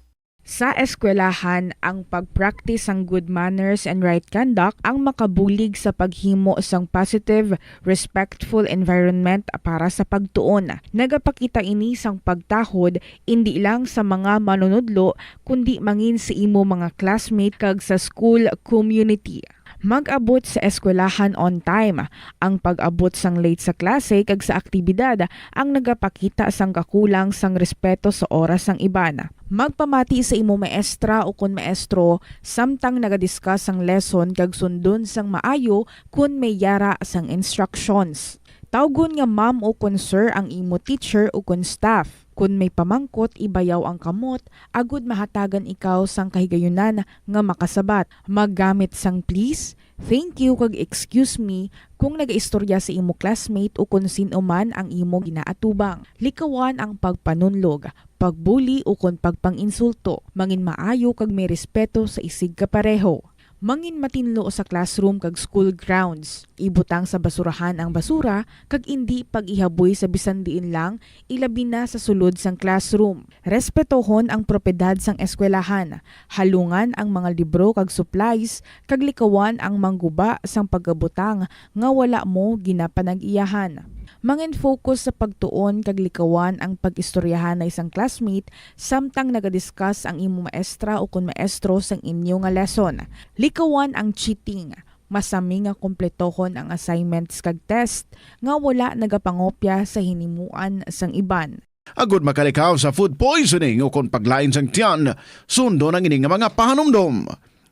Sa eskwelahan, ang pag-practice sang good manners and right conduct ang makabulig sa paghimo sang positive, respectful environment para sa pagtuon. Nagapakita ini sang pagtahod indi lang sa mga manunudlo, kundi mangin sa imo mga classmate kag sa school community. Mag-abot sa eskwelahan on time. Ang pag-abot sang late sa klase kag sa aktibidad ang nagapakita sang kakulang sang respeto sa oras sang iban. Magpamati sa imo maestra ukon maestro samtang nagadiscuss sang lesson kag sundon sang maayo kon may yara sang instructions. Tawgon nga ma'am ukon sir ang imo teacher ukon staff. Kon may pamangkot, ibayaw ang kamot agod mahatagan ikaw sang kahigayunan nga makasabat. Maggamit sang please, thank you, kag excuse me kung nagaistorya sa imo classmate ukon sin-o man ang imo ginaatubang. Likawan ang pagpanunlog, pagbuli, ukon pagpang-insulto. Mangin maayo kag may respeto sa isigkapareho. Mangin matinlo sa classroom kag school grounds. Ibutang sa basurahan ang basura kag indi pag-ihaboy sa bisan diin lang, ilabi na sa sulod sang classroom. Respetohon ang propiedad sang eskwelahan. Halungan ang mga libro kag supplies, kag likawan ang mangguba sang pagkabutang nga wala mo ginapanag-iyahan. Mangin-focus sa pagtuon kag likawan ang pag-istoryahanay sang classmate samtang nagadiscuss ang imo maestra ukon maestro sang inyo nga lesson. Likawan ang cheating. Masami nga kompletohon ang assignments kag test nga wala nagapangopya sa hinimuan sang iban. Agud makalikaw sa food poisoning ukon paglain sang tiyan, sundon ang ini nga mga pahanumdom.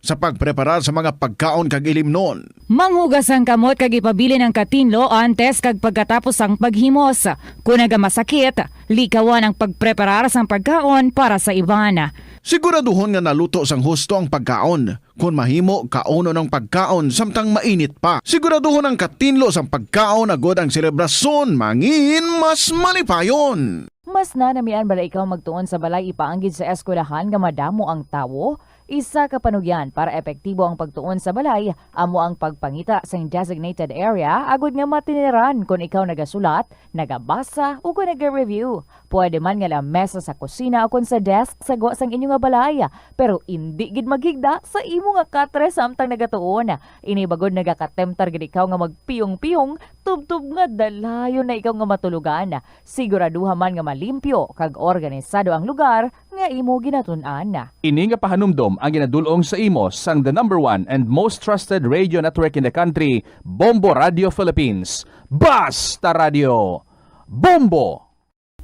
Sa pagpreparar sa mga pagkaon kag ilimnon. Manghugas ang kamot kag ipabilin ang katinlo antes kag pagkatapos sang paghimos. Kon nagamasakit, likawan ang pagpreparar sang pagkaon para sa iban. Siguraduhon nga naluto sang husto ang pagkaon. Kon mahimo, kaunon ang pagkaon samtang mainit pa. Siguraduhon ang katinlo sang pagkaon agud ang selebrasyon mangin mas malipayon. Mas nanamian bala ikaw magtuon sa balay ipaanggid sa eskwelahan nga madamo ang tawo? Isa ka panugyan para epektibo ang pagtuon sa balay amo ang pagpangita sing designated area agud nga matineran kon ikaw nagasulat, nagabasa, o kon naga-review. Pwede man nga lamesa sa kusina o kon sa desk sa gwa sang inyo nga balay, pero indi gid maghigda sa imo nga katre samtang nagatuon. Ini bagod nagakatemtar gid ikaw nga magpiyong-piyong, tubtob nga dalayon na ikaw nga matulogan. Siguraduha man nga malimpyo kag organisado ang lugar nga imo ginatun-an. Ini nga pahanumdom ang ginadul-ong sa imo sang the number one and most trusted radio network in the country, Bombo Radio Philippines. Basta Radio, Bombo!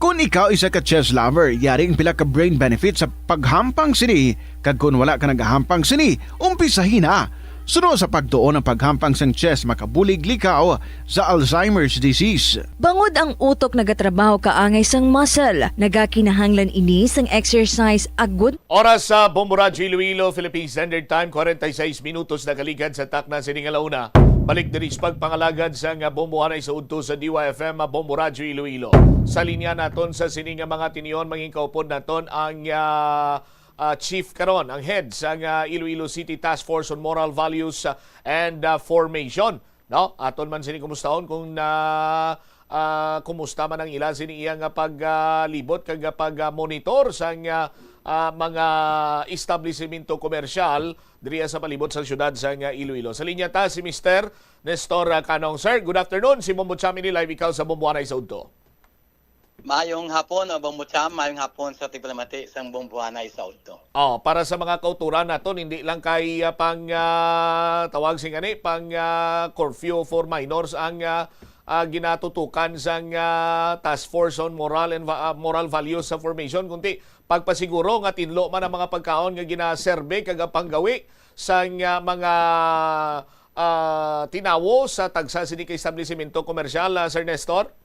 Kon ikaw isa ka chess lover, yari ang pila ka brain benefits sa paghampang sini, kag kon wala ka nagahampang sini, umpisahi na. Suno sa pagtuon, ang paghampang sang chess makabulig likaw sa Alzheimer's disease. Bangod ang utok nagatrabaho kaangay sang muscle, nagakinahanglan ini sang exercise agud. Oras sa Bombo Radyo Iloilo, Philippine Standard Time, forty-six minutos nakaligad sa takna sini nga launa. Balik diri sa pagpangalagad sa nga Bombo Anay sa Udto sa D Y F M, Bombo Radyo Iloilo. Sa linya naton sa sini nga mga tinion, mangin kaupod naton ang ah, ah, chief karon, ang head sa nga Iloilo City Task Force on Moral Values ah, and ah, Formation. No? Aton man sini kumustahon kung na ah, kumusta man ang ila sini iya nga paglibot kag pag-monitor sa nga ah, mga establisemento komersyal diri sa palibot sa siyudad sa nga Iloilo. Sa linya ta si Mister Nestor ah, Canong. Sir, good afternoon. Si Bombo Cham ini live, ikaw sa Bombo Anay sa Udto. Maayong hapon, o Bombo Cham, maayong hapon sa tigpalamati sang Bombo Anay sa Udto. Oh, para sa mga kauturan naton, hindi lang kay ah, pang ah, tawag sing ani, pang ah, curfew for minors ang ah, ah, ginatutukan sang ah, Task Force on Moral and Va- ah, Moral Values sa Formation, kundi pagpasiguro nga tinlo man ang mga pagkaon nga ginaserbe kag ang panggawi sang ah, mga ah, tinawo sa tagsa sini ka establisemento komersyal, ah, Sir Nestor?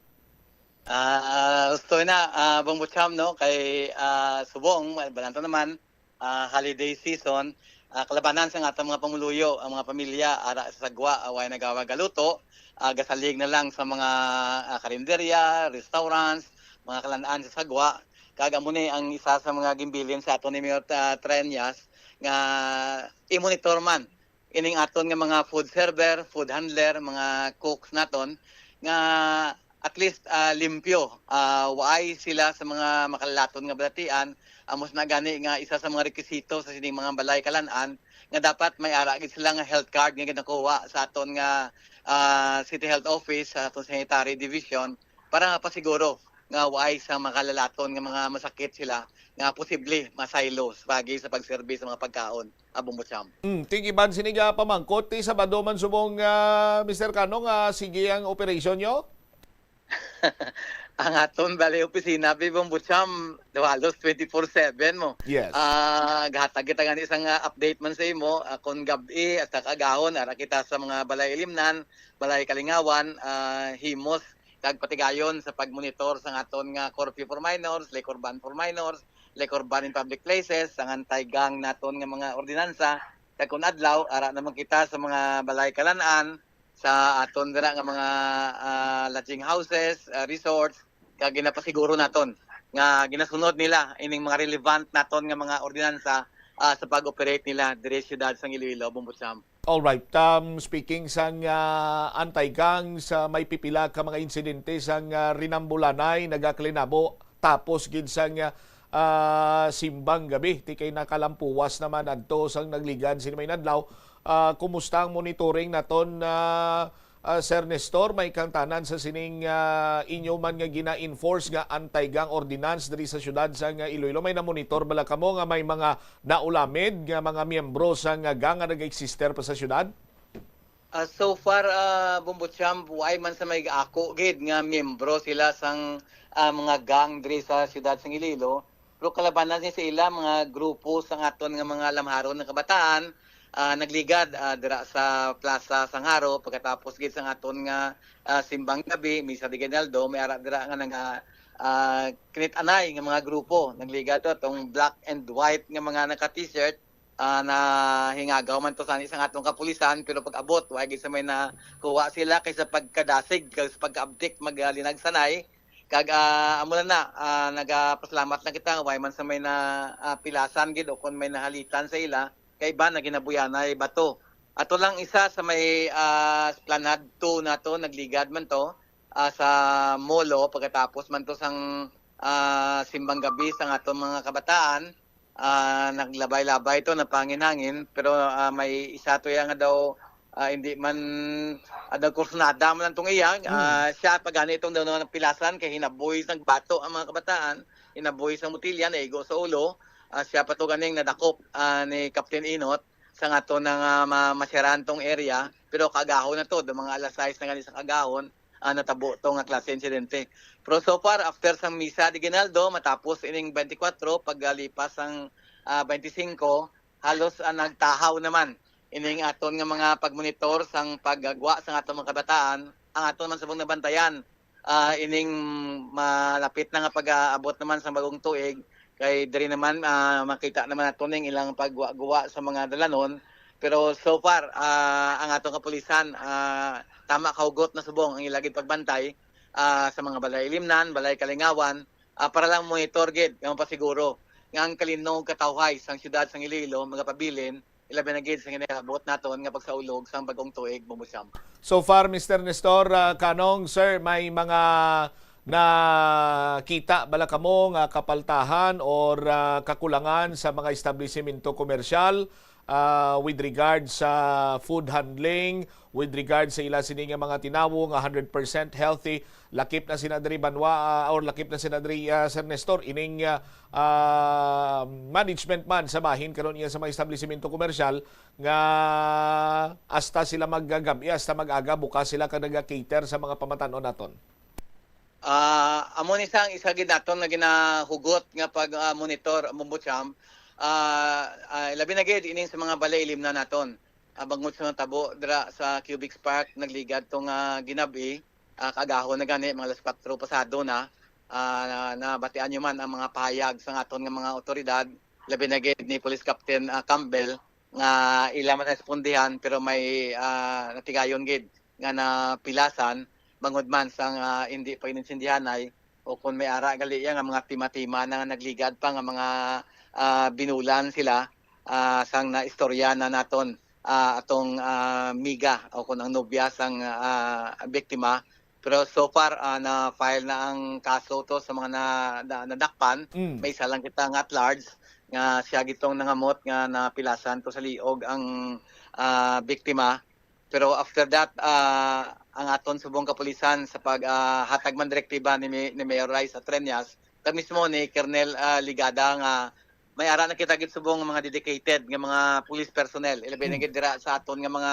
Ah, gusto na, ah, Bombo Cham, no, kay ah, subong, balanta naman, ah, holiday season, ah, kalabanan sa atong mga pamuluyo, ang mga pamilya, ara sa sagwa, ah, way nagawa galuto, ah, gasalig na lang sa mga ah, karinderya, restaurants, mga kalan-an sa sagwa. Kag amo ni ang isa sa mga gimbilin sa aton ni Mayor ah, Treñas nga i-monitor man ining aton nga mga food server, food handler, mga cooks naton nga at least ah, limpyo, ah, waay sila sa mga makalalaton nga balatian. Amos na gani nga isa sa mga rekisito sa sining mga balay kalan-an nga dapat may ara gid sila nga health card nga ginakuha sa aton nga ah, City Health Office, sa aton Sanitary Division para mapasiguro nga waay sa makalalaton nga mga masakit sila nga posible masaylo sa pagi sa pagserbi sa mga pagkaon, Bombo Cham. Mm, ting-iban sini nga pamangkot, ti Sabado man subong, ah, Mister Cano, nga sige ang operasyon nyo? Ang aton bali opisina, Bombo Cham, halos twenty-four seven mo. Yes. Ah, gahatag kita gani sang ah, update man sa imo, ah, kon gab-i hasta kaagahon, ara kita sa mga balay ilimnan, balay kalingawan, ah, himos kag patigayon sa pagmonitor sa aton nga curfew for minors, liquor ban for minors, liquor ban in public places, ang anti-gang naton nga mga ordinansa. Kag kon adlaw, ara naman kita sa mga balay kalan-an, sa aton dira nga mga ah, lodging houses, ah, resorts, kag ginapasiguro naton nga ginasunod nila ining mga relevant naton nga mga ordinansa ah, sa pag-operate nila diri sa siyudad sang Iloilo, Bombo Cham. Alright. Um, speaking sang ah, anti-gang, sa may pipila ka mga insidente sang ah, rinambulanay nagakalinabo tapos gid sang ah, simbang gabi, ti kay nakalampuwas naman adto sang nagligad sini may nadlaw. Ah, kumusta ang monitoring naton, ah, ah, Sir Nestor? May kang tanan sa sining ah, inyo man nga gina-enforce nga anti-gang ordinance diri sa siyudad sang Iloilo? May na-monitor bala kamo nga may mga naulamid nga mga miyembro sang gang nga nag-existe pa sa siyudad? Ah, so far, ah, Bombo Cham, way man sa may ako gid nga miyembro sila sang ah, mga gang diri sa siyudad sang Iloilo. Pero kalabanan ni sa ila mga grupo sang aton nga mga lamharon nga kabataan, ah, nagligad ah, dira sa Plaza sang Jaro pagkatapos gid sang aton nga ah, simbang gabi, Misa de Aguinaldo, may ara dira nga naga ah, kinit-anay nga mga grupo. Nagligad to atong black and white nga mga naka-t-shirt, ah, nahingagaw man to sa, sa atong kapulisan, pero pag-abot, wa gid sa may nakuha sila kay sa pagkadasig, kay sa pagkaabtik, maglinag sanay. Kag ah, amo na na, ah, nagapasalamat lang kita, way man sa may na ah, pilasan gid o kon may nahalitan sa ila, kay iban na ginabuyanay bato. Ato lang isa sa may ah, Esplanade two nato, nagligad man to ah, sa Molo pagkatapos man to sang ah, simbang gabi sang aton mga kabataan. Ah, naglabay-labay to, napangin-hangin, pero ah, may isa to iya nga daw ah, hindi man ah, nagkursunada man lang tong iya. Ah, siya pa gani itong daw napilasan kay hinaboy sang bato ang mga kabataan, hinaboy sang botilya, naigo sa ulo. Ah, siya pa to ganing nadakop ah, ni Captain Inot sa nga to na nga ma- masyaran tong area, pero kaagahon na to, do mga alas sais na gani sa kaagahon, ah, natabo to nga klase insidente. Pero so far, after sang Misa de Aguinaldo, matapos ining twenty-four, pagalipas sang ah, twenty-five, halos ah, nagtahaw naman ining aton nga mga pagmonitor sang paggwa sang aton mga kabataan, ang aton man subong nabantayan, ah, ining malapit na nga pag-aabot naman sang bagong tuig, kay diri naman, ah, makita naman nato ning ilang pagguwa-guwa sa mga dalanon. Pero so far, ah, ang aton kapulisan, ah, tama kahugot na subong ang ila gid pagbantay, ah, sa mga balay ilimnan, balay kalingawan, ah, para lang monitor gid nga mapasiguro nga ang kalinaw ug katawhay sang siyudad sang Iloilo magapabilin, ilabi na gid sa ginaabot naton nga pagsaulog sang bagong tuig, Bombo Sam. So far, Mister Nestor, ah, Kanong, sir, may mga nakita bala kamo nga kapaltahan or, ah, kakulangan sa mga establisimento komersyal, ah, with regard sa food handling, with regard sa ila sini nga mga tinawo nga hundred percent healthy, lakip na sina diri banwa, ah, or lakip na sina diri, ah, Sir Nestor, ining, ah, ah, management man sa bahin karon iya sa mga establisimento komersyal nga hasta sila maggagab-i, hasta mag-aga, bukas sila kag naga-cater sa mga pamatan-on naton. Ah, amo ni sang isa gid naton nga ginahugot nga pag, ah, monitor, Bombo Sam. Ah, ah, labi na gid ining sa mga balay ilimnan naton. Ah, bangod sa natabo dira sa Cubic Park, nagligad to nga ginab-i, ah, kaagahon na gani, mga alas kuwatro pasado na. Ah, na, nabatian nyo man ang mga pahayag sa aton nga mga otoridad, labi na gid ni Police Captain, ah, Campbell, nga ila man respondihan, pero may, ah, natigayon gid nga napilasan, bangod man sang, ah, hindi pa inintindihanay, o kung may ara gali iya nga mga tima-tima na nga nagligad pa nga mga, ah, binulan sila, ah, sang naistorya na naton, ah, atong, ah, miga o kung ang nobya sang, ah, biktima. Pero so far, ah, na-file na ang kaso to sa mga na, na, nadakpan. Mm. May isa lang kita nga at large nga siya gitong nangamot nga napilasan to sa liog ang, ah, biktima. Pero after that, ah, ang aton subong kapulisan sa pag, ah, hatag man direktiba ni, Mi- ni Mayor Rise Atreñas, kag mismo ni Colonel, ah, Ligada nga may ara na kita gid subong nga mga dedicated nga mga police personnel. Ilabi na Hmm. gid dira sa aton nga mga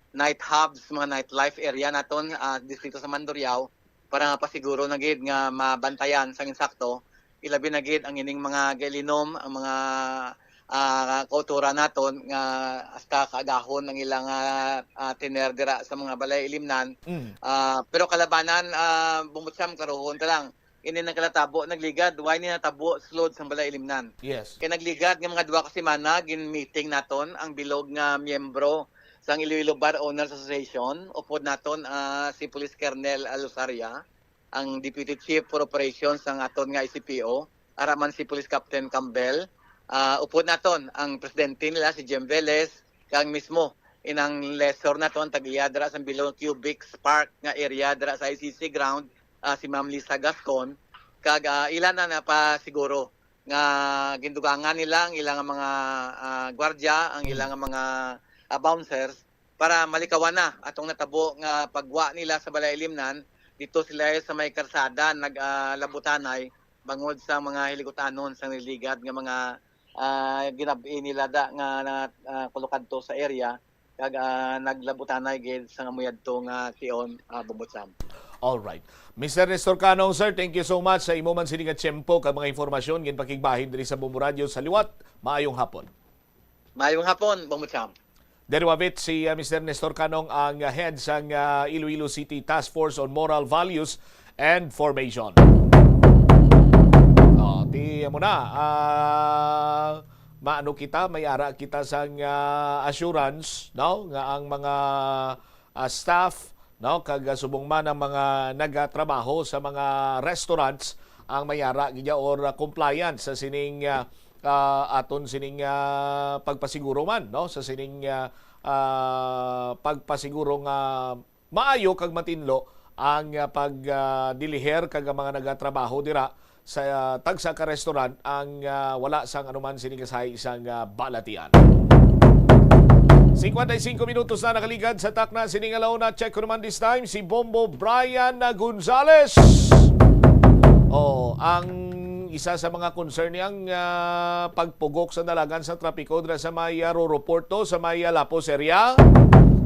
night hubs, mga nightlife area naton, ah, distrito sa Mandurriao para mapasiguro na gid nga mabantayan sang insakto, ilabi na gid ang ining mga gailinom, ang mga, ah, kautoran naton nga hasta kaagahon ang ilang, ah, ah, tener dira sa mga balay ilimnan. Mm. Ah, pero kalabanan, ah, Bombo Sam, karuhon ta lang. Ini nagkalatabo, nagligad, why ni natabo sulod sang balay ilimnan? Yes. Kay nagligad nga mga duha ka semana, gin-meeting naton ang bilog nga miyembro sang Iloilo Bar Owners Association, upod naton, ah, si Police Colonel Alosaria, ang Deputy Chief for Operations sang aton nga I C P O, ara man si Police Captain Campbell, ah, upod naton ang presidente nila si Jem Velez, kag mismo inang lessor naton tag-iya dira sa bilog Cubic Park nga area dira sa I C C ground, ah, si Ma'am Lisa Gascon, kag, ah, ila na napasiguro nga gindugangan nila ang ilang mga, ah, gwardya, ang Hmm. ilang mga, ah, bouncers para malikawan na atong natabo nga pagwa nila sa balay ilimnan. Dito sila sa may karsada nag, ah, labutanay bangod sa mga hiligutanhon sang niligad nga mga, ah, ginab-i nila da nga na, ah, kulukadto sa area kag, ah, naglabutanay gid sa nga muyadto nga tion, ah, Bombo Sam. All right. Mister Nestor Canong, sir, thank you so much sa imo man sini nga tiyempo kag mga impormasyon ginpakigbahin diri sa Bombo Radio sa liwat. Maayong hapon. Maayong hapon, Bombo Sam. Diri wavit si, ah, Mister Nestor Canong, ang, ah, head sang, ah, Iloilo City Task Force on Moral Values and Formation. Oh, ti mo na. Ah, maano kita, may ara kita sang, ah, assurance, no, nga ang mga, ah, staff, no, kag, ah, subong man ang mga nagatrabaho sa mga restaurants ang may ara gid or, ah, compliance sa sining, ah, ah, aton sining, ah, pagpasiguro man, no, sa sining, ah, ah, pagpasiguro nga maayo kag matinlo ang, ah, pag, ah, diliher kag ang mga nagatrabaho dira sa, ah, tagsa ka restaurant ang, ah, wala sang anuman sini kasahi sang, ah, balatian. Singkwenta y singko minutos na nakaligad sa takna sini nga launa. Check ko naman this time si Bombo Brian Gonzales. Oh, ang isa sa mga concern niya ang, ah, pagpugok sa dalagan sa trapiko dira sa may, ah, Roro Porto, sa may, ah, Lapos area.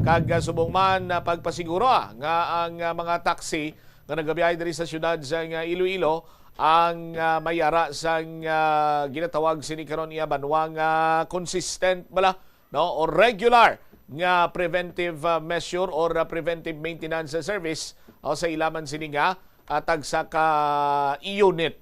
Kag, ah, subong man na pagpasiguro, ah, nga ang, ah, mga taxi nga nagabiyahe diri sa siyudad sa nga Iloilo ang, ah, may ara sang, ah, ginatawag sini karon iya banwa nga consistent bala no, or regular nga preventive, ah, measure or, ah, preventive maintenance service, o sa ilaman sini nga, ah, tagsa ka unit.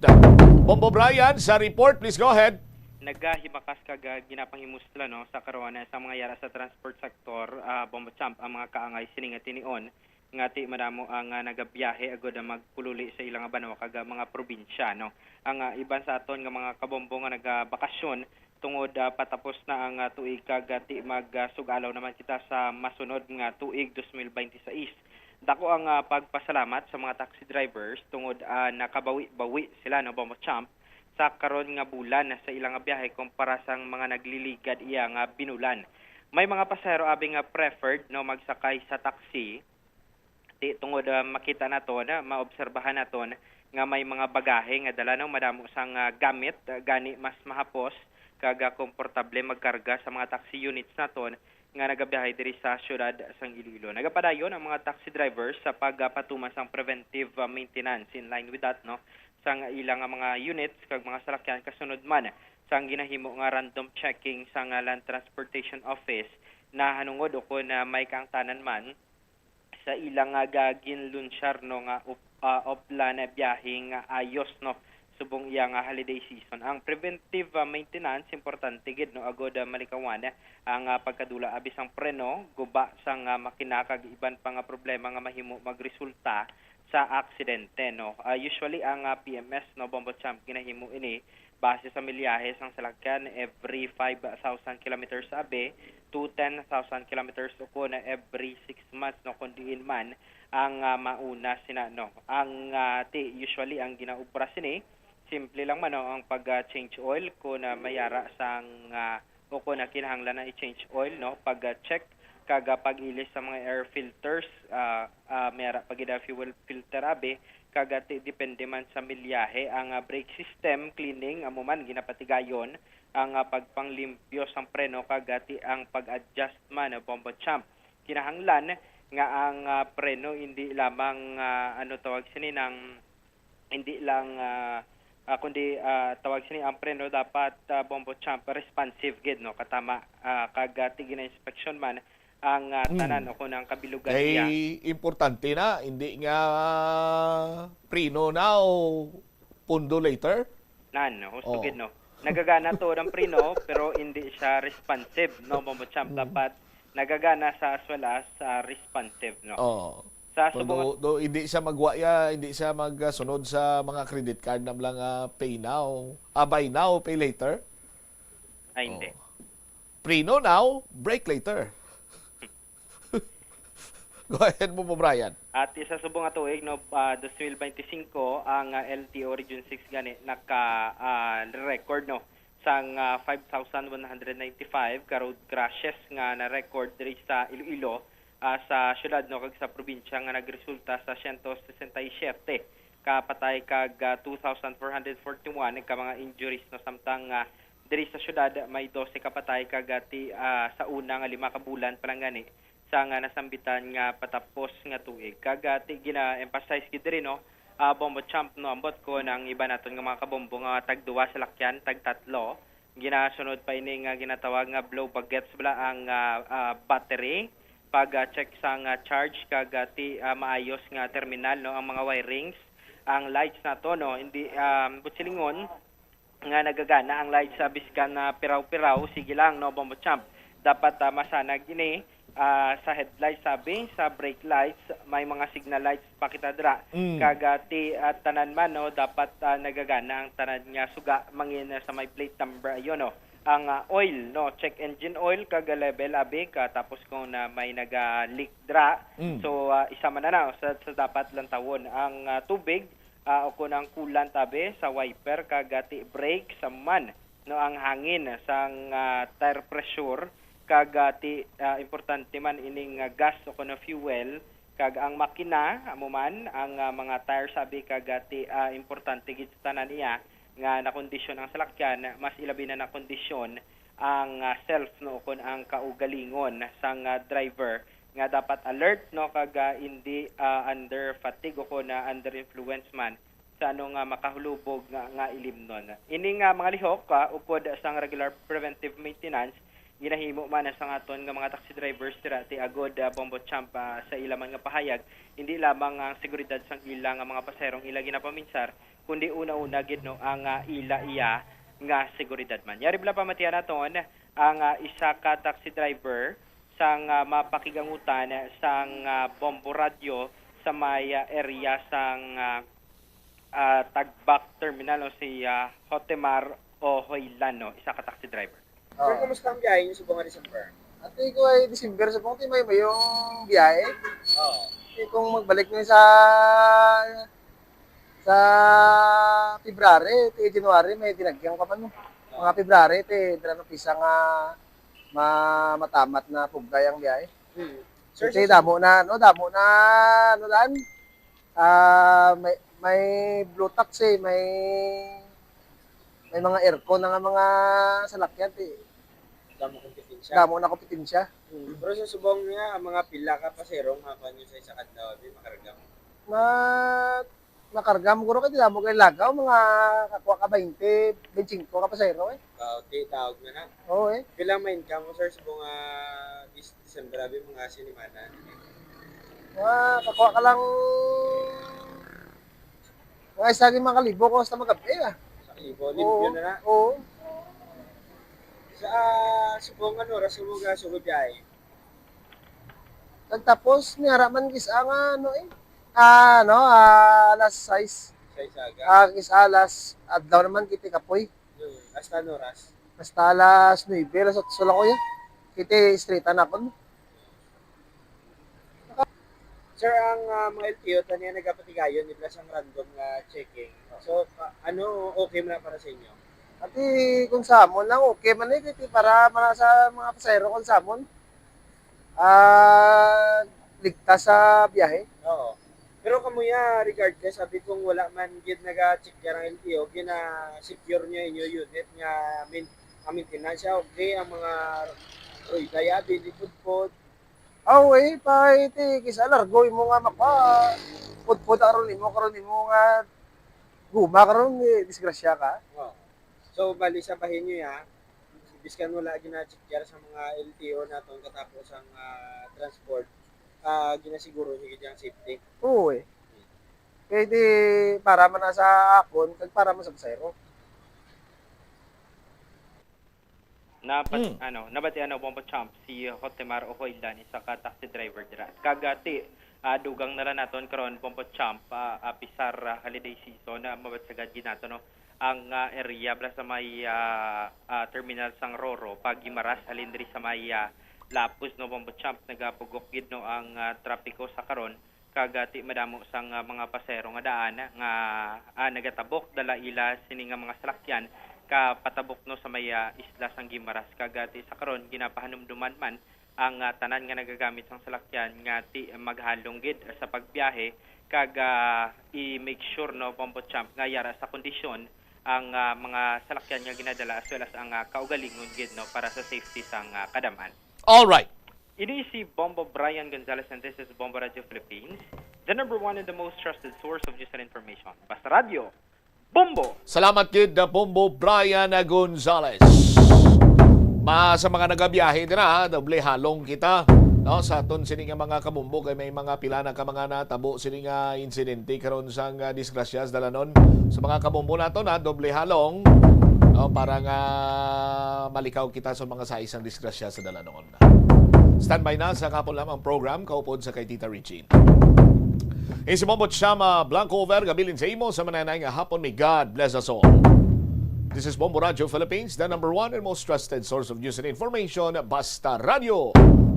Bombo Brian sa report, please go ahead. Nagahimakas kag, ah, ginapanghimusla, no, sa karon, ah, sa mga yara sa transport sector, ah, Bombo Champ, ang mga kaangay sini nga tinion nga ti madamo ang, ah, nagabiyahe agud ang magpululi sa ilang banwa kag, ah, mga probinsya, no. Ang, ah, iban sa aton nga mga kabombo nga nagabakasyon tungod, ah, patapos na ang, ah, tuig kag, ah, ti mag, ah, sug-alaw naman kita sa masunod nga tuig, dos mil bente seis. Dako ang, ah, pagpasalamat sa mga taxi drivers tungod, ah, nakabawi-bawi sila, no, Bombo Champ, sa karon nga bulan sa ilang biyahe kumpara sang mga nagliligad iya nga binulan. May mga pasahero abi nga preferred, no, magsakay sa taxi, ti tungod, ah, makita naton, ah, maobserbahan naton nga may mga bagahe nga dala, no, madamo sang, ah, gamit, ah, gani mas mahapos kag, ah, komportable magkarga sa mga taxi units naton nga nagabiyahe diri sa siyudad sang Iloilo. Nagapadayon ang mga taxi drivers sa pagpatuman sang preventive, ah, maintenance. In line with that, no, sang ilang, ah, mga units kag mga salakyan kasunod man sang ginahimo nga random checking sang, ah, Land Transportation Office nahanungod o kon, ah, may kaangtanan man sa ilang, ah, ga-, ginlunsyar, no, nga op-, ah, oplan na biyahe nga ayos, no, subong iya nga holiday season. Ang preventive, ah, maintenance importante gid, no, agud, ah, malikawan, eh, ang, ah, pagkadula abi sang preno, guba sang, ah, makina kag iban pa nga problema nga mahimo magresulta sa aksidente, no. Ah, usually ang, ah, P M S, no, Bombo Champ, ginahimo ini base sa milyahe sang salakyan every five thousand kilometers abi to ten thousand kilometers o kon every six months, no, kon diin man ang, ah, mauna sina, no. Ang, ah, ti, usually ang ginaobra sini, simple lang man, no, ang pag, ah, change oil kon, ah, mayara sang, ah, o kon, ah, kinahanglan na i-change oil, no, pag, ah, check kag, ah, pag-ilis sa mga air filters, ah, ah, mayara pa gid ang fuel filter abi, kag, ah, ti-, depende man sa milyahe ang, ah, brake system cleaning, amo man ginapatigayon ang, ah, pagpanglimpyo sang preno kag, ah, ti-, ang pag-adjust man, ah, Bombo Champ. Kinahanglan nga ang, ah, preno hindi lamang, ah, ano tawag sini, nang hindi lang, ah, ah, kundi, ah, tawag sini, ang preno dapat, ah, Bombo Champ, responsive gid, no, katama, ah, kag, ah, ti gina-inspeksyon man ang, ah, Mm. tanan o kung ang kabilugan Kay niya. importante na, hindi nga preno now, pundo later. Nan, no? Husto Oh. gid, no? Nagagana to ang preno, pero hindi siya responsive, no, Bombo Champ? Mm. Dapat nagagana sa as well as, ah, responsive, no? Oh. Sa So, subong do, do, hindi siya magwa-, ya, hindi siya magsunod sa mga credit card na lang, ah, pay now, ah, buy now, pay later. Ay, hindi. Oh. Preno now, break later. Go ahead mo po, Brian. At isa subong nga tuig, no, ah, dos mil bente singko, ang, ah, L T O Region six gani naka, ah, record, no, sang, ah, five thousand one hundred ninety-five ka road crashes nga na-record diri sa Iloilo, ah, sa syudad, no, kag sa probinsya nga nagresulta sa siyento sesenta y siyete ka patay kag, ah, two thousand four hundred forty-one ka mga injuries, no, samtang, ah, diri sa syudad may dose ka patay kag, ah, ti-, ah, sa una nga lima ka bulan pa lang gani sa nga nasambitan nga patapos nga tuig. Kag, ah, ti-, gina-emphasize gid diri, no, ah, Bombo Champ, no, ambot ko nang iba naton nga mga kabombo nga tagduwa sa lakyan, tagtatlo. Ginasunod pa ini nga ginatawag nga blow baguettes bala ang, ah, ah, battery, pag, ah, check sang, ah, charge kag, ah, ti-, ah, maayos nga terminal, no, ang mga wirings, ang lights nato, no, hindi, ah, buot silingon nga nagagana ang lights sa biskan na piraw-piraw, sige lang, no, Bombo Champ. Dapat, ah, masanag ini, ah, sa headlights, sabi, sa brake lights, may mga signal lights pa kita dira. Mm. Kag, ah, ti-, ah, tanan man, no, dapat, ah, nagagana ang tanan nga suga, mangin, ah, sa may plate number, ayun, no. Ang, ah, oil, no, check engine oil, kag, ah, level, abi, ka, tapos kung na may naga-leak dira, Mm. so, ah, isa man na, no, sa, sa dapat lantawon. Ang, ah, tubig, ah, o kon ang coolant, abi, sa wiper, kag, ah, ti-, brake, sa man, no, ang hangin, sang, ah, tire pressure, kag, ah, ti-, ah, importante man ining, ah, gas o kon fuel, kag ang makina, amo man, ang, ah, mga tires, abi, kag, ah, ti-, ah, importante gid sa tanan iya nga nakondisyon ang salakyan, mas ilabi na nakondisyon ang, ah, self, no, o kon ang kaugalingon sang, ah, driver nga dapat alert, no, kag, ah, hindi, ah, under fatigue o kon, ah, under influence man sa ano nga makahulubog nga, nga ilimnon. Ini nga mga lihok, ah, upod sang regular preventive maintenance, ginahimo man sang aton nga mga taxi drivers dira ti agod, ah, Bombo Champ, ah, sa ila man nga pahayag, hindi lamang ang seguridad sang ila nga mga pasaherong ila ginapaminsar, kundi una-una gid, no, ang, ah, ila iya nga seguridad man. Yari bala pamatian naton ang, ah, isa ka taxi driver sang, ah, mapakigangutan sang, ah, Bombo Radyo sa may, ah, area sang, ah, ah, Tagbak Terminal, no, si, ah, Jotemar Ohoylan, no, isa ka taxi driver. Sir, Ah. kumusta ang biyahe niyo subong nga December? Ati ko ay December, subong ti may mayong biyahe. Oo. Eh, kung magbalik na sa, sa February, ti January, may dinagyan ka pa, no? Mga February, ti dira na pisa nga ma-, matamat na pugay ang biyahe. Hmm. Sir, Iti sa damo na, no? Damo na, ano dan? Ah, may, may blue tax eh, may, may mga aircon na nga mga salakyan, ti. Damo kompetensya. Damo na kompetensya. Hmm. Pero sa subong niya, ang mga pila ka pasero nga kuwan niyo sa isa ka adlaw, di makarga mo? Ma-, makarga mo, guro, kay di damo kay lagaw, mga kakuha ka baynte, bente singko ka pasero eh. Ah, okay, taog na na. Oo eh. Pila may income mo, sir, subong nga dis-, December, abi, mga sinimana? Mga kakuha ka lang, mga isa gid mga kalibo kung sa magabi, ah. Sa kalibo, limpyo Oo, na na. Oo. Sa, ah, subong ano, oras mo ga sugod biyahe? Nagtapos, ni ara man gis-, ang ano, eh. Ah, ano, ah, alas sais. Sais aga. Ah, gis-, alas, adlaw naman, kiti kapoy. Hmm, hasta ano oras? Hasta alas nuebe, alas otso lang ko yan. Kiti, straight na ako. Sir, ang, ah, mga L T O tani ang nagapatigayon nila sang random nga checking. So, pa-, ano, okay man na para sa inyo? Ati, kung sa amon lang, okay man eh, kay para man sa mga pasahero kung sa amon, ah, ligtas sa biyahe. Oo. Pero kamo ya, regardless, sabi kung wala man gid naga-check ya ang L T O, gina-secure niya inyo unit nga main-, ang maintenance siya, okay, ang mga rueda ya, dili pudpod. Aw, eh, pa, iti, kisa largo imo nga mapa-, pudpod karon imo, karon imo nga guma karon, eh, disgrasya ka. Oo. So, bali sa bahin niyo, ya, biskan wala gina-check ya sa mga L T O naton katapo sang, ah, transport, ah, ginasiguro niyo gid ang safety. Oo, eh. Kay di, para man na sa akon, kag para man sa pasahero. Nabat-, Mm. ano, nabatian na Bombo Champ si Jotemar Ohoylan, isa ka taxi driver dira. Kag, ah, ti, ah, dugang na lang naton karon, Bombo Champ, ah, apisar, ah, holiday season, ah, mabatsagad gid nato, no, ang, ah, area bala sa may, ah, ah, terminal sang Roro, pa Guimaras, halin diri sa may, ah, Lapuz, no, Bombo Champ, nagapugok gid, no, ang, ah, trapiko sa karon. Kag, ah, ti madamo sang, ah, mga pasahero nga daan nga, ah, nagatabok dala ila sini nga mga salakyan ka patabok, no, sa may, ah, isla sang Guimaras. Kag, ah, ti sa karon ginapahanumduman man ang, ah, tanan nga nagagamit sang salakyan nga ti maghalong gid sa pagbiyahe kag, ah, i-make sure, no, Bombo Champ, nga yara sa kondisyon ang, ah, mga salakyan nga ginadala as well as ang, ah, kaugalingon gid, no, para sa safety sang, ah, kadam-an. All right. Ini si Bombo Brian Gonzalez and this is Bombo Radio Philippines, the number one and the most trusted source of news and information. Basta Radyo, Bombo! Salamat gid, uh, Bombo Brian Gonzalez. Ma-, sa mga nagabiyahe dira, doble halong kita, no, sa aton sini nga mga kabombo, kay may mga pila na ka mga natabo sini nga insidente karon sang, uh, disgrasya sa dalanon. Sa mga kabombo nato na doble halong, no, para nga malikaw kita sa mga sais sang disgrasya sa dalanon. Standby na sa kahapon lamang program, kaupod sa kay Tita Regine. Isi mo, Bochama Blanco Over, gabilin sa imo sa mananay nga hapon. May God bless us all. This is Bombo Radio Philippines, the number one and most trusted source of news and information. Basta Radio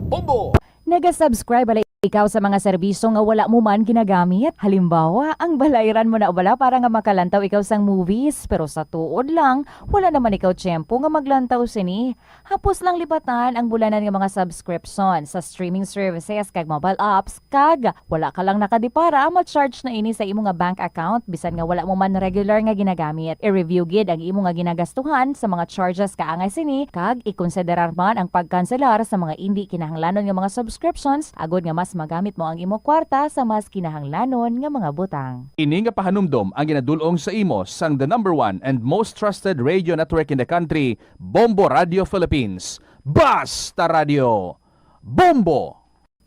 Bombo! Naga-subscribe bala ikaw sa mga serbisyo nga wala mo man ginagamit? Halimbawa, ang balayran mo na bala para nga makalantaw ikaw sang movies, pero sa tuod lang, wala naman ikaw tiyempo nga maglantaw sini. Hapos lang lipatan ang bulanan nga mga subscription sa streaming services kag mobile apps, kag wala ka lang nakadipara, ma-charge na ini sa imo nga bank account bisan nga wala mo man regular nga ginagamit. I-review gid ang imo nga ginagastuhan sa mga charges kaangay sini, kag ikonsiderar man ang pagkanselar sa mga indi kinahanglanon nga mga subscriptions agod nga mas magamit mo ang imo kwarta sa mas kinahanglanon nga mga butang. Ini nga pahanumdom ang ginadul-ong sa imo sang the number one and most trusted radio network in the country, Bombo Radio Philippines. Basta Radyo, Bombo!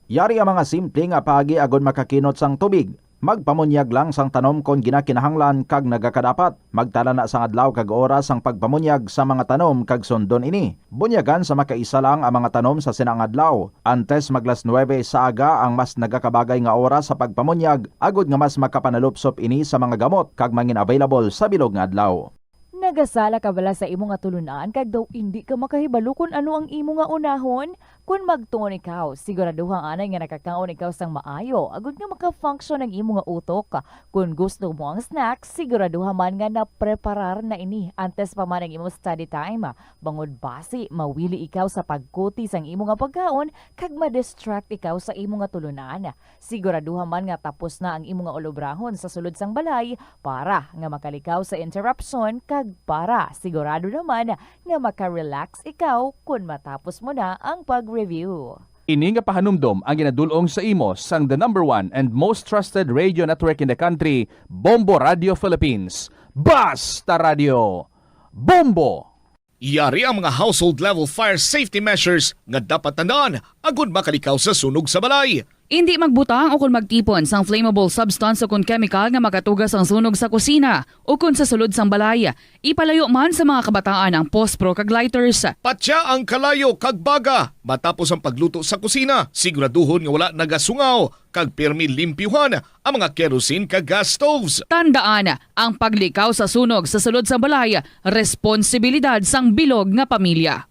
Yari ang mga simple nga paagi agod makakinot sang tubig. Magpamunyag lang sang tanom kon ginakinahanglan kag nagakadapat. Magtala na sang adlaw kag oras sang pagpamunyag sa mga tanom kag sundon ini. Bunyagan sa makaisa lang ang mga tanom sa sina nga adlaw. Antes mag las nuebe sa aga ang mas nagakabagay nga oras sa pagpamunyag, agod nga mas makapanalupsop ini sa mga gamot kag mangin-available sa bilog nga adlaw. Nagasala ka bala sa imo nga tulunan kag daw indi ka makahibalo kon ano ang imo nga unahon? Kon magtuon ikaw, siguraduha anay nga nakakaon ikaw sang maayo agod nga maka-function ang imo nga utok. Kon gusto mo ang snacks, siguraduha man nga napreparar na ini antes pa man ang imo study time. Bangod basi mawili ikaw sa pagkuti sang imo nga pagkaon kag ma-distract ikaw sa imo nga tulunan. Siguraduha man nga tapos na ang imo nga ulobrahon sa sulod sang balay para nga makalikaw sa interruption kag para sigurado naman nga maka-relax ikaw kon matapos mo na ang pag-review. Ini nga pahanumdom ang ginadul-ong sa imo sang the number one and most trusted radio network in the country, Bombo Radio Philippines. Basta Radio! Bombo! Yari ang mga household level fire safety measures nga dapat tandaan agud makalikaw sa sunog sa balay. Indi magbutang o kon magtipon sang flammable substance o kon chemical nga makatuga sang sunog sa kusina o kon sa sulod sang balay. Ipalayo man sa mga kabataan ang pospro kag lighters. Patya ang kalayo kag baga matapos ang pagluto sa kusina. Siguraduhon nga wala nagasungaw kag pirmi limpyuhan ang mga kerosene kag gas stoves. Tandaan, ang paglikaw sa sunog sa sulod sang balay, responsibilidad sang bilog nga pamilya.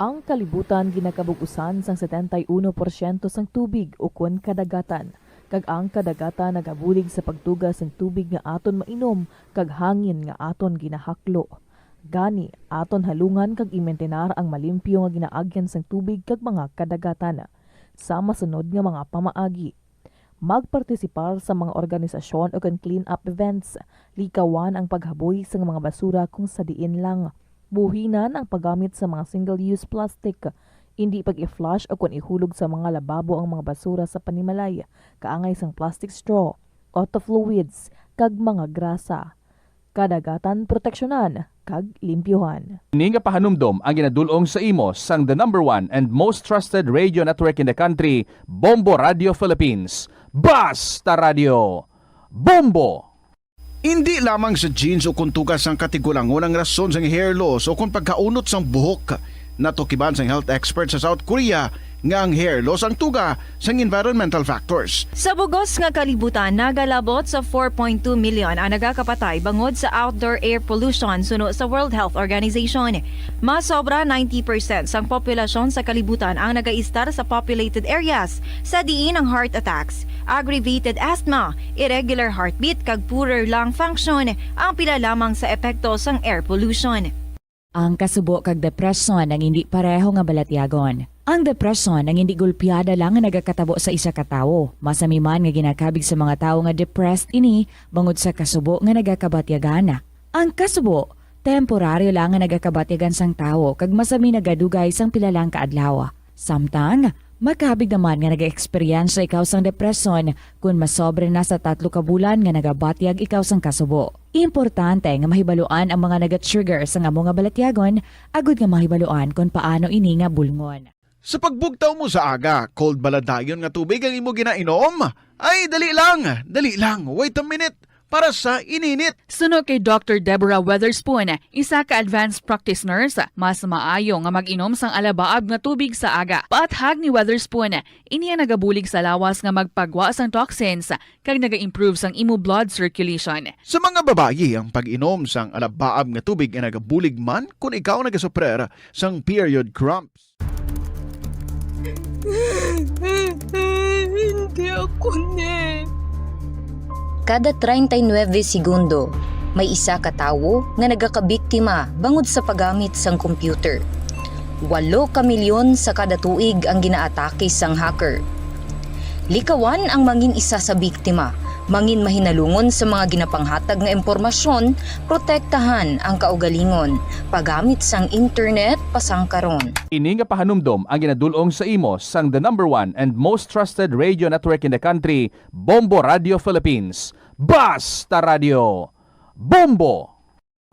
Ang kalibutan ginakabug-usan sang setenta y uno porsyento sang tubig ukon kadagatan, kag ang kadagatan nagabulig sa pagtuga sang tubig nga aton mainom kag hangin nga aton ginahaklo. Gani, aton halungan kag imintinar ang malimpyo nga ginaagyan sang tubig kag mga kadagatan. Sa masunod nga mga pamaagi, magpartisipar sa mga organisasyon ukon clean-up events. Likawan ang paghaboy sa mga basura kung sa diin lang. Buhinan ang paggamit sa mga single-use plastic. Indi pag-i-flush ukon ihulog sa mga lababo ang mga basura sa panimalay, kaangay sang plastic straw, auto fluids, kag mga grasa. Kadagatan proteksyonan kag limpyuhan. Ini nga pahanumdom ang ginadul-ong sa imo sang the number one and most trusted radio network in the country, Bombo Radio Philippines. Basta Radio! Bombo! Indi lamang sa genes o kon tugas sang katigulangon ang rason sang hair loss o kon pagkaunot sang buhok. Natukiban sang health expert sa South Korea nga ang hair loss ang tuga sang environmental factors. Sa bugos nga kalibutan, nagalabot sa four point two million ang nagakapatay bangod sa outdoor air pollution suno sa World Health Organization. Masobra ninety percent sang populasyon sa kalibutan ang nagaistar sa populated areas, sa diin ang heart attacks, aggravated asthma, irregular heartbeat, kag poorer lung function ang pila lamang sa epekto sang air pollution. Ang kasubo kag depresyon ang indi pareho nga balatyagon. Ang depresyon ang indi gulpiada lang nga nagakatabo sa isa ka tawo. Masami man nga ginakabig sa mga tawo nga depressed ini bangod sa kasubo nga nagakabatyagan. Ang kasubo, temporaryo lang nga nagakabatyagan sang tawo kag masami nagadugay sang pila lang ka adlaw. Samtang, makabig naman nga nag-eksperyensya ikaw sang depresyon kon masobra na sa tatlo ka bulan nga nagabatyag ikaw sang kasubo. Importante nga mahibaluan ang mga naga-trigger sang amo nga balatyagon agud nga mahibaluan kon paano ini nga bulngon. Sa pagbugtaw mo sa aga, cold bala dayon nga tubig ang imo ginainom? Ay, dali lang, dali lang, wait a minute, para sa ininit. Suno kay Doctor Deborah Weatherspoon, isa ka advanced practice nurse, mas maayo nga mag-inom sang alabaab nga tubig sa aga. Paathag ni Weatherspoon, ini ang nagabulig sa lawas nga magpagwa sang toxins kag naga-improve sang imo blood circulation. Sa mga babayi, ang pag-inom sang alabaab nga tubig ay nagabulig man kon ikaw nagasuprer sang period cramps. Hindi ako ni. Kada treinta y nueve segundo, may isa ka tawo nga nagakabiktima bangod sa paggamit sang computer. Walo ka milyon sa kada tuig ang ginaatake sang hacker. Likawan ang mangin isa sa biktima. Mangin mahinalungon sa mga ginapanghatag nga impormasyon, protektahan ang kaugalingon, paggamit sang internet pasangkaron. Ini nga pahanumdom ang ginadul-ong sa imo sang the number one and most trusted radio network in the country, Bombo Radio Philippines. Basta Radio! Bombo!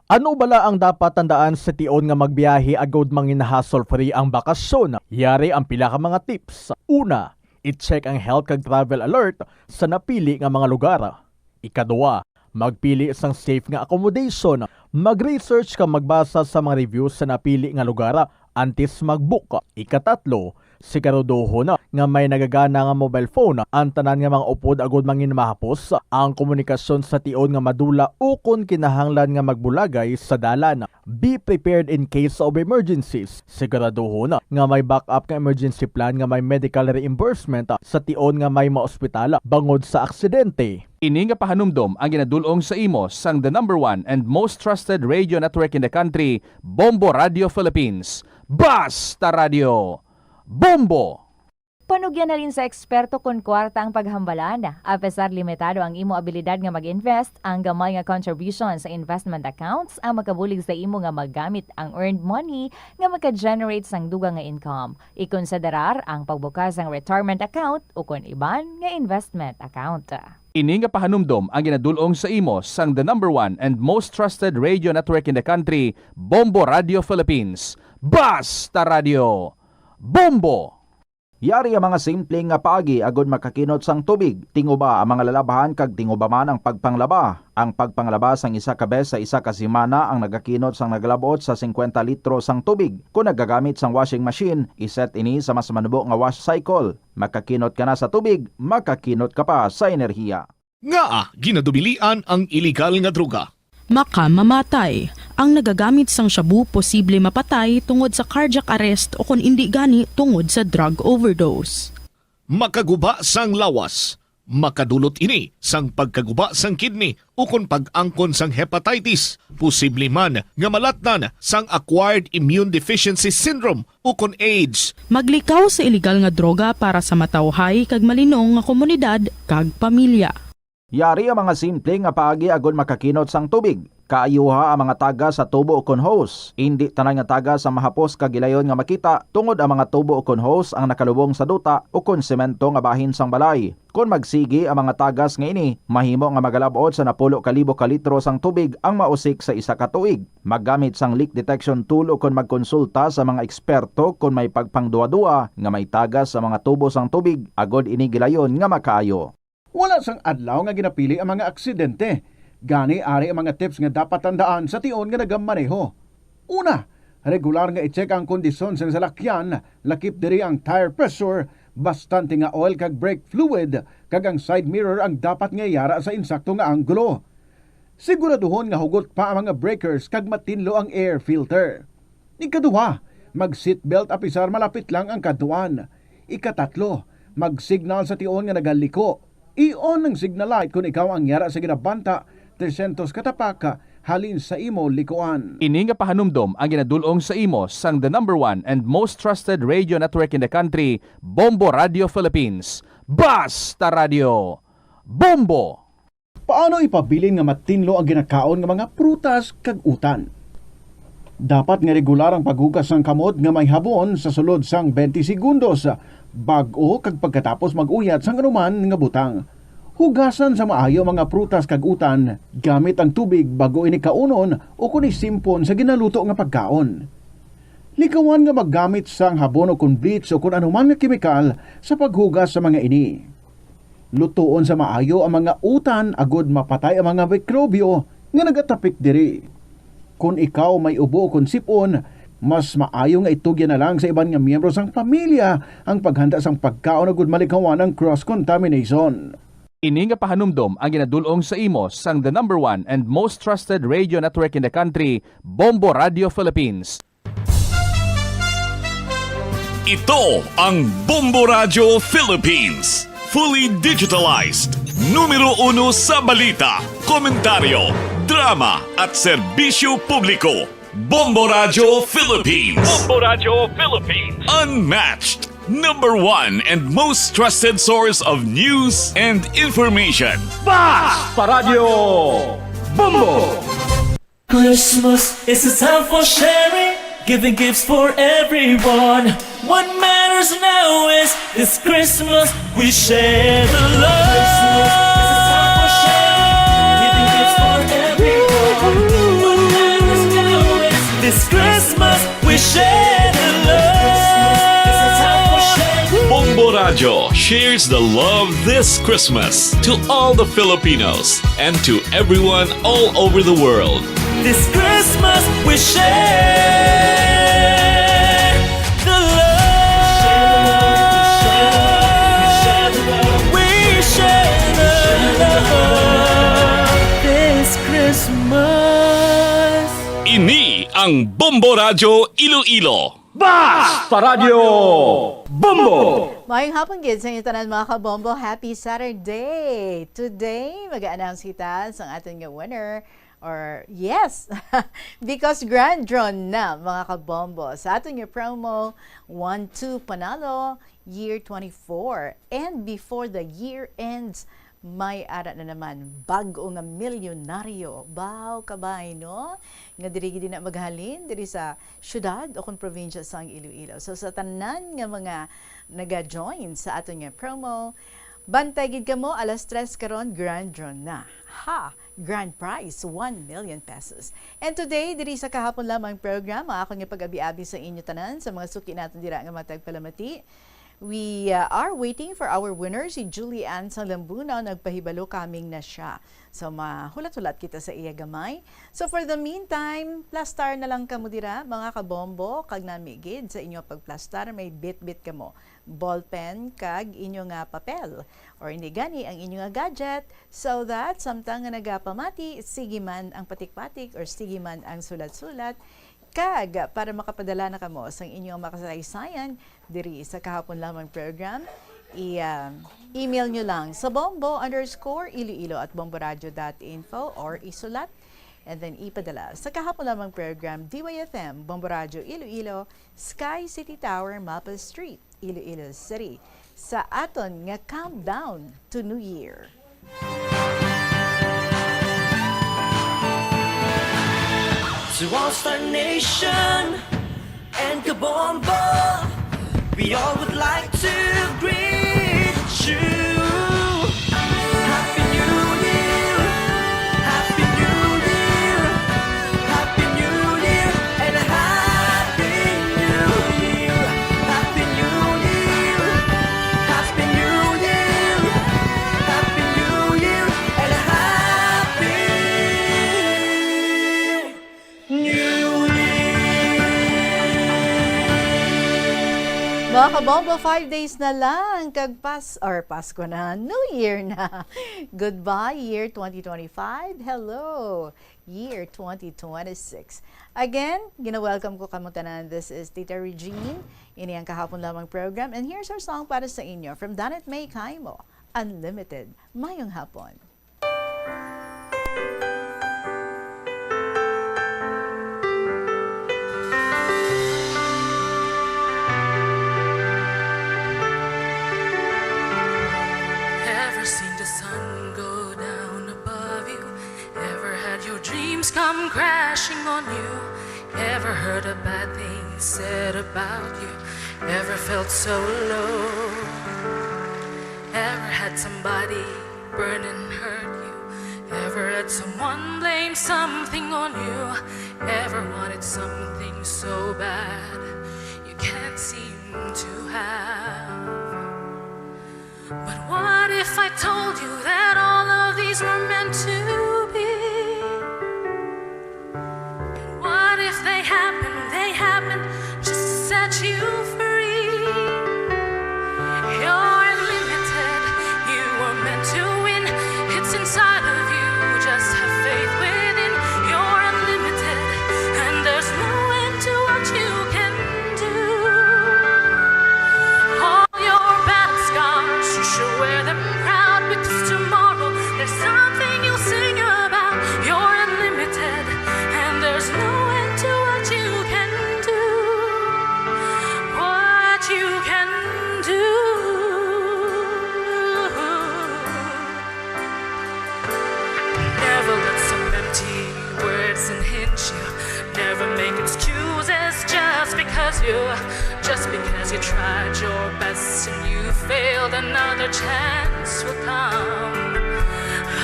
Ano bala ang dapat tandaan sa tion nga magbiyahe agud mangin hassle-free ang bakasyon? Yari ang pila ka mga tips. Una, i-check ang health kag travel alert sa napili nga mga lugar. Ikaduha, magpili sang safe nga accommodation. Mag-research kag magbasa sa mga reviews sa napili nga lugar antes mag-book. Ikatatlo, siguraduhon nga may nagagana nga mobile phone ang tanan nga mga upod agud mangin mahapos ang komunikasyon sa tion nga madula ukon kinahanglan nga magbulagay sa dalan. Be prepared in case of emergencies. Siguraduhon nga may backup nga emergency plan nga may medical reimbursement sa tion nga may maospital bangod sa aksidente. Ini nga pahanumdom ang ginadul-ong sa imo sang the number one and most trusted radio network in the country, Bombo Radio Philippines. Basta Radio Bombo! Panugyan halin sa eksperto kon kwarta ang paghambalan. Apesar limitado ang imo abilidad nga mag-invest, ang gamay nga contribution sa investment accounts ang makabulig sa imo nga magamit ang earned money nga maka-generate sang dugang nga income. Ikonsiderar ang pagbukas sang retirement account ukon iban nga investment account. Ini nga pahanumdom ang ginadul-ong sa imo sang the number one and most trusted radio network in the country, Bombo Radio Philippines. Basta Radio Bombo! Yari ang mga simple nga paagi agud makakinot sang tubig. Tinguba ang mga lalabhan kag tinguba man ang pagpanglaba. Ang pagpanglaba sang isa ka bes sa isa ka semana ang nagakinot sang nagalab-ot sa singkwenta litro sang tubig. Kon nagagamit sang washing machine, i-set ini sa mas manubo nga wash cycle. Makakinot ka na sa tubig, makakinot ka pa sa enerhiya. Ngaa ginadubilian ang iligal nga droga? Makamamatay. Ang nagagamit sang shabu posible mapatay tungod sa cardiac arrest o kon indi gani tungod sa drug overdose. Makaguba sang lawas. Makadulot ini sang pagkaguba sang kidney ukon pag-angkon sang hepatitis. Posible man nga malatnan sang acquired immune deficiency syndrome ukon AIDS. Maglikaw sa iligal nga droga para sa matawhay kag malinong nga komunidad kag pamilya. Yari ang mga simple nga paagi agud makakinot sang tubig. Kaayuha ang mga tagas sa tubo ukon hose. Indi tanan nga tagas ang mahapos kag gilayon nga makita, tungod ang mga tubo ukon hose ang nakalubong sa duta ukon semento nga bahin sang balay. Kon magsigi ang mga tagas nga ini, mahimo nga magalab-ot sa napulo ka libo ka litro sang tubig ang mausik sa isa ka tuig. Maggamit sang leak detection tool ukon magkonsulta sa mga eksperto kon may pagpangduwa-duwa nga may tagas sa mga tubo sang tubig, agud ini gilayon nga makaayo. Wala sang adlaw nga ginapili ang mga aksidente. Gani, ari ang mga tips nga dapat tandaan sa tion nga nagamaneho. Una, regular nga i-check ang kondisyon sang salakyan, lakip diri ang tire pressure, bastante nga oil kag brake fluid, kag ang side mirror ang dapat nga yara sa insakto nga anggulo. Siguraduhon nga hugot pa ang mga breakers kag matinlo ang air filter. Ikaduha, mag-seatbelt apisar malapit lang ang kadtuan. Ikatatlo, mag-signal sa tion nga nagaliko. I-on ang signal light kon ikaw ang yara sa ginabanta trescientos ka tapak halin sa imo likuan. Ini nga pahanumdom ang ginadul-ong sa imo sang the number one and most trusted radio network in the country, Bombo Radio Philippines. Basta Radio Bombo! Paano ipabilin nga matinlo ang ginakaon nga mga prutas kag utan? Dapat nga regular ang paghugas sang kamot nga may habon sa sulod sang twenty segundos, bag-o kag pagkatapos mag-uyat sang anuman nga butang. Hugasan sa maayo ang mga prutas kag utan gamit ang tubig bag-o ini kaunon ukon isimpon sa ginaluto nga pagkaon. Likawan nga maggamit sang habon ukon bleach ukon anuman nga kemikal sa paghugas sa mga ini. Lutoon sa maayo ang mga utan agud mapatay ang mga mikrobyo nga nagatapik diri. Kon ikaw may ubo ukon sip-on, mas maayo nga itugyan na lang sa iban nga miyembro sang pamilya ang paghanda sang pagkaon agud malikawan ang cross contamination. Ini nga pahanumdom ang ginadul-ong sa imo sang the number one and most trusted radio network in the country, Bombo Radio Philippines. Ito ang Bombo Radyo Philippines. Fully digitalized. Numero uno sa balita, komentaryo, drama, at serbisyo publiko. Bombo Radyo Philippines. Bombo Radyo Philippines. Unmatched. Number one and most trusted source of news and information. Basta Radyo Bombo! Christmas is a time for sharing, giving gifts for everyone. What matters now is this Christmas we share the love. Christmas is a time for sharing, giving gifts for everyone. What matters Share the love. Bombo Radyo shares the love this Christmas to all the Filipinos and to everyone all over the world. This Christmas we share the love. We share the love this Christmas. Ini ang Bombo Radyo Iloilo. Basta Radyo Bombo! Maayong hapon gid sa inyo tanan, mga kabombo. Happy Saturday! Today, mag-announce kita sa aton nga winner. Or, yes! Because grand draw na, mga kabombo. Sa aton nga promo, one two Panalo, year twenty-four. And before the year ends, may ara na naman bag-o nga milyonaryo. Baw, kabay, no? Nga diri gid na maghalin, diri sa syudad o kon probinsya sang Iloilo. So, sa tanan nga mga naga-join sa aton nga promo, bantay gid kamo, alas tres karon, grand draw na. Ha! Grand prize, one million pesos. And today, diri sa Kahapon Lamang program, ang akon nga pag-abi-abi sa inyo tanan, sa mga suki naton dira nga matag palamati, we, uh, are waiting for our winner, si Julie Ann sang Lambunao. Nagpahibalo coming na siya. So, mahulat-hulat kita sa iya gamay. So, for the meantime, plastar na lang kamo dira, mga kabombo, kag nami gid sa inyo pagplastar, may bitbit kamo ballpen kag inyo nga papel, or hindi gani ang inyo nga gadget, so that samtang nga nagapamati, sige man ang patik-patik or sige man ang sulat-sulat, kag para makapadala na kamo sang inyong makasaysayan diri sa Kahapon Lamang program, i-, ah, email nyo lang sa bombo underscore iloilo at bomboradio dot info or isulat and then ipadala sa Kahapon Lamang program, D Y F M, Bombo Radyo Iloilo, Sky City Tower, Maple Street, Iloilo City, sa aton nga countdown to New Year. To all Star Nation and Kabombo, we all would like to greet you. Happy New Year! Happy New Year! Happy New Year! And a Happy New Year! Happy New Year! Happy New Year! Happy New Year! And a Happy New Year! Mga kabombo, five days na lang kag Pas-, or Pasko na, New Year na. Goodbye, year twenty twenty-five. Hello, year twenty twenty-six. Again, gina-welcome ko kamo tanan. This is Tita Regine. Ini ang Kahapon Lamang program. And here's our song para sa inyo from Danette May Caimo, Unlimited. Mayong hapon. Ever seen the sun go down above you? Ever had your dreams come crashing on you? Ever heard a bad thing said about you? Ever felt so low? Ever had somebody burn and hurt you? Ever had someone blame something on you? Ever wanted something so bad you can't seem to have? But what if I told you that all of these were meant to be? And what if they happen, they happen just to set you free? You're unlimited, you were meant to win. It's inside of you, just have faith within. You're unlimited, and there's no end to what you can do. All your battle scars, you should wear them proud, because tomorrow there's something you'll sing about. You're unlimited, and there's no end to what you can do. What you can do. Never let some empty words unhinge you. Never make excuses just because you, just because you tried your best and you failed, another chance will come.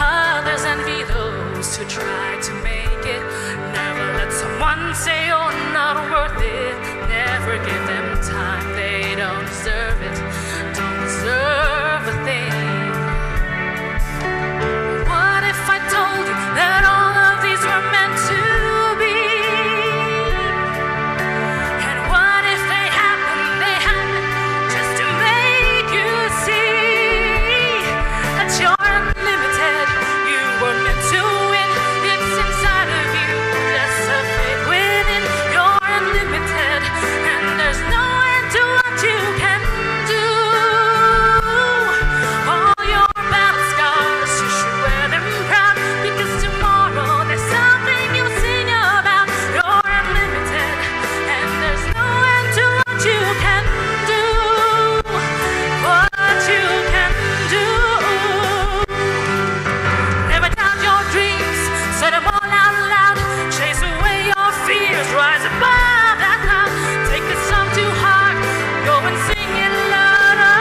Others envy those who try to make it. Never Someone say you're not worth it. Never give them time. They don't deserve it. Don't deserve a thing. What if I told you that all of these were meant to be? And what if they happen, they happen just to make you see that you're unlimited? You were meant to win. It's inside of you. Just have faith within. You're unlimited, and there's no end to what you can do. All your battle scars, you should wear them proud, because tomorrow there's something you'll sing about. You're unlimited, and there's no end to what you can do. What you can do. Never doubt your dreams, say them all out loud. Chase away your fears, rise above that cloud. Take the song to heart, go and sing it louder.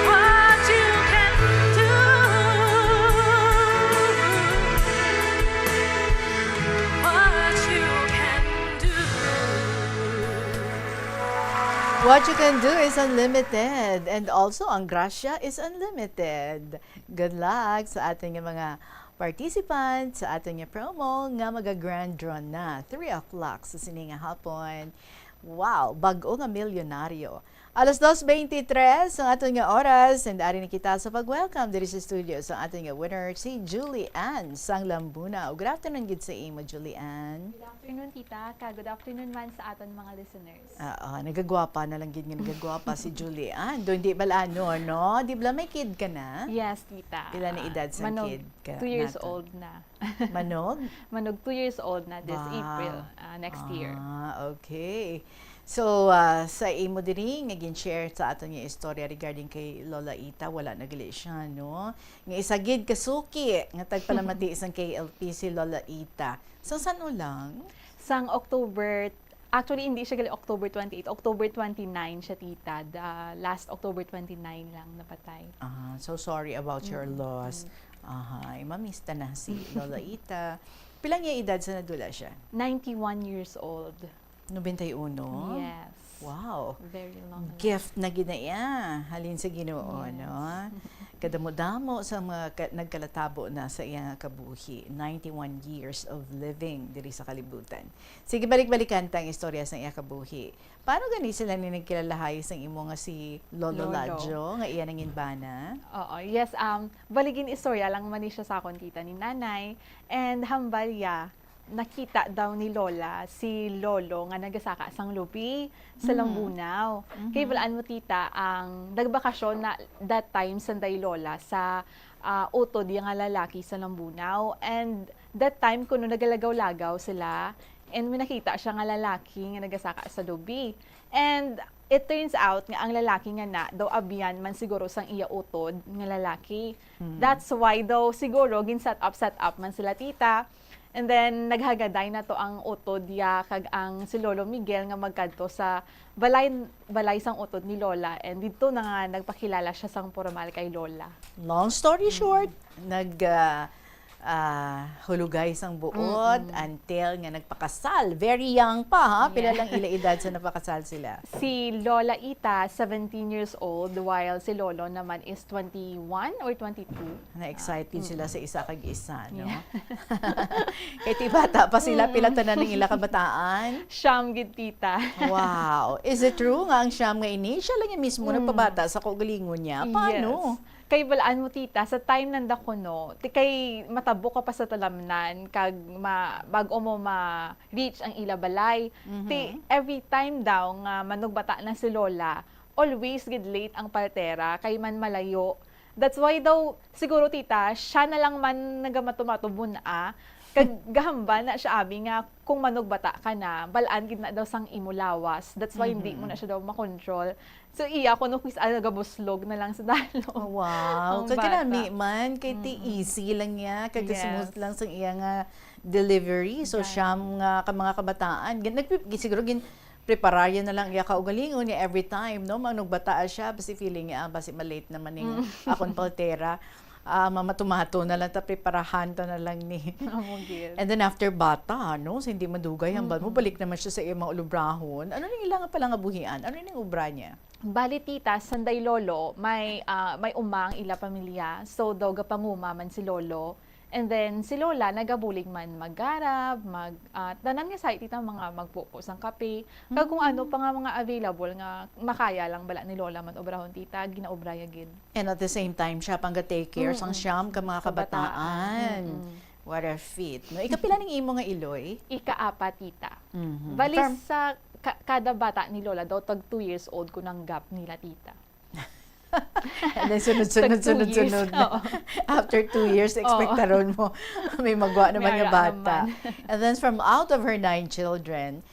What you can do. What you can do. What you can do is unlimited, and also ang grasya is unlimited. Good luck sa ating mga participants sa aton nga promo nga maga-grand draw na three o'clock sa sini nga hapon. Wow, bag-o nga milyonaryo. Alas dos beintitrés ang aton nga oras, and ari na kita sa pag-welcome diri sa studio sa aton nga winner, si Julie Ann sang Lambunao. Good afternoon gid sa imo, Julie Ann. Good afternoon, tita, ka good afternoon man sa aton mga listeners. Oo, nagagwapa na lang gid nga nagagwapa si Julie Ann. Do, hindi bala ano, no? Di bala may kid ka na? Yes, tita. Pila na edad sang Manog, kid ka two years naton? Old na. Manog? Manog, two years old na this Wow. April, ah, next year. Ah, okay. So, ah, sa imo diri nga gin-share sa aton nga istorya regarding kay Lola Ita, wala na gali siya, no? Nga isa gid ka suki nga tagpalamati sang K L P si Lola Ita. Sang san-o lang? Sang October, actually, hindi siya gali October twenty-eight, October twenty-nine siya, tita. The last October twenty-nine lang napatay. Ah, so sorry about your Mm, loss. mm. Ahay, mamista na si Lola Ita. Pila niya edad sa nadula siya? Ninety-one years old. Nobenta y uno? Yes. Wow. Very long life. Gift na gid na iya, halin sa Ginoo, Yes. no? Kadamo-damo sa mga ka-, nagkalatabo na sa iya nga kabuhi. Ninety-one years of living diri sa kalibutan. Sige, balik-balikan ta ang istorya sa iya kabuhi. Paano gani sila ni nagkilalahay sang imo nga si Lolo Lolo. Ladjo, nga iya nangin bana? Oo, yes, um, bali gin-istorya lang man ni siya sa akon, tita, ni nanay, and hambal ya, nakita daw ni Lola si Lolo nga nagasaka sang lubi sa Mhm. Lambunao. Kay Mhm. balaan mo, tita, ang nagbakasyon na that time sanday Lola sa, ah, utod ya nga lalaki sa Lambunao. And that time, kuno nagalagaw-lagaw sila, and may nakita siya nga lalaki nga nagasaka sa lubi. And it turns out nga ang lalaki nga na daw abyan man siguro sang iya utod nga lalaki. Mm. That's why daw siguro gin-set up, set up man sila, tita. And then, naghagaday na to ang utod ya kag ang si Lolo Miguel nga magkadto sa balay, balay sang utod ni Lola. And didto na nga nagpakilala siya sang pormal kay Lola. Long story Mm. short, nag, ah, ah, hulugay sang buot Mm-mm. until nga nagpakasal. Very young pa, ha? Pila Yeah. lang ila edad sa napakasal sila? Si Lola Ita, seventeen years old, while si Lolo naman is twenty-one or twenty-two. Na-excited Ah, sila mm. sa isa kag isa, no? Yeah. Kay ti bata pa sila, Mm. pila tanan ang ila kabataan? Siyam gid, tita. Wow. Is it true nga ang siyam nga ini, siya lang yung mismo Mm. nagpabata sa kaugalingon niya? Paano? Yes. Kay balaan mo, tita, sa time nanda kuno, ti kay matabok ka pa sa talamnan, kag ma-, bag-o mo ma-reach ang ila balay. Mhm. Ti every time daw nga manugbata na si Lola, always gid late ang paltera, kay man malayo. That's why daw, siguro, tita, siya na lang man nagamatumato bun-a, kag gahambal na siya, abi, nga kung manugbata ka na, balaan gid na daw sang imo lawas. That's why hindi mo Mhm. na siya daw makontrol. So, iya ko, no, quiz, ah, nagabuslog na lang sa dalo. Oh, wow. Ang Kag kanami bata. man, kay ti Mm-mm. easy lang niya, kag Yes. smooth lang sang iya nga delivery. So, Gani. siyam nga ka mga kabataan, gin-, nagpi-, siguro gin-, prepararya na lang iya kaugalingon niya every time, no? Manugbata siya, basi feeling niya, "Ah, basi ma-late naman ning Mm. akon paltera. Ah, mamatumato na lang ta, preparahan ta na lang ni." Amo gid. And then after bata, no? So, hindi madugay, hambal mo, Mm-mm. balik naman siya sa iyang mga ulubrahon. Ano ning ila nga pala nga buhian? Ano ning obra niya? Bali, tita, sanday lolo, may, ah, may uma ang ila pamilya. So, daw gapanguma man si lolo. And then, si lola, nagabulig man maggarab, mag, ah, tanan nga sayo, tita, mga magpupo sang kape. Kag kung ano Mm. pa nga mga available nga makaya lang bala ni lola man obrahon, tita, ginaobra ya gid. And at the same time, siya pang ga-take care sang Mm-mm. siyam ka mga Kabataan. kabataan. Mm-mm. What a feat, no? Ikapila ning imo nga iloy? Ikaapat, tita. Mhm. Bali From sa ka-, kada bata ni lola daw, tag two years old ko nang gap nila, tita. And then sunod-sunod, Tag two years, sunod-sunod na. oo. After two years, Oo. expectaron mo, may magwa naman May nga ara bata. naman. And then from out of her nine children,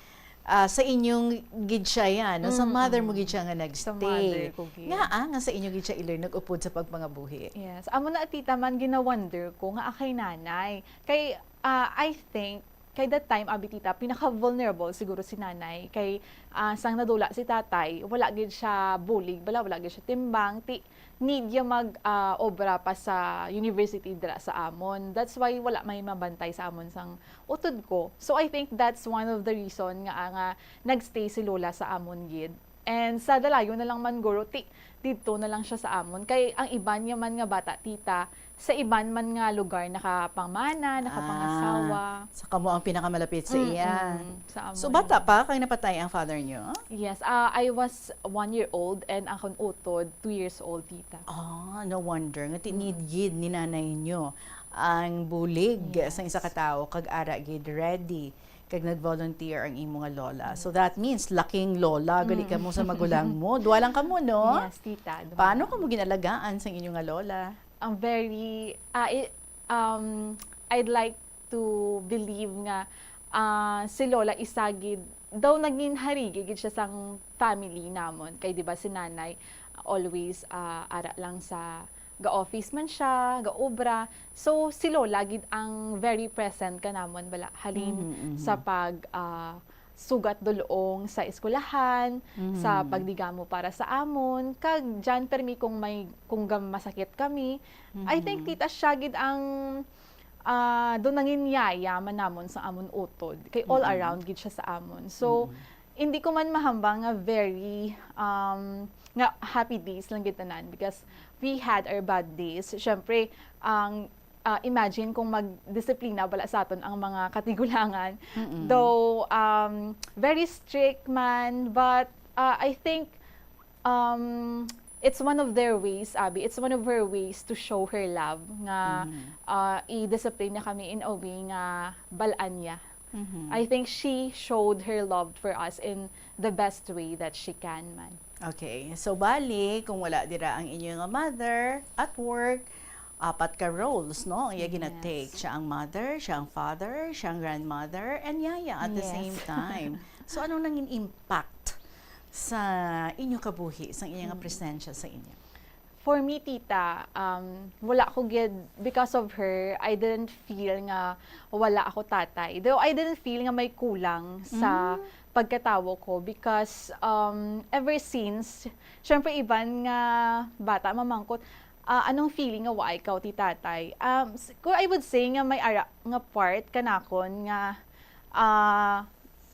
ah, sa inyong gid siya yan, no? Sa Mm-mm. mother mo gid siya nga Sa nagstay. mother ko gid. Nga, ah, nga sa inyo gid siya iloy nag-upod sa pagpangabuhi. Yes. Amo na, tita, man, gina-wonder ko nga akay nanay. Kay, ah, I think, kay that time, abi, tita, pinaka-vulnerable siguro si nanay. Kay, ah, sang nadula si tatay, wala gid siya bulig, bala, wala gid siya timbang. Ti, need ya mag, ah, obra pa sa university dira sa amon. That's why wala may mabantay sa amon sang utod ko. So, I think that's one of the reason nga, ah, nga nagstay si lola sa amon gid. And sa dalayo na lang man, guro, ti, didto na lang siya sa amon. Kay ang iban niya man nga bata, tita, sa iban man nga lugar nakapangmana, nakapangasawa. Ah, sa kamo ang pinakamalapit sa Mm, iya. mm, sa So, amon. bata pa kay napatay ang father niyo? Yes, ah, I was one year old and ang akon utod, two years old, tita. Ah, no wonder nga ti-, Mm. need gid ni nanay niyo ang bulig Yes. sa isa ka tawo, kag ara gid ready, kag nag-volunteer ang imo nga lola. So, Yes. that means laking lola gali Mm. kamo sa magulang mo. Duha lang kamo, no? Yes, tita, duha Paano lang. kamo ginalagaan sang inyo nga lola? Ang very, ah, i-, um, I'd like to believe nga, ah, si lola isa gid, daw naging harigi gid siya sang family namon. Kay, di ba, si nanay always, ah, ara lang sa ga-office man siya, ga-obra. So, si lola gid ang very present kanamon, bala, halin Mhm, mhm. sa pag, ah, sugat dul-ong sa eskwelahan, sa Mhm. pagdigamo para sa amon, kag dyan permi kung may, kung gam-, masakit kami. I think, Mhm. tita, siya gid ang, ah, do nangin yaya man namon sa amon utod. Kay all Mm-mm. around gid siya sa amon. So, Mm-mm. hindi ko man mahambal nga very, um, nga happy days lang gid tanan because we had our bad days. Syempre, ang, ah, imagine kung magdisiplina bala sa aton ang mga katigulangan. Mm-mm. Though, um, very strict man, but, ah, I think, um, it's one of their ways, abi. It's one of her ways to show her love nga, Mm. ah, i-discipline niya kami in a way nga balaan niya. Mhm. I think she showed her love for us in the best way that she can man. Okay. So, bali, kung wala dira ang inyo nga mother at work, apat ka roles, no? Ang iya gina-take. Yes. Siya ang mother, siya ang father, siya ang grandmother, and yaya at the Yes. same time. So, anong nangin impact sa inyo kabuhi, sa iya nga Mm. presensya sa inyo? For me, tita, um, wala ko gid, because of her, I didn't feel nga wala ako tatay. Though I didn't feel nga may kulang sa Mm. pagkatawo ko because, um, ever since, syempre, iban nga bata mamangkot, "Ah, anong feeling nga wa ikaw ti tatay?" Um, s-, kung I would say nga may ara nga part kanakon nga, ah,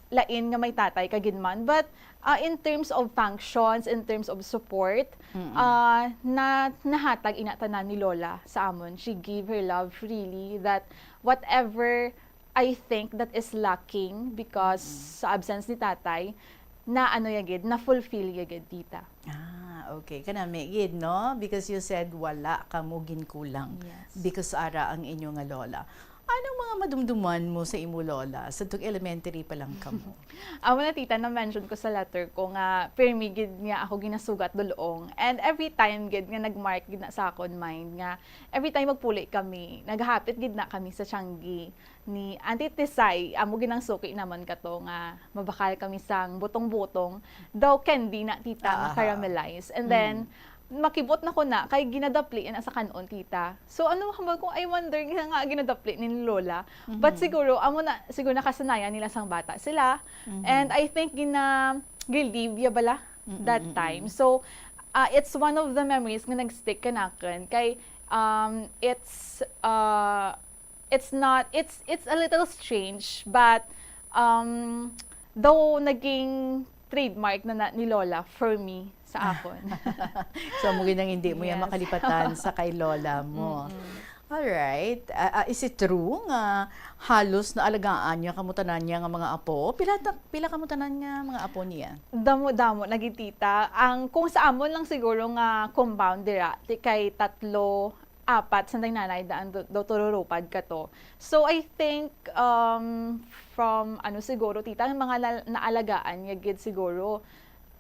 lain nga may tatay ka gid man. But, ah, in terms of functions, in terms of support, Mm-mm. ah, na, nahatag ina tanan ni Lola sa amon. She gave her love freely, that whatever I think that is lacking because Mm. sa absence ni tatay, na ano ya gid, na-fulfill ya gid, tita. Ah, Okay, kanami gid, no? Because you said wala kamo ginkulang. Yes. Because ara ang inyo nga lola. Anong mga madumduman mo sa imo lola? Sa tug elementary pa lang kamo? Amo na, tita, na-mention ko sa letter ko nga pirmi gid nga ako ginasugat dul-ong. And every time gid nga nag-mark gid na sa akon mind nga every time magpuli kami, naghapit gid na kami sa tianggi ni Auntie Tisay, amo gid ang suki namon kato nga mabakal kami sang butong-butong, daw candy na, tita, nga Ah, aha. Caramelize. And then, Mm. makibot na ko na, kay ginadapli na sa kan-on, tita. So, ano, hambal ko, I wonder nga, nga ginadapli ni Lola. But Mhm. siguro, amo na, siguro nakasanayan nila sang bata sila. Mhm. And I think gina-relive ya bala Mm, that mm, time. mm. So, ah, it's one of the memories nga nag-stick kanakon. Kay, um, it's, ah, it's not, it's, it's a little strange, but, um, though naging trademark na, na ni Lola for me, sa akon. So, amo gid ang hindi mo yan Yes. makalipatan sa kay Lola mo. Mm-mm. Alright. Ah, ah, is it true nga halos naalagaan niya kamo tanan niya nga mga apo? Pila ta-, pila kamo tanan nga mga apo niya? Damo-damo na gid, tita. Ang, kung sa amon lang siguro nga compound dira, ti-, kay tatlo, apat, sanday nanay daan do, do tururupad kato. So, I think, um, from, ano, siguro, tita, ang mga na-, naalagaan niya gid siguro,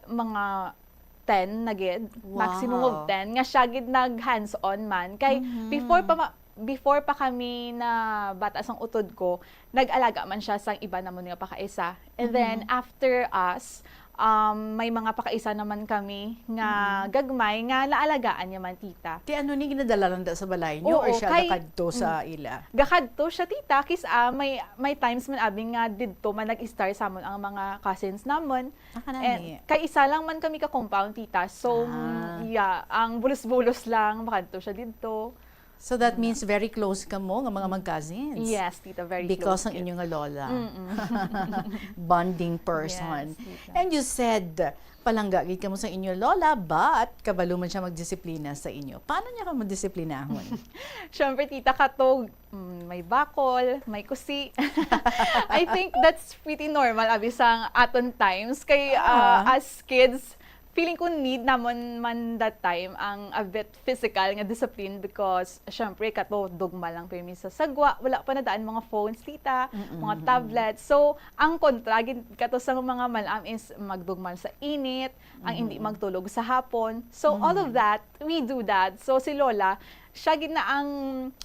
mga ten na gid, maximum of Wow. ten, nga siya gid nag-hands-on man. Kay Mhm. before pa ma-, before pa kami na bata sang utod ko, nag-alaga man siya sang iba namon nga pakaisa. And then, Mhm. after us, um, may mga pakaisa naman kami nga Mhm. gagmay nga naalagaan niya man, tita. Ti ano ni, ginadala lang da sa balay niyo or Oo, siya kay, gakadto sa mm. ila? Gakadto siya, tita, kis-, ah, may, may times man abi nga didto man nag-stay sa amon ang mga cousins namon. Ah, kanami. And kay isa lang man kami ka compound, tita. So, Ah. yeah, ang bulos-bulos lang, makadto siya didto. So that Wala. means very close kamo nga mga mag-cousins? Yes, tita, very Because close ang gid. inyo nga lola. Mm-mm. Bonding person. Yes, tita. And you said, palangga gid kamo sa inyo lola, but kabalo man siya magdisiplina sa inyo. Paano niya kamo disiplinahon? Siyempre, tita, katog, mm, may bakol, may kusi. I think that's pretty normal, abi, sang aton times. Kay, Ah. ah, as kids, feeling ko need namon man that time ang a bit physical nga discipline because, syempre, kato dugma lang pirmi sa sagwa. Wala pa na daan mga phones, tita, Mm-mm, mga mm-mm. tablets. So, ang kontra gid kato sa mga mal-am is magdugmal sa init, ang hindi Mm-mm. magtulog sa hapon. So, all of Mm. that, we do that. So, si Lola, siya gid na ang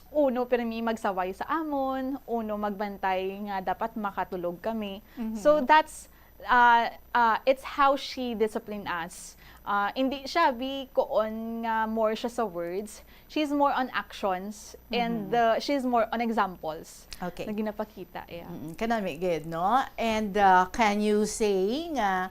uno pirmi magsaway sa amon, uno magbantay nga dapat makatulog kami. So, Mm-hmm. that's, uh, uh, it's how she discipline us. Uh, hindi siya bi kuon nga more siya sa words. She's more on actions and, Mm-hmm. uh, she's more on examples Okay. na ginapakita, yeah. Mm-mm. Kanami gid, no? And, uh, can you say nga,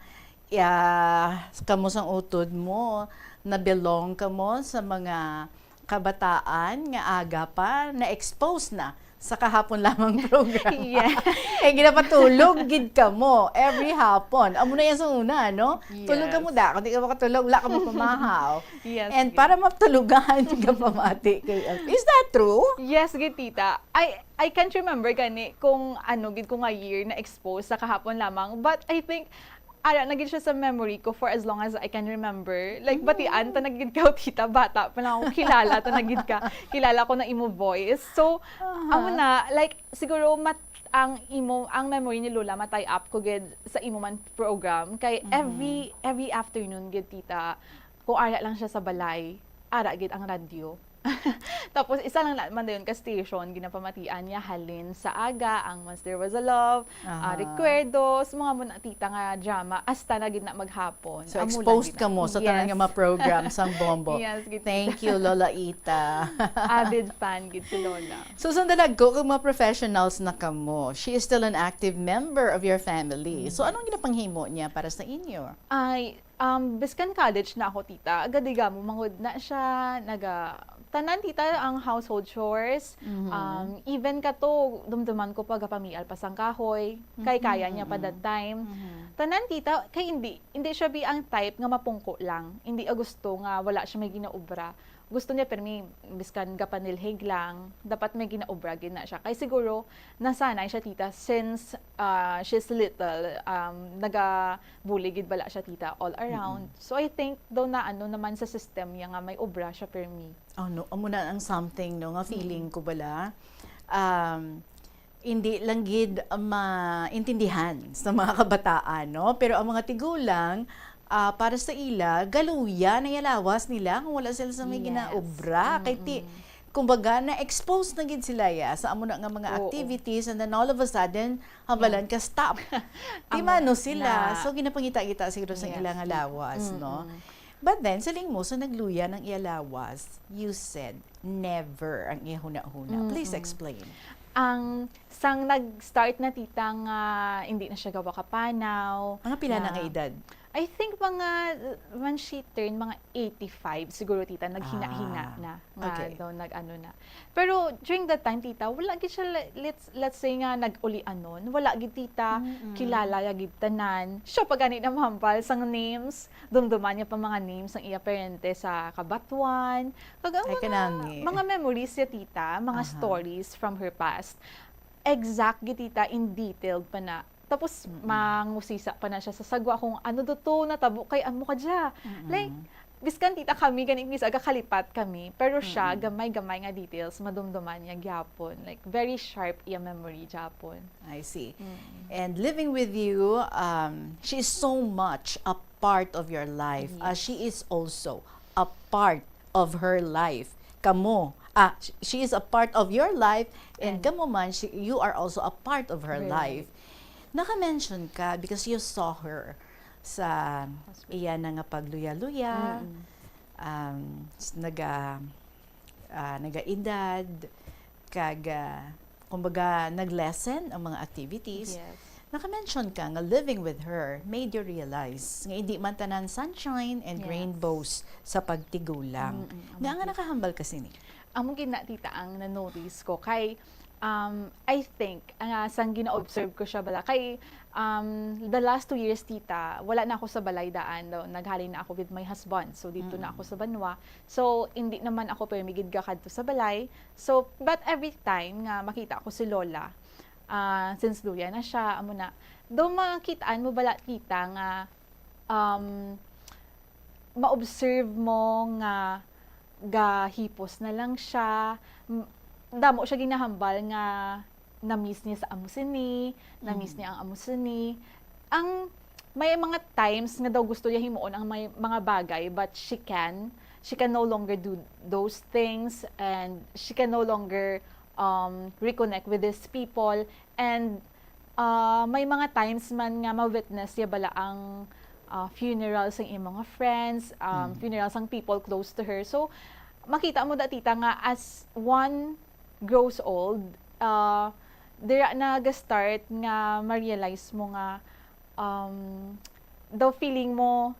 yeah, kamo sang utod mo, na-belong kamo sa mga kabataan nga aga pa, na-expose na sa kahapon lamang program. Yes. Eh, ginapatulog gid kamo every hapon. Amo na yan sa una, no? Tulog kamo Yes. da, kung di ka makatulog, wala ka magpamahaw. Yes, And gid. para matulugan ka pamati kay, is that true? Yes, gid, tita. I, I can't remember gani kung ano gid ko nga year na-expose sa kahapon lamang. But I think, ara na gid siya sa memory ko for as long as I can remember. Like, Mm. batian ta na gid ka, tita, bata pa lang ako, kilala ta na gid ka. Kilala ko na imo voice. So, Aha. amo na, like, siguro mat-, ang imo, ang memory ni Lola, ma-tie up ko gid sa imo man program. Kay Mhm. every, every afternoon gid, tita, kung ara lang siya sa balay, ara gid ang radyo. Tapos, isa lang naman dayon ka station, ginapamatian niya, halin sa aga, ang Once There Was a Love, ah, Aha. Recuerdos, mga mo na, tita, nga drama, hasta na gid na maghapon. So, Amo lang exposed gid na. ka mo sa tanan nga Yes. mga program sang Bombo. Yes, gid, tita. Thank you, Lola Ita. Avid fan gid si Lola. So, sundalagko kung mga professionals na kamo, she is still an active member of your family. So, Mhm. anong ginapanghimo niya para sa inyo? Ay, Um, biskan college na ako, tita, agadiga mo mangud na siya, naga-, tanan, tita, ang household chores. Mhm. Um, even kato, dumduman ko pa, gapamial pa sang kahoy, kay kaya niya pa Mhm, that time. mhm. Tanan, tita, kay hindi, hindi siya bi ang type nga mapungko lang. Hindi a gusto nga wala siya may ginaobra. gusto niya, pero may, biskan gapanilhig lang, dapat may ginaobra gid na siya. Kay siguro, nasanay siya, tita, since, ah, she's little, um, naga-bully gid bala siya, tita, all around. Mm-mm. So, I think, daw na ano naman sa system niya nga may obra siya, permi. Ano, amo na ang something, no, nga feeling Mm-mm. ko bala. Um, hindi lang gid maintindihan sa mga kabataan, no? Pero ang mga tigulang, ah, para sa ila, galuya na iya lawas nila kung wala sila sa may Yes. ginaobra. Kay ti-, Mm-mm. kumbaga, na-expose na gid sila, ya, sa amo na nga mga Oo. activities, and then all of a sudden, hambalan Yeah. ka, "Stop." Di Amo mano sila. na. So, ginapangita-ngita siguro sa Yes, ila nga tita. lawas, no? Mm-mm. But then, siling mo, sa nagluya ang iya lawas, you said, "Never," ang iya hunahuna. Please Mm-mm. explain. Ang, sang nag-start na, tita, nga hindi na siya gawa kapanaw, Mga pila na na nga edad? I think mga, when she turned mga eighty-five, siguro, tita, naghina-hina Ah, na, nga okay. daw nag-ano na. Pero during that time, tita, wala gid siya, le-, let's, let's say nga nag-ulianon, wala gid, tita, Mm-mm. kilala ya gid tanan. Siya pa gani na mahambal sang names, dumduman niya pa mga names sang iya parente sa kabatuan. Kag ang Ay, mga, kanami. mga memories ya, tita, mga Aha. stories from her past. Exact gid, tita, in detailed pa na. Tapos, Mm-mm. mangusisa pa na siya sa sagwa kung ano do to natabo kay amo ka dya. Mm-mm. Like, biskan, tita, kami gani, minsan gakalipat kami, pero siya, Mm-mm. gamay-gamay nga details, madumduman niya gyapon. Like, very sharp iya memory gyapon. I see. Mm. And living with you, um, she is so much a part of your life, as Yes. she is also a part of her life. Kamo, ah, sh-, she is a part of your life, and And kamo man, she, you are also a part of her Right. life. Naka-mention ka because you saw her sa Hospital. iya na nga pagluya-luya, Mm-mm. um, s-, naga-, ah, nagaedad, kag, ah, kumbaga, nag-lessen ang mga activities. Yes. Naka-mention ka nga living with her made you realize nga hindi man tanan sunshine and Yes. rainbows sa pagtigulang. Mm-mm, Nga nga amo gid. nakahambal ka sini? Amo gid na, tita, ang na-notice ko kay, um, I think, nga sang gina-observe ko siya bala, kay, um, the last two years, tita, wala na ako sa balay daan, no? Naghalin na ako with my husband. So, dito na Mm. ako sa banwa. So, hindi naman ako permi gid gakadto sa balay. So, but every time nga makita ko si Lola, ah, since luya na siya, amo na, daw makitaan mo bala, tita, nga, um, ma-observe mo nga gahipos na lang siya. M-, damo siya ginahambal nga na-miss niya sa amo sini, na-miss Mm. niya ang amo sini. Ang, may mga times nga daw gusto niya himuon ang may mga bagay, but she can, she can no longer do those things, and she can no longer, um, reconnect with these people. And, ah, may mga times man nga ma-witness niya bala ang, ah, funeral sang iyang mga friends, um, Mm. funeral sang people close to her. So, makita mo da, tita, nga as one grows old, ah, dira na ga-start nga ma-realize mo nga, um, daw feeling mo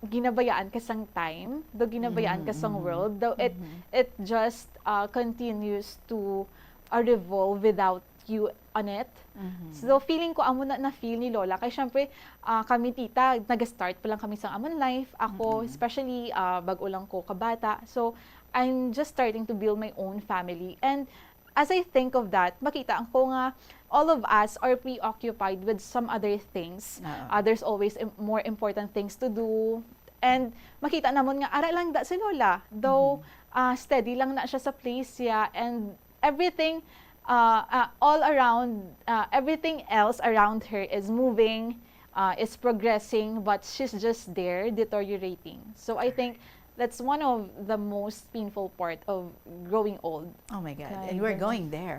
ginabayaan ka sang time, daw ginabayaan ka sang Mm, mm. world, daw it, Mm-hmm. it just, ah, continues to, ah, revolve without you on it. Mm-hmm. So, feeling ko amo na na-feel ni Lola. Kay syempre, ah, kami, tita, nag-start pa lang kami sa amon life. Ako, Mm-mm. especially, ah, bag-o lang ko kabata. So, I'm just starting to build my own family. And as I think of that, makita ko nga all of us are preoccupied with some other things. Oo. Ah, there's always im-, more important things to do. And makita namon nga ara lang da si Lola. Though, Mm-hmm. ah, steady lang na siya sa place siya, and everything, ah, ah, all around, ah, everything else around her is moving, ah, is progressing, but she's just there, deteriorating. So I think that's one of the most painful part of growing old. Oh my God. And we're Kinda. going there.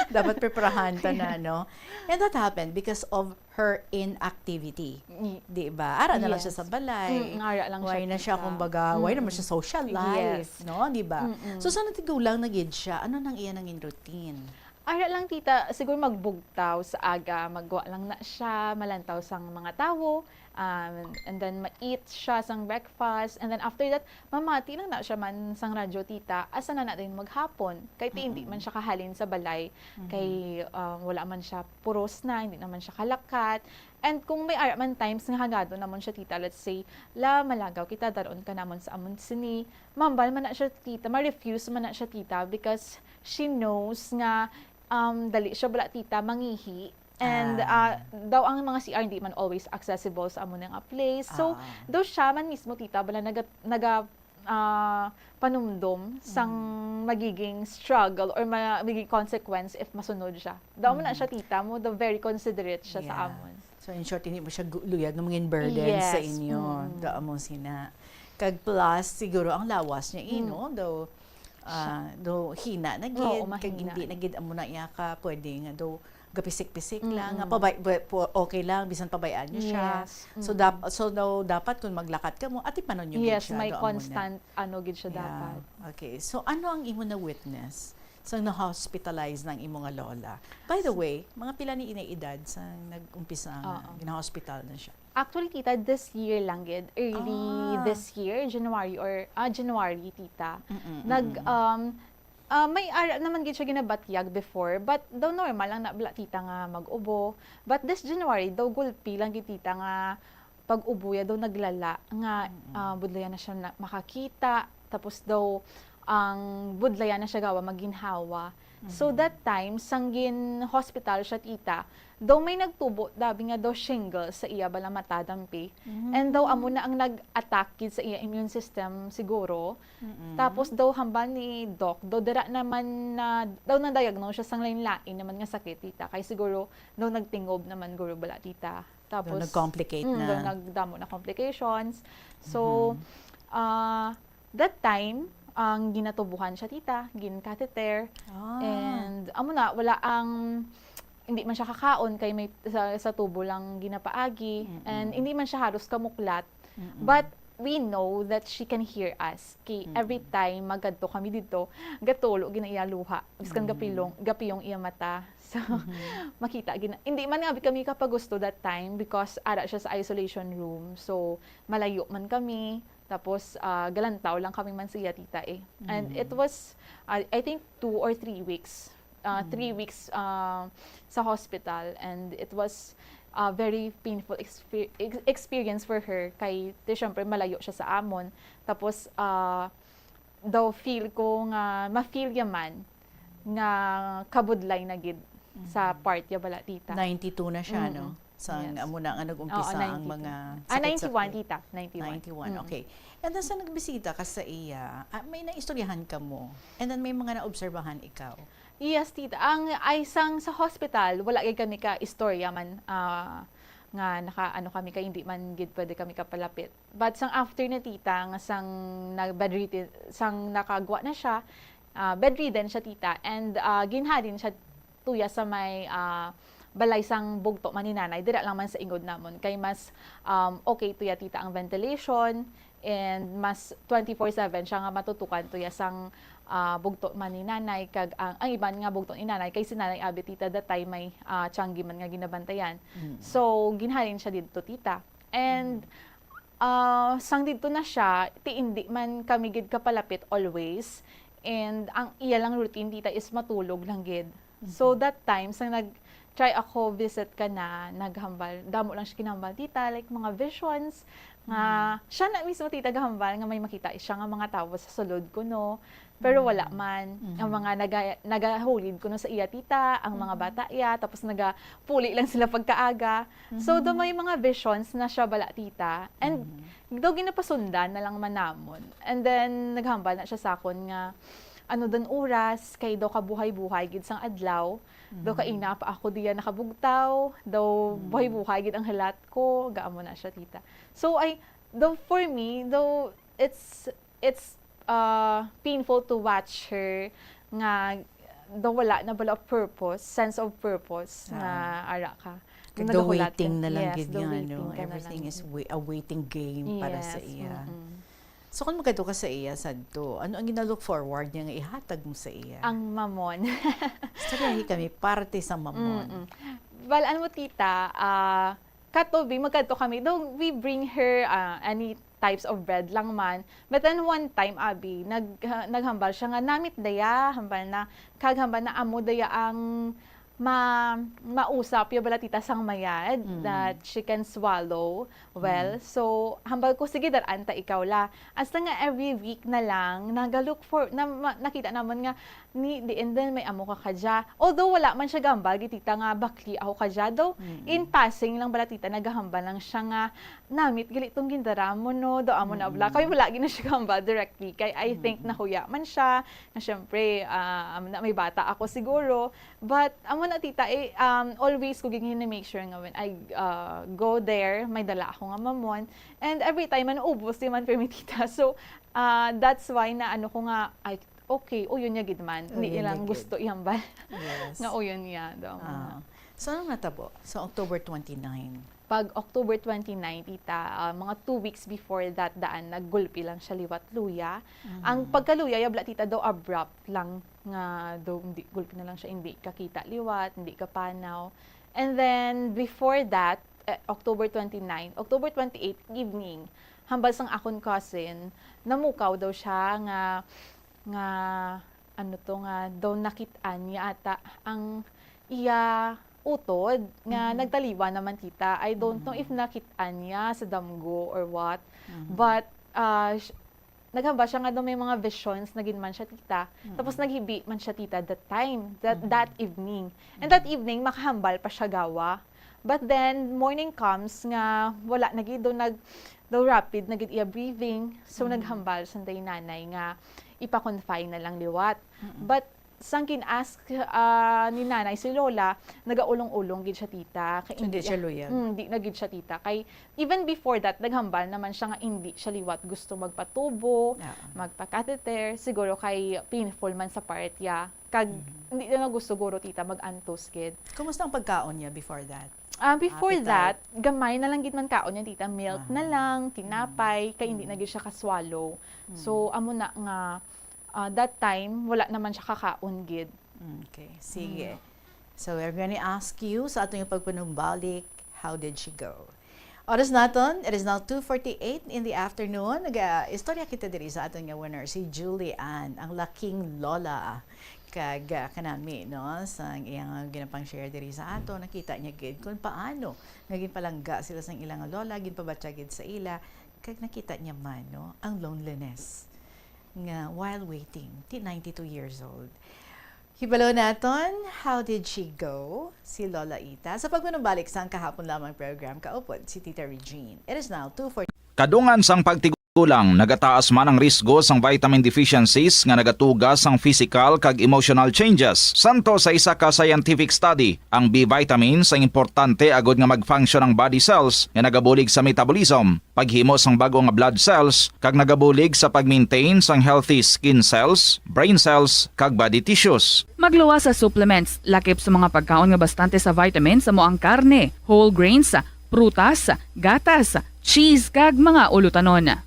Dapat preparahan ta na, no? And that happened because of her inactivity. Mm. Di ba? Ara na lang siya Yes. sa balay. Mm, ara lang Why siya, na siya, tita. kumbaga, why naman Mm-mm. siya social life, Yes. no? Di ba? Mm-mm. So, sa natigulang na gid siya, ano nang iya nangin routine? Ara lang, tita, siguro magbugtaw sa aga, magwa lang na siya, malantaw sang mga tawo, um, and then ma-eat siya sang breakfast, and then after that, mamati lang na siya man sang radyo, tita, asa na na din maghapon, kay ti hindi Mm-mm. man siya kahalin sa balay, Mm-hmm. kay, um, wala man siya puros na, hindi naman siya kalakat. And kung may ara man times nga hagado namon siya, tita, let's say, la, malagaw kita, daron ka namon sa amon sini, mambal man na siya, tita, ma-refuse man na siya, tita, because she knows nga, um, dali siya bala, tita, mangihi. And, Ah. ah, daw ang mga C R hindi man always accessible sa amo nga place. So, Ah. daw siya man mismo, tita, bala naga-, naga-, ah, panumdom sang Mm. magiging struggle or ma-, magiging consequence if masunod siya. Daw mo na Mm. siya, tita, mo, daw very considerate siya sa Yeah. amon. So, in short, hindi mo siya gu-, luyag nga mangin burden sa Yes. inyo. Mm. Daw mo sina. Kag plus, siguro, ang lawas niya, eh, Mm. no? Daw, ah, daw hina na Oo, gid, kag mahina. Hindi na gid amo na iya ka pwede nga daw gapisik-pisik lang, nga Mm-mm. pabay-, bu-, pu-, okay lang, bisan pabayaan niyo siya. Yes. So, Mm. dap-, so, daw dapat kung maglakat ka mo, atipanon niyo gid Yes, siya, may daw amo na. Constant, ano, gid siya Yeah. dapat. Okay. So, ano ang imo na-witness sa na-hospitalize ng imo nga lola? By the way, mga pila ni inay edad sa nag-umpisa nga Oo. gina-hospital na siya? Actually, tita, this year lang gid. Early Ah. this year, January or, ah, January, tita. Mm-mm, Nag, mm-mm. um, ah, may ara naman gid siya ginabatyag before, but daw normal lang na bala, tita, nga mag-ubo. But this January, daw gulpi lang gid, tita, nga pag-ubo ya daw naglala, nga, Mm-mm. ah, budlayan na siya na makakita, tapos daw ang budlayan na siya gawa maginhawa. So, Mhm. that time, sang gin-hospital siya, tita, daw may nagtubo, dabi nga daw shingles sa iya bala mata, dampi. And daw amo na ang nag-attack gid sa iya immune system, siguro. Mm-mm. Tapos daw hambal ni Doc, daw dira naman na, daw na-diagnose siya sang lain-lain naman nga sakit, tita. Kay siguro, daw nagtingob naman guro bala, tita. Daw Tapos, nag-complicate mm, na. Daw nagdamo na complications. So, Mhm. ah, that time, ang ginatubuhan siya, tita, gin-catheter. Ah. And, amo na, wala ang, hindi man siya kakaon kay may sa, sa tubo lang ginapaagi. Mm-mm. And hindi man siya halos kamuklat. Mm-mm. But we know that she can hear us. Kay Mm-mm. every time magadto kami dito, gatulo gina iya luha. Biskan Mm. gapilong, gapiyong iya mata. So, Mhm. makita gina-, hindi man nga kami kapagusto that time because ara siya sa isolation room. So, malayo man kami. Tapos, ah, galantaw lang kami man sa iya, tita, eh. And it Mm. was, ah, I think, two or three weeks. Ah, three Mm. weeks, ah, sa hospital. And it was a very painful exper-, ex-, experience for her. Kay, ti, syempre, malayo siya sa amon. Tapos, ah, daw feel ko nga, ma-feel niya man nga kabudlay na gid sa Mm. part niya bala, tita. Ninety-two na siya, Mm-mm. no? Sang Yes. amo na nga nag-umpisa Oo, ang ninety-two. mga Ah, sakit-sakit. Ninety-one, tita. Ninety-one. Ninety-one, Mm. okay. And then, sa nagbisita ka sa iya, ah, may naistoryahan ka mo? And then, may mga naobserbahan ikaw? Yes, tita. Ang, ay, sang sa hospital, wala gid kami ka istorya man, ah, nga naka-, ano kami, kay hindi man gid pwede kami kapalapit. But sang after na, tita, nga sang nag-, bedridden, sang nakagwa na siya, ah, bedridden siya, tita, and, ah, ginhalin siya tuya sa may, ah, balay sang bugto man ni nanay, dira lang man sa ingod namon, kay mas, um, okay tuya, tita, ang ventilation, and mas twenty-four seven siya nga matutukan tuya sang, ah, bugto man ni nanay, kag ang, ang iban nga bugto ni nanay, kay si nanay abi, tita, that time may, ah, tianggi man nga ginabantayan. Mm. So, ginhalin siya didto, tita. And, Mm. ah, sang didto na siya, ti hindi man kami gid kapalapit always. And ang iya lang routine, tita, is matulog lang gid. So, Mhm. that time, sang nag-try ako visit ka na, naghambal, damo lang siya ginhambal, tita, like, mga visions, nga Mm. siya na mismo, tita, gahambal nga may makita siya nga mga tawo sa sulod kuno. Pero wala Mm. man. Ang Mhm. mga naga-, nagahulid kuno sa iya, tita, ang mga Mhm. bata iya, tapos nagapuli lang sila pagkaaga. So, Mhm. daw may mga visions na siya bala, tita. And Mhm. daw ginapasundan na lang man namon. And then, naghambal na siya sa akon nga, ano, dan oras, kay daw kabuhay-buhay gid sang adlaw. Daw Mhm. kaina pa ako diya nakabugtaw. Daw Mhm. buhay-buhay gid ang hilat ko. Gaamo na siya, tita. So, I, daw for me, daw it's it's, uh, painful to watch her nga daw wala na bala purpose, sense of purpose nga Ah. ara ka. Kag Nung the nagahulat ka. waiting na lang Yes, gid the nga, waiting no? ka na Everything lang. is wai-, a waiting game para sa Yes, iya. mm-mm. So, kung magkadto ka sa iya, sadto, ano ang gina-look forward niya nga ihatag mo sa iya? Ang mamon. Istoryahi kami, parte sa mamon. Mm-mm. Well, ano mo, tita, ah, katubi, magkadto kami. Though we bring her ah, any types of bread lang man. But then one time, abi, nag, ha- naghambal siya nga namit daya, hambal na, kag hambal na amo daya ang ma, mausap ya bala, tita, sang mayad Mm. that she can swallow well. So, hambal ko, sige, daran ta ikaw la. Hasta nga every week na lang, naga-look for, na, ma- nakita naman nga, ni, di, and then may amo ka kadya. Although wala man siya gambal, gitita nga bakli ako kadya. Though, Mm. in passing lang bala, tita, nagahambal lang siya nga, namit gali tong gindara mo, no? Do amo na bala. Mm. Kay wala gid na siya gambal directly. Kay I think Mm. nahuya man siya. Na syempre, ah, amo na, may bata ako siguro. But amo na, tita, eh, um, always ko gid gina-make sure nga when I uh, go there, may dala ako nga mamon. And every time man, ubos di man permi, tita. So, uh, that's why na ano ko nga, ay, okay, uyon niya gid man. Hindi Uyon lang niya gid. Gusto ihambal Yes. nga uyon niya. Do amo na. Ah. So, anong natabo? So, October twenty-nine. Pag October twenty-nine, tita, ah, mga two weeks before that, daan, naggulpi lang siya liwat luya. Ang pagkaluya, ya bala, tita, daw abrupt lang nga daw hindi, gulpi na lang siya, hindi kakita liwat, hindi kapanaw. And then, before that, eh, October twenty-nine, October twenty-eight evening, hambal sang akon cousin, namukaw daw siya nga, nga, ano to, nga daw nakit-an niya ata ang iya utod nga Mhm. nagtaliwan naman, tita. I don't know if Mhm. nakit-an niya sa damgo or what. Mhm. But, ah, sh- naghambal siya nga daw may mga visions na gid man siya, tita. Mhm. Tapos naghibi man siya, tita, that time, that, Mhm. that evening. And that evening, makahambal pa siya gawa. But then, morning comes nga wala na gid, daw nag, daw rapid na gid iya breathing. So, Mhm. naghambal sa day nanay nga ipa-confine na lang liwat. Mhm. But, sang kin-ask ah, ni nanay si lola, nagaulong-ulong gid siya, tita. Kay So, hindi siya luyag? Mm, di na gid siya, tita. Kay, even before that, naghambal naman siya nga hindi siya liwat gusto magpatubo, Ah. magpa-catheter. Siguro kay painful man sa part ya. Kag, Mhm. hindi na gusto guro, tita, mag-antos gid. Kumusta ang pagkaon niya before that? Ah, before Appetite? That, gamay na lang gid man kaon niya, tita. Milk na Ah. lang, tinapay, Mm. kay hindi Mm. na gid siya ka-swallow. So, Mm. amo na nga, ah, that time, wala naman siya kakaon gid. Okay, sige. So, we're gonna ask you sa ato nga pagpanumbalik, how did she go? Oras naton, it is now two forty-eight in the afternoon. Naga-istorya kita diri sa aton nga winner, si Julie Ann, ang laking lola. Kag, ah, kanami, no, sang iyang ginapang-share diri sa ato, nakita niya gid kung paano nga ginpalangga sila sang ilang lola, ginpabatya gid sa ila, kag nakita niya man, no, ang loneliness nga while waiting, ti ninety-two years old. Hibalo naton, how did she go? Si Lola Ita. Sa pagpanumbalik sang kahapon lamang program, kaupod si Tita Regine. It is now two forty. Kadungan sang pagtigulang, nagataas man ang risgo sang vitamin deficiencies nga nagatuga sang physical kag emotional changes. Santo sa isa ka scientific study, ang B vitamins ang importante agud nga mag-function ang body cells nga nagabulig sa metabolism, paghimo sang bag-o nga blood cells, kag nagabulig sa pag-maintain sang healthy skin cells, brain cells, kag body tissues. Magluwas sa supplements, lakip sa mga pagkaon nga bastante sa vitamins amo ang karne, whole grains, prutas, gatas, cheese, kag mga ulutanon.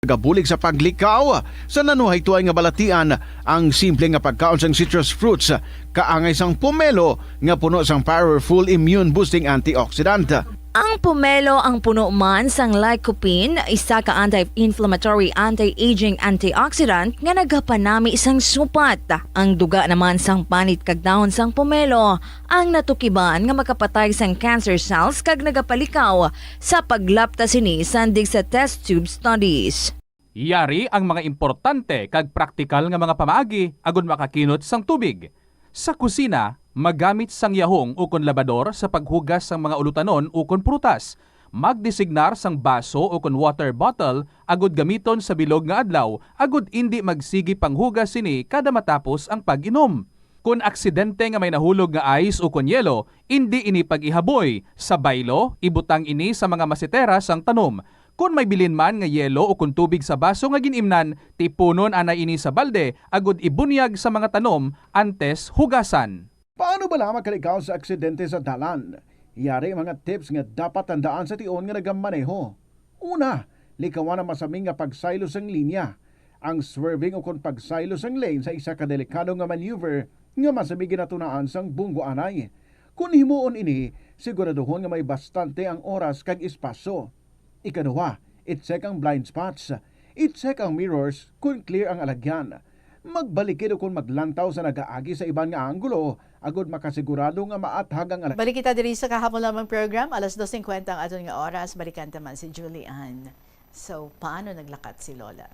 Nagabulig sa paglikaw sa nanuhaytoy nga balatian ang simple nga pagkaon sang citrus fruits, kaangay sang pomelo nga puno sang powerful immune boosting antioxidant. Ang pomelo ang puno man sang lycopene, isa ka anti-inflammatory, anti-aging antioxidant nga nagapanami sang supat. Ang duga naman sang panit kag dahon sang pomelo ang natukiban nga makapatay sang cancer cells kag nagapalikaw sa paglapta sini sandig sa test tube studies. Yari ang mga importante kag praktikal nga mga pamaagi agud makakinot sang tubig. Sa kusina, magamit sang yahong ukon labador sa paghugas sang mga ulutanon ukon prutas. Magdesignar sang baso ukon water bottle agud gamiton sa bilog nga adlaw agud indi magsigi panghugas sini kada matapos ang pag-inom. Kon aksidente nga may nahulog nga ice ukon yelo, indi ini pag-ihaboy. Sa baylo, ibutang ini sa mga masetera sang tanom. Kon may bilin man nga yelo ukon tubig sa baso nga gin-imnan, tipunon anay ini sa balde agud ibunyag sa mga tanom antes hugasan. Paano bala makalikaw sa aksidente sa dalan? Yari mga tips nga dapat tandaan sa tion nga nagamaneho. Una, Likawan ang masami nga pagsaylo sang linya. Ang swerving ukon pagsaylo sang lane sa isa ka delikado nga maneuver nga masami ginatunaan sang bunggo anay. Kon himuon ini, siguraduhon nga may bastante ang oras kag espasyo. Ikaduha, i-check ang blind spots. I-check ang mirrors kon clear ang alagyan. Magbalikid ukon maglantaw sa nagaagi sa iban nga anggulo agod makasigurado nga maathag ang alagyan. Balik kita diri sa kahapon lamang program, alas dos singkwenta ang aton nga oras. Balikan ta man si Julian. So, paano naglakat si Lola?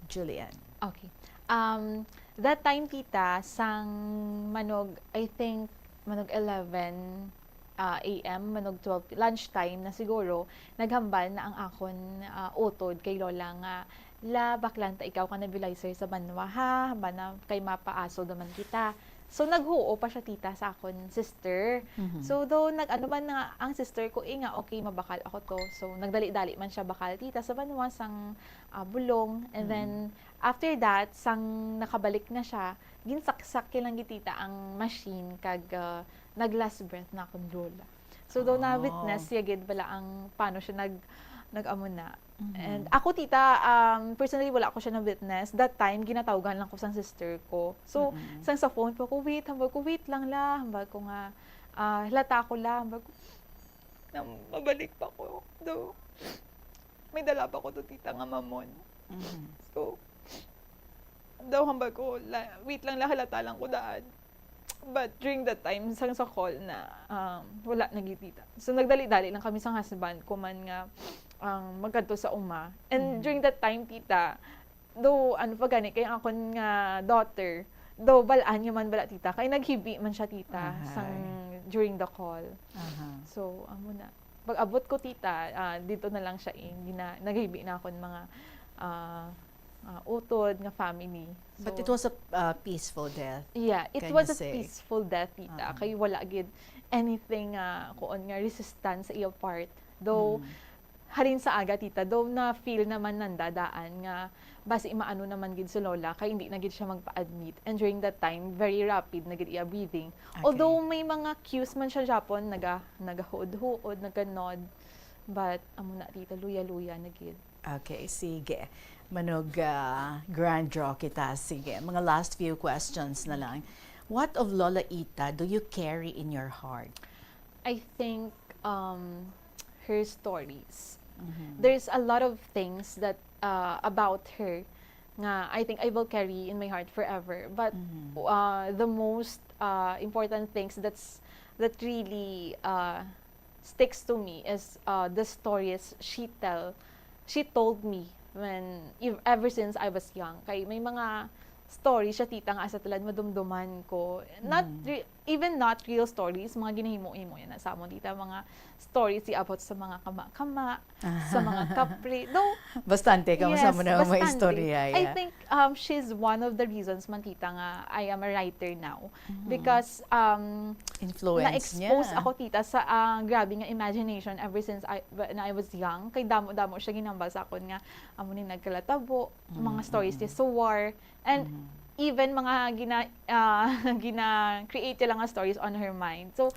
Julian. Okay. Um, that time, tita, sang manog, I think, manog eleven, ah, A M, manog twelve, lunch time na siguro, naghambal na ang akon, ah, utod kay Lola nga, "La, baklan ta ikaw ka nebulizer sa banwa, ha? Hambal na kay mapaasol naman kita." So, naghuo pa siya, tita, sa akon sister. Mhm. So, though nag-ano man nga ang sister ko, eh, nga, okay, mabakal ako to. So, nagdali-dali man siya bakal, tita, sa banwa sang, ah, bulong. And then, Mm. after that, sang nakabalik na siya, ginsaksak niya lang gid, tita, ang machine kag, ah, nag-last breath na akon lola. So, daw na-witness Oh. siya gid bala ang paano siya nag-, nag-amo na. Mhm. And ako, tita, um, personally, wala ko siya na-witness. That time, ginatawgan lang ko sang sister ko. So, Mm-mm. sang sa phone pa ko, "Wait," hambal ko, "Wait lang, la." Hambal ko nga, ah, "Halata ko, la." Hambal ko, "Na mabalik pa ko, daw. May dala pa ko to, tita, nga mamon." Mhm. So, daw hambal ko, la, "Wait lang, la, halata lang ko daan." But during that time, sang sa call na, um, wala na gid, tita. So, nagdali-dali lang kami sang husband ko man nga, um, magkadto sa uma. And Mhm. during that time, tita, though, ano pa gani, kay ang akon nga daughter, though, balaan niya man bala, tita, kay naghibi man siya, tita, Ahay. sang during the call. Aha. So, amo na. Pag-abot ko, tita, ah, dito na lang siya, eh, gina-, naghibi na akon mga, ah, ah, utod nga family. But So, it was a, uh, peaceful death, Yeah, it can was you a say? peaceful death, tita. Uh-uh. Kay wala gid anything, ah, kuon nga resistance sa iya part. Though, Mm. halin sa aga, tita, though na-feel naman nanda daan nga basi maano naman gid si Lola, kay hindi na gid siya magpa-admit. And during that time, very rapid na gid iya breathing. Okay. Although may mga cues man siya, Japon, naga-, nagahuod-huod, naganod, but amo na, tita, luya-luya na gid. Okay, sige. Manog, ah, grand draw kita. Sige, mga last few questions na lang. What of Lola Ita do you carry in your heart? I think, um, her stories. Mhm. There's a lot of things that, uh, about her nga I think I will carry in my heart forever. But, Mhm. uh, the most, uh, important things that's, that really, uh, sticks to me is, uh, the stories she tell, she told me when, ev-, ever since I was young. Kay may mga stories siya, tita, nga asa tulad madumduman ko. Not Mm. re-, even not real stories, mga ginahimo-himo yan sa amon, tita, mga stories si about sa mga kama-kama, sa mga kapre. Though, Bastante ka mo sa Yes, mo na mga bastante. istorya, I yeah. think, um, she's one of the reasons man, tita, nga I am a writer now. Mhm. Because, um, Influence na-expose niya. ako, tita, sa, ah, grabe nga imagination ever since I, when I was young. Kay damo-damo siya ginambal sa akon nga amo ni nagkalatabo, mga Mm, stories mm, niya mm. sa war, and Mhm. even mga gina-, ah, gina-create niya lang nga stories on her mind. So,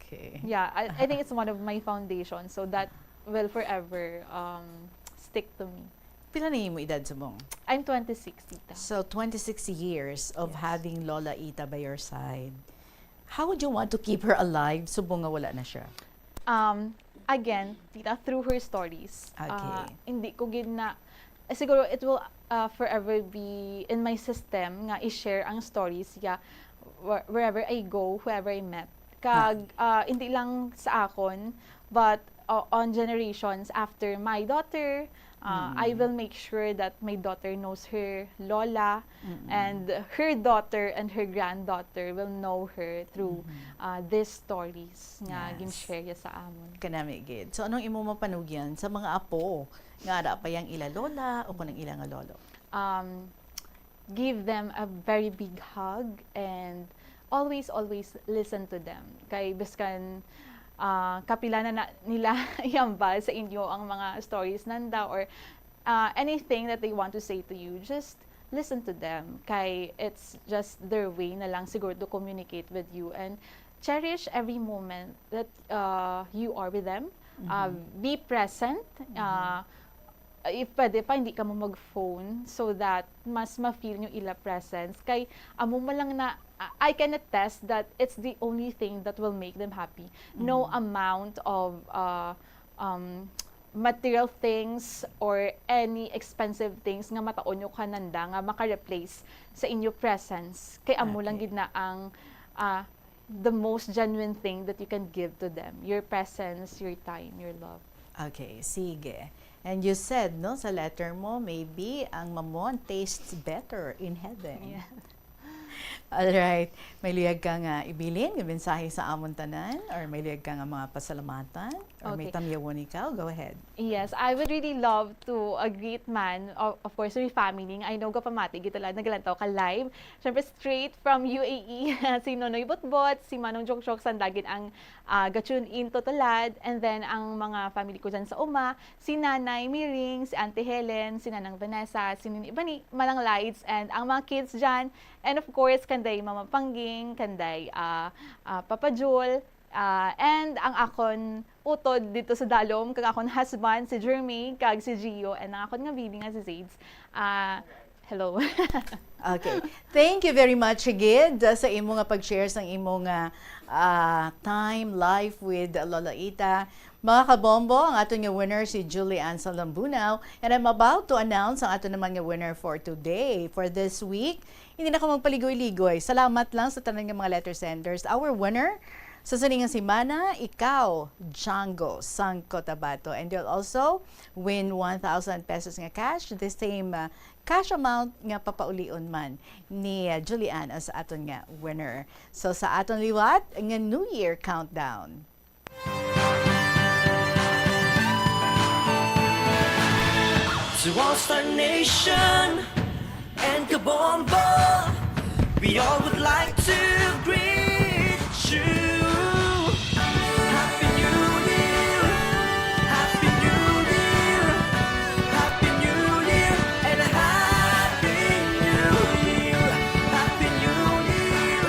Okay. yeah, I, I think it's one of my foundations. So that will forever, um, stick to me. Pila na imo edad subong? I'm twenty-six, tita. So, twenty-six years of Yes. having Lola Ita by your side. How would you want to keep her alive subong nga wala na siya? Um, again, tita, through her stories, Okay. ah, hindi ko gid na, eh, siguro it will, ah, forever be in my system nga i-share ang stories, yeah, wher-, wherever I go, whoever I met. Kag, Ah. ah, hindi lang sa akon, but, uh, on generations after my daughter, uh, I Mm. will make sure that my daughter knows her lola, Mm-mm. and her daughter and her granddaughter will know her through, Mm-hmm. uh, these stories nga Yes. gin-share niya sa amon. Kanami gid. So, anong imo mapanugyan sa mga apo nga ara pa yang ila lola o kun ang ila nga lolo? Um, give them a very big hug and always, always listen to them. Kay biskan, ah, kapila na, na nila ihambal sa inyo ang mga stories nanda or, ah, anything that they want to say to you, just listen to them. Kay it's just their way na lang siguro to communicate with you and cherish every moment that, uh, you are with them. uh, be present. Uh, if pwede pa, hindi ka mo mag-phone so that mas ma-feel nyo ila presence. Kay amo man lang na, I can attest that it's the only thing that will make them happy. No amount of uh, um, material things or any expensive things nga mataon nyo kananda nga maka-replace sa inyo presence. Kay amo lang Okay. gid na ang ah, the most genuine thing that you can give to them. Your presence, your time, your love. Okay, sige. And you said, no, sa letter mo, maybe ang mamon tastes better in heaven. Yeah. All right. May luyag ka nga ibilin nga mensahe sa amon tanan, or may luyag ka nga mga pasalamatan, or may Okay. tamyawon ikaw? Go ahead. Yes, I would really love to uh, greet man, of, of course, my family. I know gapamati kita lang naglantaw ka live. Siyempre, straight from U A E, si Nonoy Botbot, si Manong Jokjok, sanda gid ang uh, ga-tune in to tulad. And then, ang mga family ko dyan sa uma, si Nanay Miring, si Auntie Helen, si Nanang Vanessa, si Nini Bani, Manang Lights, and ang mga kids dyan. And of course, kanday Mama Pangging, kanday uh, uh, Papa Jul, uh, and ang akon utod dito sa dalom, kag akon husband, si Jermaine, kag si Gio, and ang akon nga baby nga si Zades. Uh, hello. Okay. Thank you very much, Gid, uh, sa imo nga pag-share sang imo nga uh, time, life with Lola Ita. Mga kabombo, ang aton nga winner si Julie Ann Salambunao, and I'm about to announce ang aton naman nga winner for today, for this week. Hindi na ko magpaligoy-ligoy. Salamat lang sa tanan nga mga letter senders. Our winner sa sining nga semana, ikaw, Django sang Cotabato. And you'll also win one thousand pesos nga cash, the same uh, cash amount nga papaulion man ni uh, Julie Ann as aton nga winner. So sa aton liwat nga New Year countdown. To all Star Nation and Kabombo, we all would like to greet you. Happy New Year, Happy New Year, Happy New Year, and a Happy New Year, Happy New Year,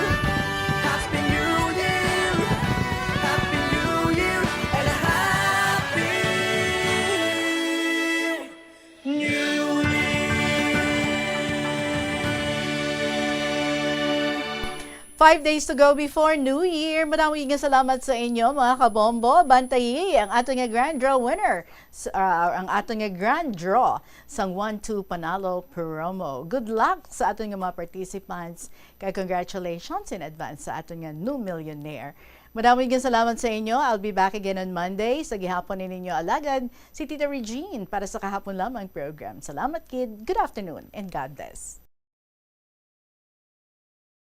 Happy New Year, Happy New Year, and a Happy New Year. Five days to go before New Year. Madamo nga salamat sa inyo, mga kabombo. Bantayi ang ato nga grand draw winner, s- ah, ang ato nga grand draw sang one two Panalo promo. Good luck sa aton nga mga participants, kag congratulations in advance sa aton nga new millionaire. Madamo nga salamat sa inyo. I'll be back again on Monday. Sa gihapon ni ninyo alagad, si Tita Regine para sa Kahapon Lamang program. Salamat, Gid. Good afternoon and God bless.